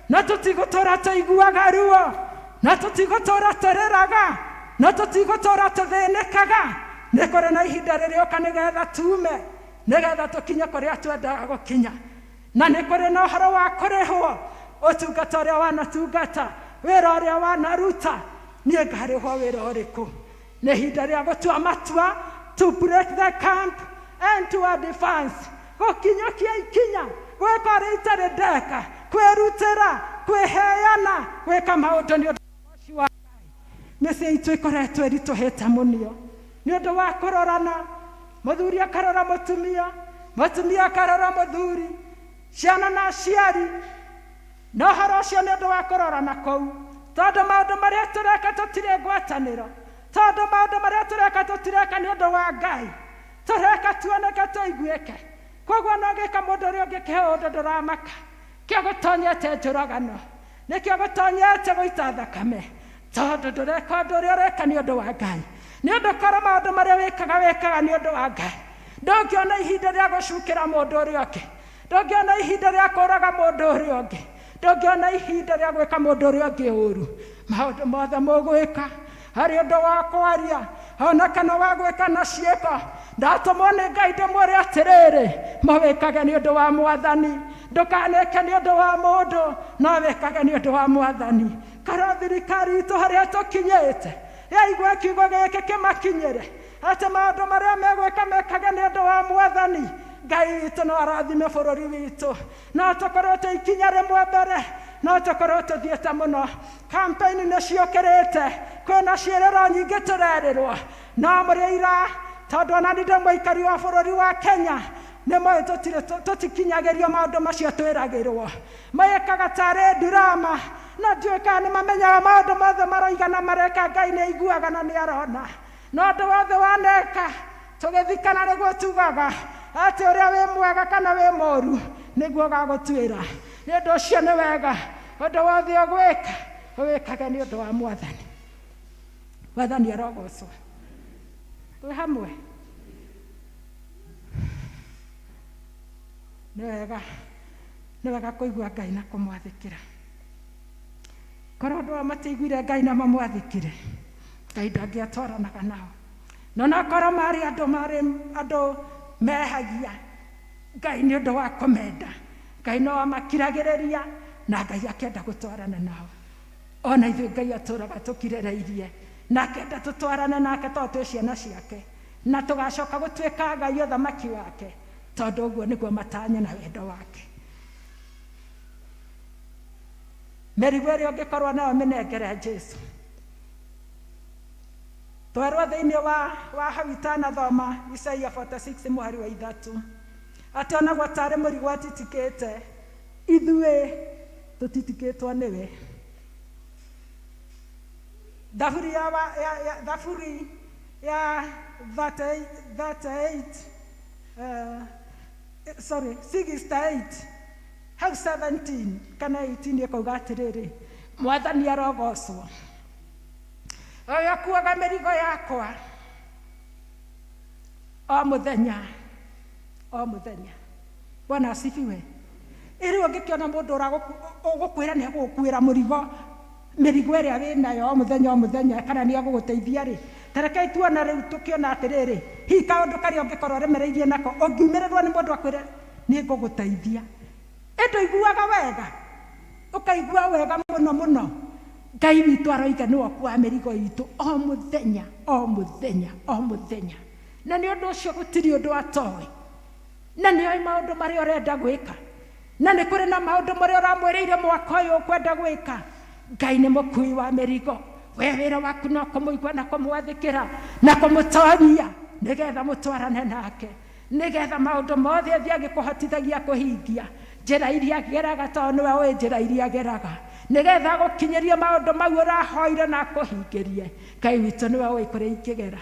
Speaker 6: na tũtigũtũra tũiguaga ruo, na tũtigũtũra tũrĩraga, na tũtigũtũra tũthĩnĩkaga. Nĩ kũrĩ na ihinda rĩrĩũka nĩgetha tume, nĩgetha tũkinye kũrĩa twendaga gũkinya. Na nĩ kũrĩ na ũhoro wa kũrĩhwo ũtungata ũrĩa wanatungata, wĩra ũrĩa wanaruta, niĩ ngarĩhwo wĩra ũrĩkũ? Nĩ ihinda rĩa gũtua matua, to break the camp and to advance, gũkinyũkia ikinya, gwĩka ũrĩa itarĩ ndeka, kwĩrutĩra, kwĩheana, gwĩka maũndũ nĩ ũndũ wa Ngai. Mĩciĩ itũ ĩkoretwo ĩritũhĩte mũno nĩ ũndũ wa kũrorana, mũthuri akarora mũtumia, mũtumia akarora mũthuri, ciana na aciari, na ũhoro ũcio nĩ ũndũ wa kũrorana kũu, tondũ maũndũ marĩa tũreka tũtirĩ ngwatanĩro, tondũ maũndũ marĩa tũreka tũtireka nĩ ũndũ wa Ngai, tũreka tuoneke tũiguĩke. Koguo no gĩka mũndũ ũrĩa ũngĩ kĩũndũ ndũramaka, kĩo gũtonyete njũragano, nĩkĩo gũtonyete gũita thakame, tondũ ndũreka ũndũ ũrĩa ũreka nĩ ũndũ wa Ngai. Nĩ ũndũ korwo maũndũ marĩa wĩkaga wĩkaga nĩ ũndũ wa Ngai, ndũngĩona ihinda rĩa gũcukĩra mũndũ ũrĩa ũngĩ, ndũngĩona ihinda rĩa kũũraga mũndũ ũrĩa ũngĩ, ndũngĩona ihinda rĩa gwĩka mũndũ ũrĩa ũngĩ ũru. Maũndũ mothe mũgwĩka harĩ ũndũ wa kwaria ona kana wa gwĩka na ciĩko, ndatũmwo nĩ Ngai ndĩmwĩre atĩrĩrĩ, mawĩkage nĩ ũndũ wa Mwathani, ndũkaneke nĩ ũndũ wa mũndũ, no wĩkage nĩ ũndũ wa Mwathani. Korwo thirikari itũ harĩa tũkinyĩte yaigua kiugo gĩkĩ kĩmakinyĩre atĩ maũndũ marĩa megwĩka mekage nĩ ũndũ wa Mwathani, Ngai witũ no arathime bũrũri witũ. No tũkorwo twĩ ikinya rĩmwe mbere, no tũkorwo tũthiĩte mũno. Campaign nĩ ciũkĩrĩte, kwĩna ciĩrĩro nyingĩ tũrerĩrwo, no mũrĩ aira, tondũ ona niĩ ndĩ mũikari wa bũrũri wa Kenya, nĩ mũĩ tũtikinyagĩrio maũndũ macio twĩragĩrwo. Mekaga tarĩ drama, na Ndiũĩ kana nĩ mamenyaga maũndũ mothe maroiga na mareka, Ngai nĩ aiguaga na nĩ arona. Na ũndũ wothe waneka, tũgĩthikana nĩguo tugaga atĩ ũrĩa wĩ mwega kana wĩ mũru nĩguo ũgagũtuĩra. Nĩ ũndũ ũcio nĩ wega ũndũ wothe ũgwĩka, ũwĩkage nĩ ũndũ wa Mwathani. Mwathani arogocwo. Twĩ hamwe? Nĩ wega, nĩ wega kũigua Ngai na kũmwathĩkĩra. Korwo andũ aya matiaiguire Ngai na mamwathĩkĩre, Ngai ndangĩatwaranaga nao. Na onakorwo marĩ andũ marĩ andũ mehagia, Ngai nĩ ũndũ wa kũmenda, Ngai no amakiragĩrĩria na Ngai akenda gũtwarana nao. Ona ithuĩ Ngai atũraga tũkirereirie na akenda tũtwarane nake tondũ twĩ ciana ciake na tũgacoka gũtuĩka agai ũthamaki wake tondũ ũguo nĩguo matanya na wendo wake. Mĩrigo ĩrĩa ũngĩkorwo nayo mĩnengere Jesu. Twerwo thĩinĩ wa, wa hau itanathoma Isaia 46 mũhari wa ithatũ atĩ onagwo tarĩ mũrigo atitikĩte ithuĩ tũtitikĩtwo nĩwe. Thaburi ya, wa, ya, ya, Thaburi ya 30, 38 sorry 68 hau 17 kana 18 ĩkauga atĩrĩrĩ, Mwathani arogocwo ũyũ akuaga mĩrigo yakwa o mũthenya o mũthenya. Bwana asifiwe. Ĩ rĩu ũngĩkĩona mũndũ ũgũkwĩra nĩ egũgũkuĩra mũrigo, mĩrigo ĩrĩa wĩ nayo o mũthenya o mũthenya, kana nĩ egũgũteithia rĩ, ta rekei tuona rĩu tũkĩona atĩrĩrĩ, hihi kaũndũ karĩa ũngĩkorwo ũremereirie nako, ũngiumĩrĩrwo nĩ mũndũ akwĩre nĩ ngũgũteithia, ĩ ndũiguaga wega? Ũkaigua wega mũno mũno. Ngai witũ aroiga nĩwe ũkuaga mĩrigo itũ o mũthenya o mũthenya o mũthenya. Na nĩ ũndũ ũcio gũtirĩ ũndũ atoĩ. Na nĩ oĩ maũndũ marĩa ũrenda gwĩka. Na nĩ kũrĩ na maũndũ marĩa ũramwĩrĩire mwaka ũyũ ũkwenda gwĩka. Ngai nĩ mũkui wa mĩrigo. We wĩra waku no kũmũigua na kũmwathĩkĩra na kũmũtonyia nĩgetha mũtwarane nake. Nĩgetha maũndũ mothe athiĩ agĩkũhotithagia kũhingia njĩra iria ageraga, tondũ nĩwe ũĩ njĩra iria ageraga, nĩgetha agũkinyĩrie maũndũ mau ũrahoire na akũhingĩrie. Ngai witũ nĩwe ũĩ kũrĩa ingĩgera.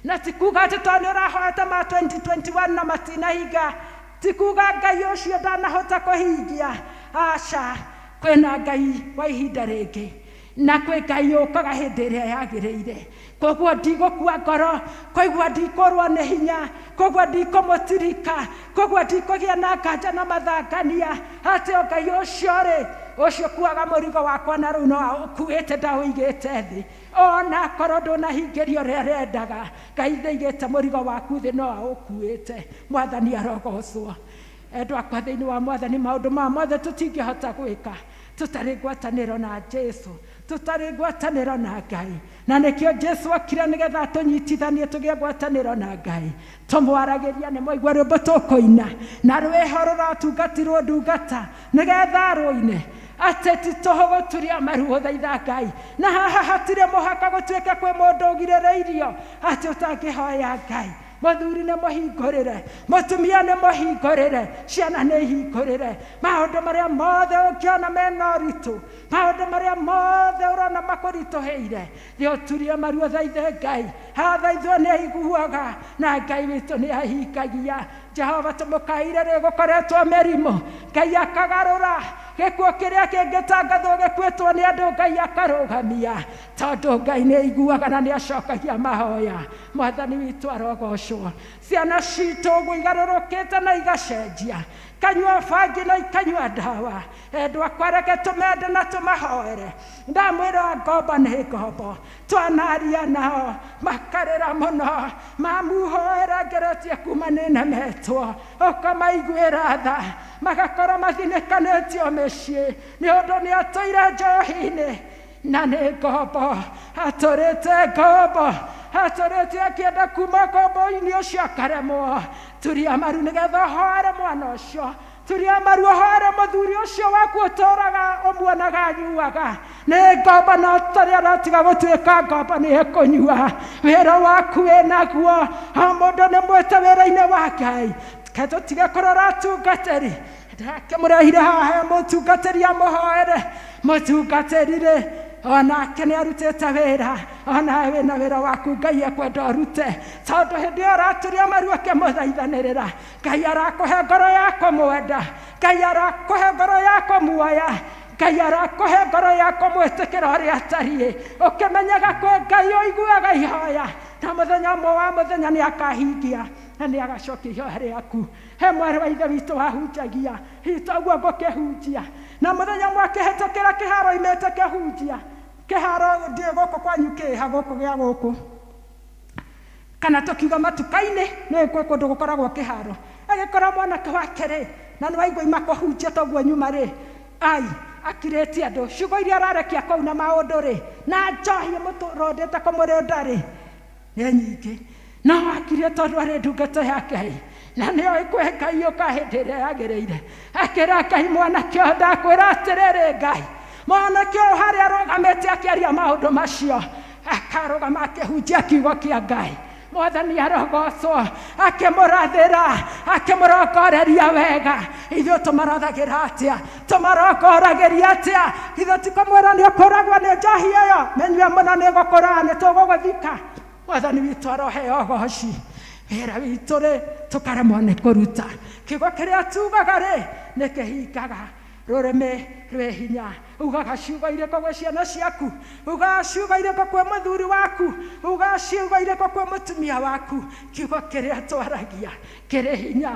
Speaker 6: Na ti kuga atĩ tondũ nĩ ũrahoete ma 2021 na matinahinga, ti kuga Ngai ũcio ndanahota kũhingia. Aca, kwĩna Ngai wa ihinda rĩngĩ, na kwĩ Ngai ũkaga hĩndĩ ĩrĩa yagĩrĩire. Koguo ndigũkua ngoro, koiguo ndikũrwo nĩ hinya, koguo ndikũmũtirika, koguo ndikũgĩa na nganja na mathangania atĩ o Ngai ũcio rĩ, ũcio ũkuaga mũrigo wakwa na rĩu no aũkuĩte ndaũigĩte thĩ. Ona akorwo ndũnahingĩrio ũrĩa arendaga, Ngai ndaigĩte mũrigo waku thĩ no aũkuĩte. Mwathani arogocwo. Endwa akwa thĩinĩ wa Mwathani, maũndũ maya mothe tũtingĩhota gwĩka tũtarĩ ngwatanĩro na Jesu, tũtarĩ ngwatanĩro na Ngai. Na nĩkĩo Jesu okire nĩgetha atũnyitithanie tũgĩe ngwatanĩro na Ngai. Tũmwaragĩria nĩ mwaigua rwĩmbo tũkũina, na rwĩho rũratungatirwo ndungata nĩgetha arũine, atĩ ti tũhũ gũturia maru gũthaitha Ngai. Na haha hatirĩ mũhaka gũtuĩke kwĩ mũndũ ũgirĩrĩirio atĩ ũtangĩhoya Ngai. Mũthuri nĩ mũhingũrĩre, mũtumia nĩ mũhingũrĩre, ciana nĩ ihingũrĩre. Maũndũ marĩa mothe ũngĩona mena ũritũ, maũndũ marĩa mothe ũrona makũritũhĩire, thĩ ũturie maru ũthaithe Ngai. Athaithwo nĩ aiguaga, na Ngai witũ nĩ ahingagia. Jehova tũmũkaĩire rĩ gũkoretwo mĩrimũ, Ngai akagarũra gĩkuũ kĩrĩa kĩngĩtangathwo gĩkuĩtwo nĩ andũ, Ngai akarũgamia, tondũ Ngai nĩ aiguaga na nĩ acokagia mahoya. Mwathani witũ arogocwo. Ciana citũ ũguo igarũrũkĩte na igacenjia, ikanyua bangi na ikanyua ndawa. Endwa akwa, reke tũmende na tũmahoere. Ndamwĩra ngombo nĩ ngombo. Twanaria nao makarĩra mũno. Mamu hoera ngeretie kuma nĩnemetwo. Ũkamaiguĩra tha, magakorwo mathinĩkanĩtio mĩciĩ nĩ ũndũ nĩ atũire njohi-inĩ. Na nĩ ngombo, atũrĩte ngombo, atũrĩte akĩenda kuma ngombo-inĩ ũcio akaremwo. Turia maru nĩgetha ũhoere mwana ũcio, turia maru ũhoere mũthuri ũcio waku ũtũraga ũmuonaga anyuaga. Nĩ ngombo, no tarĩ aratiga gũtuĩka ngombo nĩ ekũnyua. Wĩra waku wĩnaguo, o mũndũ nĩ mwĩte wĩra-inĩ wa Ngai. Reke tũtige kũrora atungatĩri. Ndakĩmũrehire haha he mũtungatĩri amũhoere. Mũtungatĩri rĩ, onake nĩ arutĩte wĩra, onawe wĩna wĩra waku Ngai ekwenda ũrute, tondũ hĩndĩ ĩyo ũraturia maru ũkĩmũthaithanĩrĩra, Ngai arakũhe ngoro ya kũmwenda, Ngai arakũhe ngoro ya kũmuoya, Ngai arakũhe ngoro ya kũmwĩtĩkĩra ũrĩa atariĩ, ũkĩmenyaga kwĩ Ngai ũiguaga ihoya, na mũthenya ũmwe wa mũthenya nĩ akahingia na nĩ agacokia ihoya rĩaku. He mwarĩ wa ithe witũ wahunjagia, hihi toguo ngũkĩhunjia, na mũthenya ũmwe akĩhĩtũkĩra kĩharo oimĩte kĩhunjia, kĩharo ndiũĩ gũkũ kwanyu kĩha gũkũ gĩa gũkũ, kana tũkiuga matuka-inĩ, nĩ kwĩ kũndũ gũkoragwo kĩharo, agĩkora mwanake wake rĩ, na nĩ waigua oima kũhunjia toguo nyuma rĩ, ai akirĩtie andũ, ciugo iria ararekia kũu na maũndũ rĩ, na njohi ĩmũrũndĩte kũmũrũnda rĩ, nĩ nyingĩ. No akire tondũ arĩ ndungata ya Ngai, na nĩ oĩ kwĩ Ngai ũka hĩndĩ ĩrĩa yagĩrĩire. Akĩra Ngai, mwanake ũyũ ndakwĩra atĩrĩrĩ Ngai, mwanake ũyũ harĩa arũgamĩte akĩaria maũndũ macio, akarũgama akĩhunjia kiugo kĩa Ngai. Mwathani arogocwo, akĩmũrathĩra, akĩmũrongoreria wega. Ithuĩ tũmarathagĩra atĩa? Tũmarongoragĩria atĩa? Ithuĩ ti kũmwĩra nĩ ũkũragwo nĩ njohi ĩyo, mĩnyue mũno nĩ ĩgũkũraga, nĩ tũgũgũthika. Mwathani witũ aroheo ũgoci. Wĩra witũ rĩ, tũkaremwo nĩ kũruta. Kiugo kĩrĩa tugaga rĩ, nĩ kĩhingaga. Rũrĩmĩ rwĩ hinya. Ugaga ciugo irĩkũ gwĩ ciana ciaku? Ugaga ciugo irĩkũ kwĩ mũthuri waku? Ugaga ciugo irĩkũ kwĩ mũtumia waku? Kiugo kĩrĩa twaragia kĩrĩ hinya.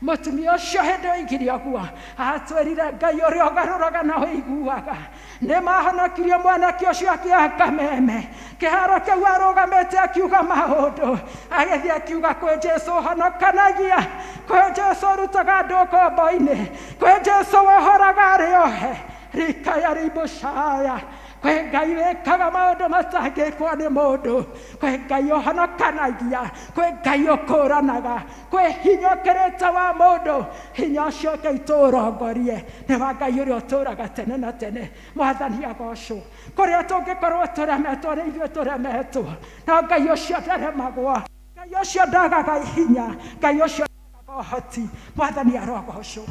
Speaker 6: Mũtumia ũcio hĩndĩ oigire ũguo, atwĩrire Ngai ũrĩa ũgarũraga na ũiguaga. Nĩ mahonokirie mwanake ũcio akĩoha kameme. Kĩharo kĩu arũgamĩte akiuga maũndũ. Agĩthiĩ akiuga kwĩ Jesu ũhonokanagia, kwĩ Jesu ũrutaga andũ ũkombo-inĩ, kwĩ Jesu wohoraga arĩa ohe, rikaya rĩimũcaya, kwĩ Ngai wĩkaga maũndũ matangĩkwo nĩ mũndũ, kwĩ Ngai ũhonokanagia, kwĩ Ngai ũkũranaga, kwĩ hinya ũkĩrĩte wa mũndũ. Hinya ũcio Ngai tũũrongorie, nĩ wa Ngai ũrĩa ũtũũraga tene na tene. Mwathani agocwo. Kũrĩa tũngĩkorwo tũremetwo nĩ ithuĩ tũremetwo, no Ngai ũcio ndaremagwo, Ngai ũcio ndagaga hinya, Ngai ũcio ndagaga ũhoti. Mwathani arogocwo.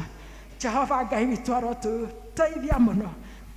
Speaker 6: Jehova Ngai witũ arotũteithia mũno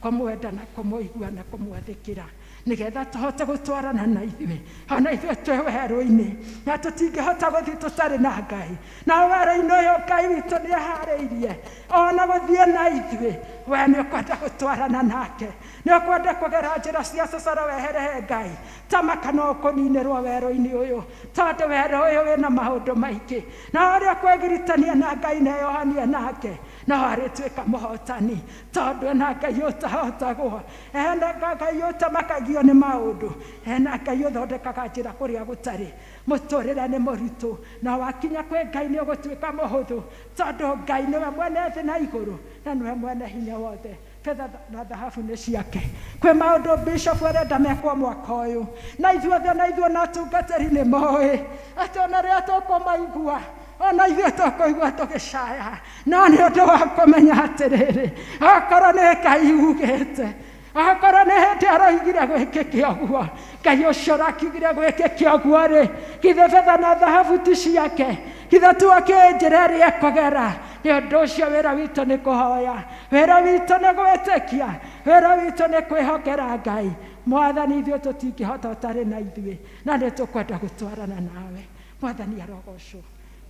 Speaker 6: kũmwenda na kũmũigua na kũmwathĩkĩra, nĩgetha tũhote gũtwarana na ithuĩ, ona ithuĩ twĩ werũ-inĩ, na tũtingĩhota gũthiĩ tũtarĩ na Ngai. Na werũ-inĩ ũyũ Ngai witũ nĩ aharĩirie ona gũthiĩ na ithuĩ. We nĩ ũkwenda gũtwarana nake, nĩ ũkwenda kũgera njĩra cia cũcoro wehere he Ngai. Tamaka no ũkũninĩrwo werũ-inĩ ũyũ, tondũ werũ ũyũ wĩna maũndũ maingĩ, na ũrĩa ũkwĩgiritania na Ngai na eyohanie nake, no arĩtuĩka mũhotani, tondũ ena Ngai ũtahotagwo, ena Ngai ũtamakagio nĩ maũndũ, ena Ngai ũthondekaga njĩra kũrĩa gũtarĩ. Mũtũrĩre nĩ mũritũ, na wakinya kwĩ Ngai nĩ ũgũtuĩka mũhũthũ, tondũ Ngai nĩwe mwene thĩ na igũrũ, na nĩwe mwene hinya wothe. Betha na thahabu nĩ ciake. Kwĩ maũndũ bishop arenda mekwo mwaka ũyũ, na ithuothe ona ithuĩ ona atungatĩri nĩ moĩ atĩ ona rĩrĩa tũkũmaigua, ona ithuĩ tũkũigua tũgĩcaya, no nĩ ũndũ wa kũmenya atĩrĩrĩ, okorwo nĩ Ngai ugĩte, akorwo nĩ hĩndĩ aroigire gwĩkĩke ũguo, Ngai ũcio ũrakiugire gwĩkĩke ũguo rĩ, githĩ betha na thahabu ti ciake? Githĩ tu akĩũĩ njĩra ĩrĩa ekũgera? Nĩ ũndũ ũcio wĩra witũ nĩ kũhoya, wĩra witũ nĩ gwĩtĩkia, wĩra witũ nĩ kwĩhokera Ngai. Mwathani, ithuĩ tũtingĩhota ũtarĩ na ithuĩ, na nĩ tũkwenda gũtwarana nawe. Mwathani arogocwo.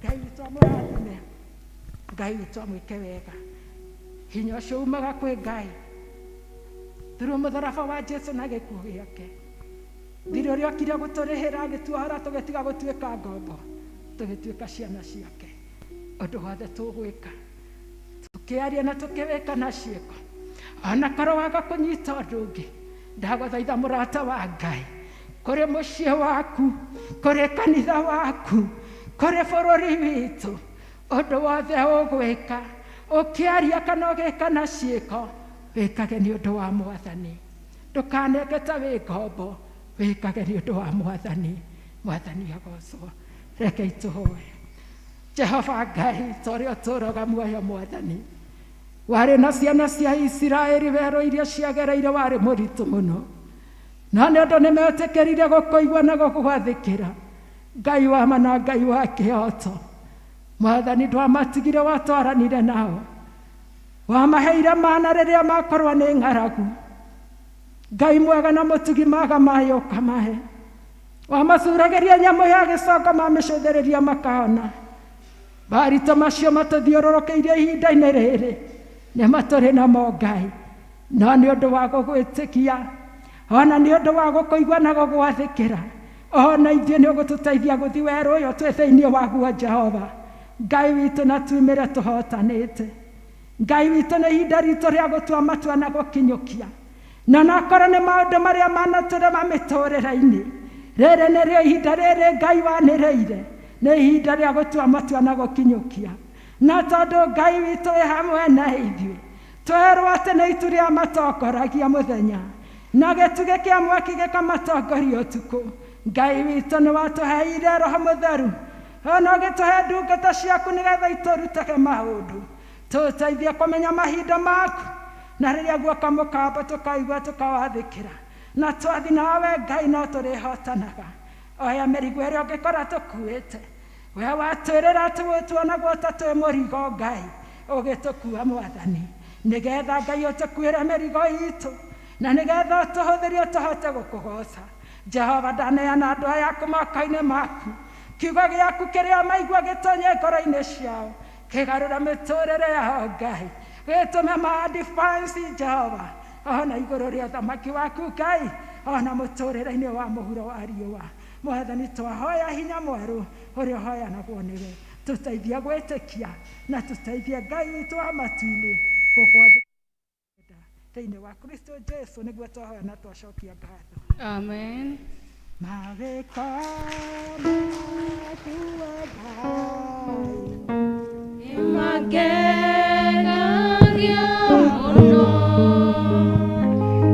Speaker 6: Ngai witũ amũrathime, Ngai witũ amwĩke wega. Hinya ũcio umaga kwĩ Ngai through mũtharaba wa Jesu na gĩkuũ gĩake. Thirĩ ũrĩa okire gũtũrĩhĩra agĩtuohora tũgĩtiga gũtuĩka ngombo, tũgĩtuĩka ciana ciake. Ũndũ wothe tũgwĩka, tũkĩaria na tũkĩwĩka na ciĩko, ona korwo waga kũnyita ũndũ ũngĩ, ndagũthaitha mũrata wa Ngai, kũrĩ mũciĩ waku, kũrĩ kanitha waku, kũrĩ bũrũri witũ, ũndũ wothe ũgwĩka, ũkĩaria kana ũgĩka na ciĩko, wĩkage nĩ ũndũ wa Mwathani. Ndũkaneke ta wĩ ngombo, wĩkage nĩ ũndũ wa Mwathani. Mwathani agocwo. Rekei tũhoe. Jehova Ngai, ta ũrĩa ũtũũraga muoyo Mwathani, warĩ na ciana cia Isiraeli werũ iria ciagereire warĩ mũritũ mũno, no nĩ ũndũ nĩ metĩkĩrire gũkũigua na gũgwathĩkĩra, Ngai wa ma na Ngai wa kĩhooto, Mwathani ndwamatigire, watwaranire nao. Wamaheire mana rĩrĩa makorwo nĩ ng'aragu. Ngai mwega na mũtugi maga maĩ ũkamahe. Wamacuragĩria nyamũ ya gĩcongo mamĩcũthĩrĩria makahona. Maritũ macio matũthiũrũrũkĩirie ihinda-inĩ rĩrĩ nĩ matũrĩ namo Ngai, no nĩ ũndũ wa gũgwĩtĩkia ona nĩ ũndũ wa gũkũigua na gũgwathĩkĩra, ona ithuĩ nĩ ũgũtũteithia gũthiĩ werũ ũyũ twĩ thĩinĩ waguo Jehova Ngai witũ, na tumĩre tũhotanĩte. Ngai witũ, nĩ ihinda ritũ rĩa gũtua matua na gũkinyũkia, na nakorwo nĩ maũndũ marĩa manatũrema mĩtũrĩre-inĩ, rĩrĩ nĩrĩo ihinda rĩrĩ Ngai wanĩrĩire, nĩ ihinda rĩa gũtua matua na gũkinyũkia. Na tondũ Ngai witũ wĩ hamwe na ithuĩ, twerwo atĩ nĩ itu rĩa matongoragia mũthenya na gĩtugĩ kĩa mwaki gĩkamatongoria ũtukũ. Ngai witũ nĩ watũheire Roho Mũtheru, ona ũgĩtũhe ndungata ciaku nĩgetha itũrutage maũndũ, tũteithie kũmenya mahinda maku, na rĩrĩa guoka mũkambo tũkaigua tũkawathĩkĩra, na twathi nawe Ngai no tũrĩhotanaga. Oya mĩrigo ĩrĩa ũngĩkora tũkuĩte, we watwĩrĩra tuonagwo ta twĩ mũrigo Ngai, ũgĩtũkua Mwathani, nĩgetha Ngai ũtũkuĩre mĩrigo itũ, na nĩgetha ũtũhũthĩrie tũhote gũkũgoca. Jehova, ndaneana andũ aya aku moko-inĩ maku, kiugo gĩaku kĩrĩa maigua gĩtonye ngoro-inĩ ciao, kĩgarũre mĩtũrĩre yao Ngai, gĩtũme ma advance Jehova, ona igũrũ rĩa ũthamaki waku Ngai, ona mũtũrĩre-inĩ wa mũhuro wa riũa. Mwathani, twahoya hinya mwerũ ũrĩa ũhoyanagwo nĩwe, tũteithie gwĩtĩkia na tũteithie Ngai witũ wa matu-inĩ gũgwathĩkĩra thĩinĩ wa Kristo Jesu, nĩguo twahoya na twacokia ngatho.
Speaker 5: Amen.
Speaker 6: Mawĩko maku we Ngai
Speaker 5: nĩmangenagia mũno,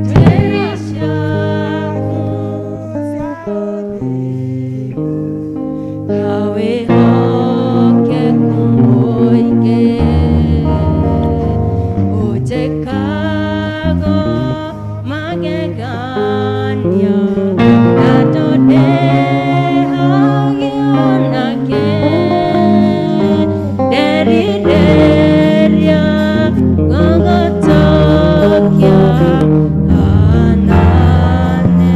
Speaker 5: njĩra ciaku na wĩhokeku mũingĩ, ũnjĩkaga magegania na ndũndehagio nake, nderirĩria gũgũtokia hanane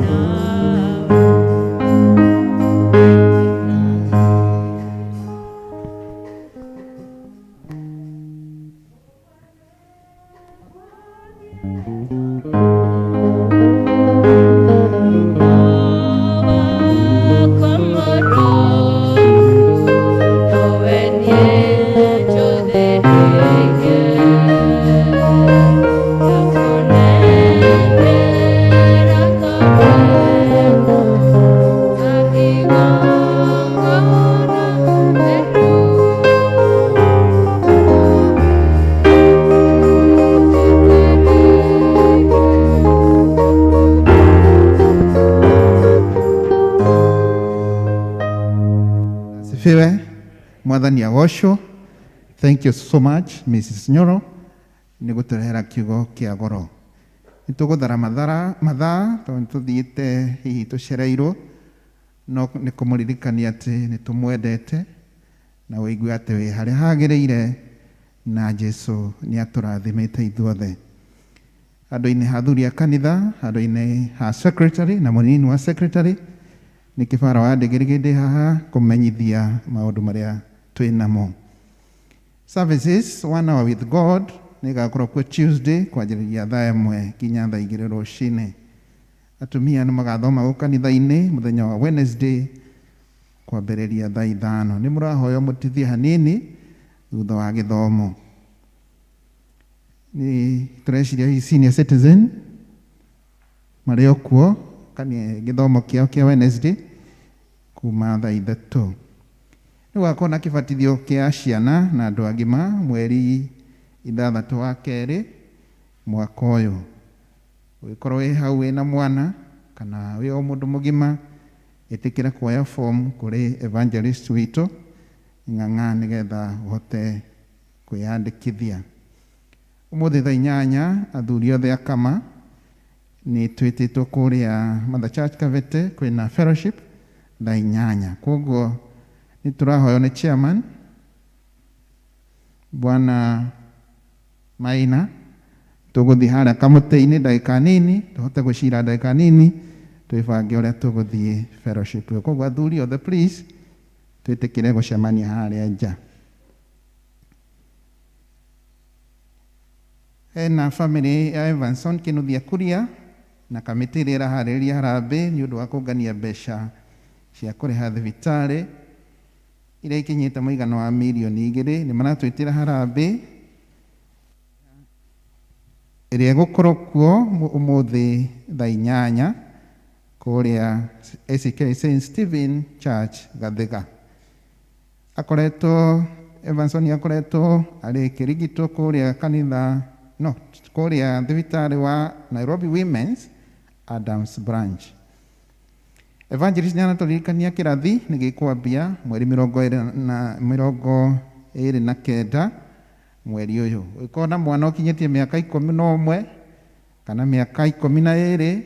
Speaker 5: nawe.
Speaker 9: Asifiwe. Mwathani agocwo. Thank you so much Mrs. Nyoro nĩ gũtũrehera kiugo kĩa goro. Nĩ tũgũthara mathaa tondũ nĩ tũthiĩte hihi tũcereirwo, no nĩ kũmũririkania atĩ nĩ tũmwendete na wĩigue atĩ wĩ harĩa hagĩrĩire na Jesu nĩ atũrathimĩte ithuothe. Handũ-inĩ ha athuri a kanitha, handũ-inĩ ha secretary na mũnini wa secretary, nĩ kĩbara wa ndĩgĩrĩgĩ ndĩ haha kũmenyithia maũndũ marĩa twĩ namo. Services One Hour with God nĩ ĩgakorwo kuo Tuesday kwanjĩrĩria thaa 1 nginya thaa 2 rũcinĩ. Atumia nĩ magathoma gũkũ kanitha-inĩ mũthenya wa Wednesday kwambĩrĩria thaa 5. Nĩ mũrahoywo mũtithie hanini thutha wa gĩthomo. Nĩ tũreciria hihi senior citizen marĩ o kuo gĩthomo kĩao kĩa Wednesday kuma thaa 3. Nĩ gũgakorwo na kĩbatithio kĩa ciana na andũ agima mweri 6 wa 2 mwaka ũyũ. Ũngĩkorwo wĩ hau wĩna mwana kana wĩ o mũndũ mũgima, ĩtĩkĩra kuoya form kũrĩ evangelist witũ Ng'ang'a nĩgetha ũhote kwĩyandĩkithia. Ũmũthĩ thaa 8 athuri othe akama nĩ twĩtĩtwo kũrĩa Mother Church Kabete kwĩna fellowship thaa 8. Koguo nĩ tũrahoywo nĩ chairman Bwana Maina. Tũgũthiĩ harĩa kamũtĩ-inĩ ndagĩka nini, tũhote gũcira ndagĩka nini, twĩbange ũrĩa tũgũthiĩ fellowship ĩyo. Koguo athuri othe please twĩtĩkĩre gũcemania harĩa nja. Hena family ya Evanson Kinuthia Kuria na kamĩtĩ ĩrĩa ĩraharĩrĩria harambĩ nĩ ũndũ wa kũngania mbeca cia kũrĩha thibitarĩ iria ikinyĩte mũigana wa mirioni 2. Nĩ maratwĩtĩra harambĩ ĩrĩa ĩgũkorwo kuo ũmũthĩ thaa 8 kũrĩa ACK St Stephen Church, Gathiga. Akoretwo Evanson akoretwo arĩ kĩrigitwo kũrĩa kanitha no kũrĩa thibitarĩ wa Nairobi Women's Adams Branch. Evangelist nĩ aratũririkania kĩrathi nĩ gĩkwambia mweri 29 mweri ũyũ. Ũngĩkorwo na mwana ũkinyĩtie mĩaka 11 kana mĩaka 12,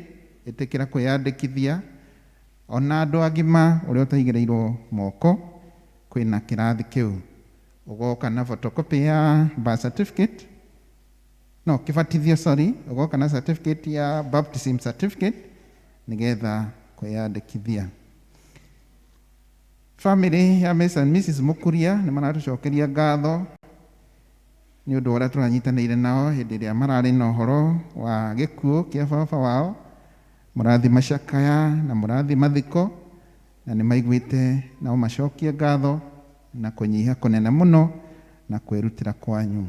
Speaker 9: ĩtĩkĩra kwĩyandĩkithia. Ona andũ agima ũrĩa ũtaigĩrĩirwo moko, kwĩna kĩrathi kĩu. Ũgoka na photocopy ya birth certificate, no kĩbatithio, sorry, ũgoka na certificate ya baptism certificate nĩgetha kwĩyandĩkithia. Family ya Mr and Mrs Mukuria nĩ maratũcokeria ngatho nĩ ũndũ wa ũrĩa tũranyitanĩire nao hĩndĩ ĩrĩa mararĩ na ũhoro wa gĩkuũ kĩa baba wao. Mũrathi macakaya na mũrathi mathiko, na nĩ maiguĩte nao macokie ngatho na kũnyiha kũnene mũno na kwĩrutĩra kwanyu.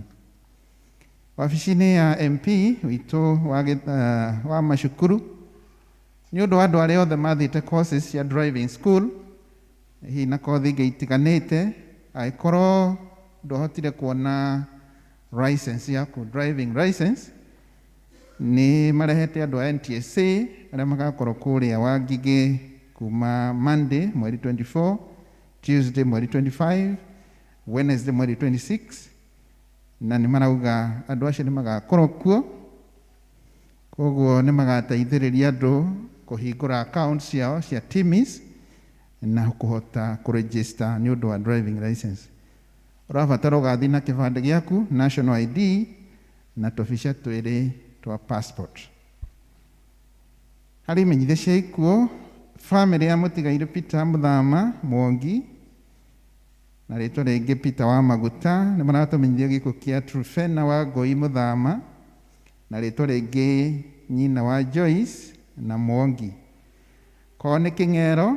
Speaker 9: Wabici-inĩ ya MP witũ wa macukuru, nĩ ũndũ wa andũ arĩa othe mathiĩte courses cia driving school hihi na kothi ingĩ itiganĩte, angĩkorwo ndwahotire kuona license yaku, driving license, nĩ marehete andũ a NTSA arĩa magakorwo kũrĩa Wangigĩ kuma Monday mweri 24, Tuesday mweri 25, Wednesday mweri 26, na nĩ marauga andũ acio nĩ magakorwo kuo. Koguo nĩ magateithĩrĩria andũ kũhingũra account ciao cia TIMIS na kũhota kũregister nĩ ũndũ wa driving license. Ũrabatara ũgathiĩ na kĩbandĩ gĩaku, national ID na tũbica twĩrĩ twa passport. Harĩ imenyithia cia ikuũ, family ya mũtigairĩ Peter Mũthama Mwongi na rĩtwa rĩngĩ Peter wa Maguta nĩ maratũmenyithia gĩkuũ kĩa Trufena wa Ngoi Mũthama na rĩtwa rĩngĩ nyina wa Joyce na Mwongi. Kwao nĩ Kĩng'ero,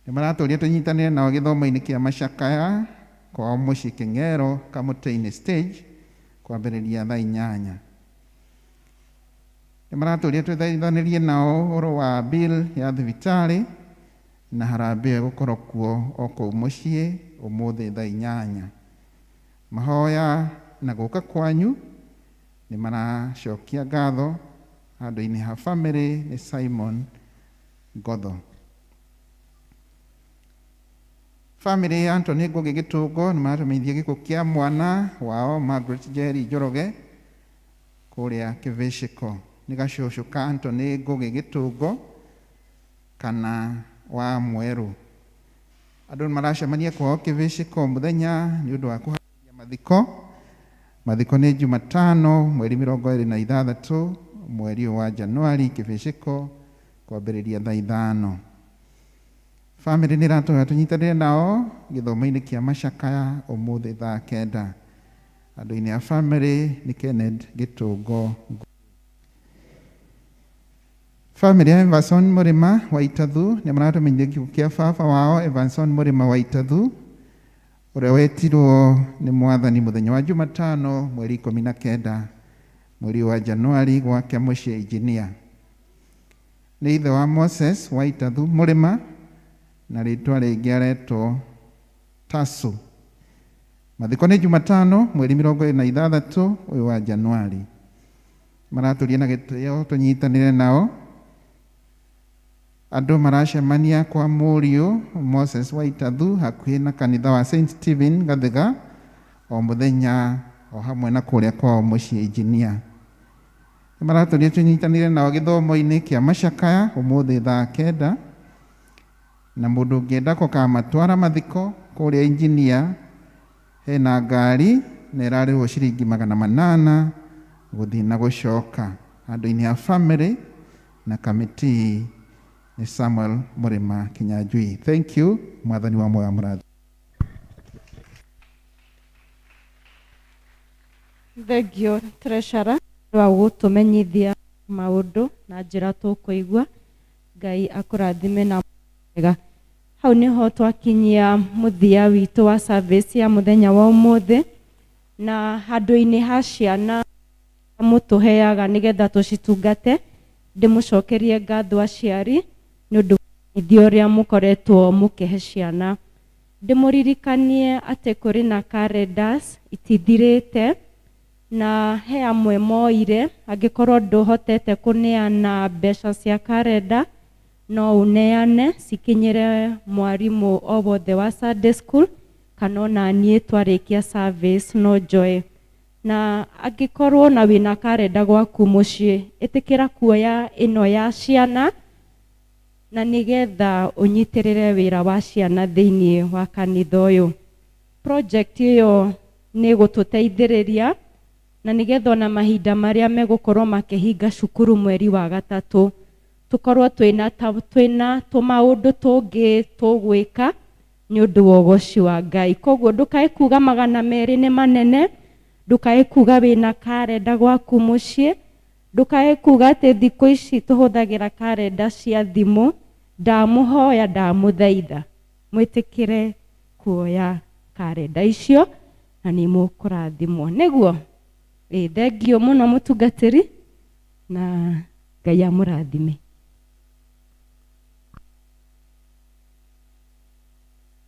Speaker 9: nĩ maratũria tũnyitanĩre nao gĩthomo-inĩ kĩa macakaya kwao mũciĩ Kĩng'ero, Kamũtĩ-inĩ stage, kwambĩrĩria thaa 8. Nĩ maratũria twĩthaithanĩrie nao ũhoro wa bill ya thibitarĩ na harambee ĩgũkorwo kuo o kũu mũciĩ ũmũthĩ thaa 8. Mahoya na gũka kwanyu nĩ maracokia ngatho handũ-inĩ ha family nĩ Simon Ngotho. Family ya Anthony Ngugi Gĩtũngo nĩ maratũmenyithia gĩkuũ kĩa mwana wao Margaret Njeri Njoroge kũrĩa Kĩvĩcĩko. Nĩ gacũcũ ka Anthony Ngugi Gĩtũngo kana wa Mwerũ. Andũ nĩ maracemania kwao Kĩvĩcĩko mũthenya nĩ ũndũ wa kũharĩrĩria mathiko. Mathiko nĩ Jumatano mweri 26 mweri ũyũ wa Januari, Kĩvĩcĩko, kwambĩrĩria thaa 5. Family nĩ ĩratũhoya tũnyitanĩre nao gĩthomo-inĩ kĩa macakaya ũmũthĩ thaa 9. Andũ-inĩ a family nĩ Kenneth Gĩtũngo. Family ya Everson Mũrĩma wa Itathu nĩ maratũmenyithia gĩkuũ kĩa baba wao Everson Mũrĩma wa Itathu ũrĩa wetirwo nĩ Mwathani mũthenya wa Jumatano mweri 19 mweri wa Januari gwake mũciĩ Engineer. Nĩ ithe wa Moses wa Itathu Mũrĩma na rĩtwa rĩngĩ aretwo Tasu. Mathiko nĩ Jumatano mweri 26 ũyũ wa Januari. Maratũria na gĩtĩo tũnyitanĩre nao. Andũ maracemania kwa mũriũ Moses wa Itathu hakuhĩ na kanitha wa St Stephen Gathiga o mũthenya o hamwe na kũrĩa kwao mũciĩ Engineer. Nĩ maratũria tũnyitanĩre nao gĩthomo-inĩ kĩa macakaya ũmũthĩ thaa 9, na mũndũ ũngĩenda kũkamatwara mathiko kũrĩa Engineer hena ngari Na ĩrarĩhwo ciringi 800 gũthiĩ na gũcoka handũ-inĩ ha family na kamĩtĩ nĩ Samuel Mũrĩma Kinyanjui. Thank you. Mwathani wa muoyo amũrathime.
Speaker 2: Thengio treasurer wa gũtũmenyithia maũndũ na njĩra tũkũigua. Ngai akũrathime na wega. Hau nĩho twakinyia mũthia witũ wa service ya mũthenya wa ũmũthĩ, na handũ-inĩ ha ciana mũtũheaga nĩgetha tũcitungate, ndĩmũcokerie ngatho aciari nĩ ũndũ wa ũrĩa mũkoretwo mũkĩhe ciana. Ndĩmũririkanie atĩ kũrĩ na calendars itithirĩte, na he amwe moire. Angĩkorwo ndũhotete kũneana mbeca cia kalenda, no ũneane cikinyĩre mwarimũ o wothe wa Sunday school, kana ona niĩ twarĩkia service no njoe. Na angĩkorwo na wĩna kalenda gwaku mũciĩ, ĩtĩkĩra kuoya ĩno ya ciana na nĩgetha ũnyitĩrĩre wĩra wa ciana thĩiniĩ wa kanitha ũyũ. Project ĩyo nĩ gũtũteithĩrĩria na nĩgetha ona mahinda marĩa megũkorwo makĩhinga cukuru mweri wa gatatũ, tũkorwo twĩna tũmaũndũ tũngĩ tũgwĩka nĩ ũndũ wa ũgoci wa Ngai. Koguo ndũkae kuga 200 nĩ manene, ndũkae kuga wĩna karenda gwaku mũciĩ, ndũkae kuga atĩ thikũ ici tũhũthagĩra karenda cia thimũ. Ndamũhoya, ndamũthaitha mwĩtĩkĩre kuoya karenda icio na nĩ mũkũrathimwo. Nĩguo ĩ thengio mũno mũtungatĩri, na Ngai amũrathime.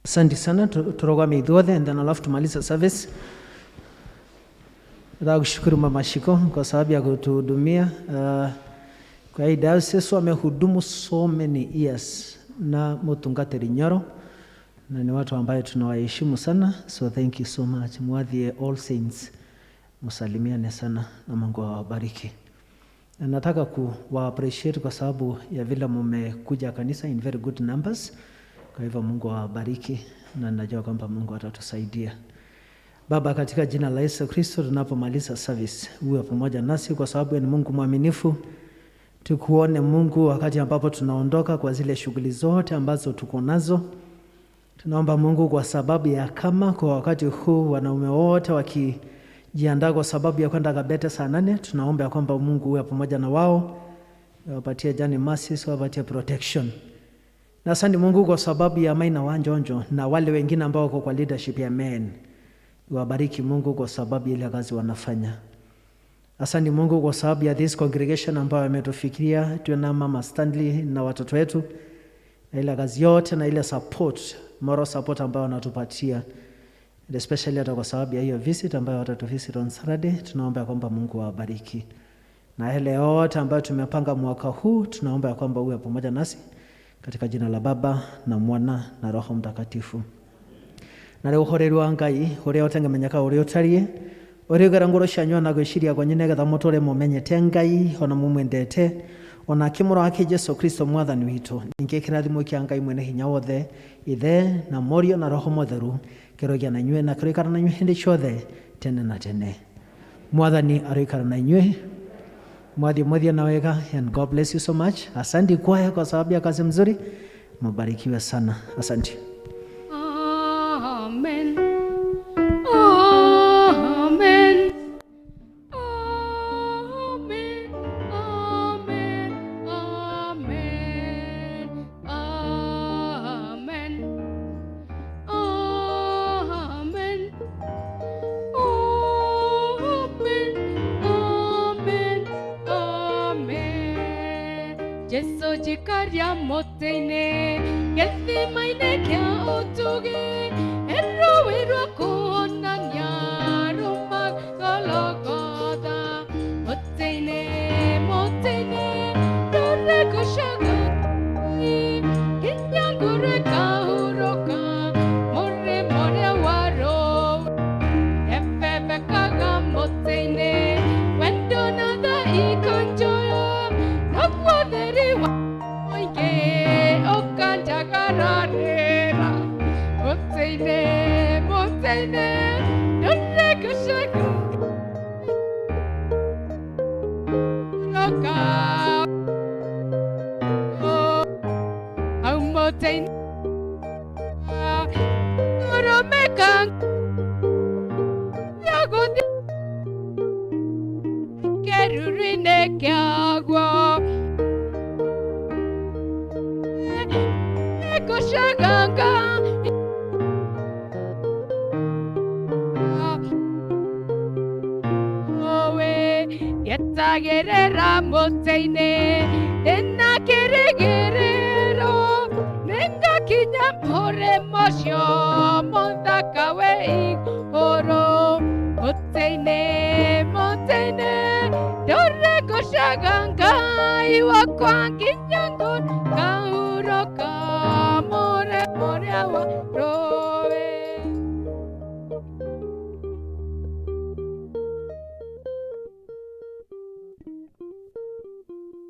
Speaker 1: Asante sana, turogame ithuothe and then alafu tumalize service. Nataka kushukuru Mama Shiko kwa sababu ya kutuhudumia. Kwa hii diocese wamehudumu so many years na mutungatĩri Nyoro, na ni watu ambayo tunawaheshimu sana, so thank you so much. Mwathie All Saints, msalimiane sana na Mungu awabariki. Na nataka kuwa appreciate kwa sababu ya vile mmekuja kanisa in very good numbers. Kwa hivyo Mungu awabariki na najua kwamba Mungu atatusaidia. Baba, katika jina la Yesu Kristo, tunapomaliza service, uwe pamoja nasi kwa sababu ni Mungu mwaminifu. Tukuone Mungu wakati ambapo tunaondoka kwa zile shughuli zote ambazo tuko nazo. Tunaomba Mungu kwa sababu ya kama kwa wakati huu wanaume wote wakijiandaa kwa sababu ya kwenda Kabete saa 8, tunaomba ya kwamba Mungu uwe pamoja na wao, wapatie journey mercies, wapatie protection. Na asante Mungu kwa sababu ya Maina Wanjonjo na wale wengine ambao wako kwa leadership ya men. Wabariki Mungu kwa sababu ile kazi wanafanya. Asante Mungu kwa sababu ya this congregation ambayo ametufikiria, tuwe na Mama Stanley na watoto wetu, na ile kazi yote na ile support, moral support ambayo wanatupatia. And especially hata kwa sababu ya hiyo visit ambayo watatuvisit on Saturday, tunaomba kwamba Mungu awabariki. Na yale yote ambayo tumepanga mwaka huu, tunaomba ya kwamba uwe pamoja nasi katika jina la Baba na Mwana na Roho Mtakatifu. Na rĩu ũhoreru wa Ngai ũrĩa ũtengemenyeka ũrĩa ũtariĩ, ũrĩgera ngoro cianyu na gwĩciria kwanyu nĩgetha mũtũre mũmenyete Ngai ona mũmwendete, ona akĩmũra wake Jesu Kristo mwathani witũ. Ningĩ kĩrathimo kĩa Ngai mwene hinya wothe, Ithe na Mũriũ na Roho Mũtheru, kĩroigĩa na inyuĩ na kĩroikara na inyuĩ hĩndĩ ciothe tene na tene. Mwathani aroikara na inyuĩ. Mwathiĩ mwathiĩ na wega, and God bless you so much. Asante kwaya kwa sababu ya kazi mzuri. Mubarikiwe sana. Asante.
Speaker 5: Amen. Amen. Amen. Amen. Amen. Amen. Amen. Amen. Amen. Amen. Jesu jikaria mũtĩ-inĩ gĩthima-inĩ kĩa ũtugi, rũĩ rwa kuonania ruma Golgotha. Mũtĩ-inĩ, mũtĩ-inĩ, rũregucaga nginya ngũrwe kahurũka mũrĩmo ũrĩa wa rũĩ. Ebebekaga mũtĩ-inĩ, wendo na tha ikanjoya, naguo ũtheri wa mũingĩ ũkanjagararĩra. Mũtĩ-inĩ, mũtĩ-inĩ, mũtĩ-inĩ Tũrũmĩka gũthiĩ kĩruru-inĩ kĩaguo Nĩngũcaganga Owe gĩetagĩrĩra mũtĩ-inĩ ndĩna kĩrĩgĩrĩro nĩngakinya mũrĩmo ũcio mũthaka wĩ igũrũ mũtĩ-inĩ mũtĩ-inĩ ndũre ngũcaga Ngai wakwa nginya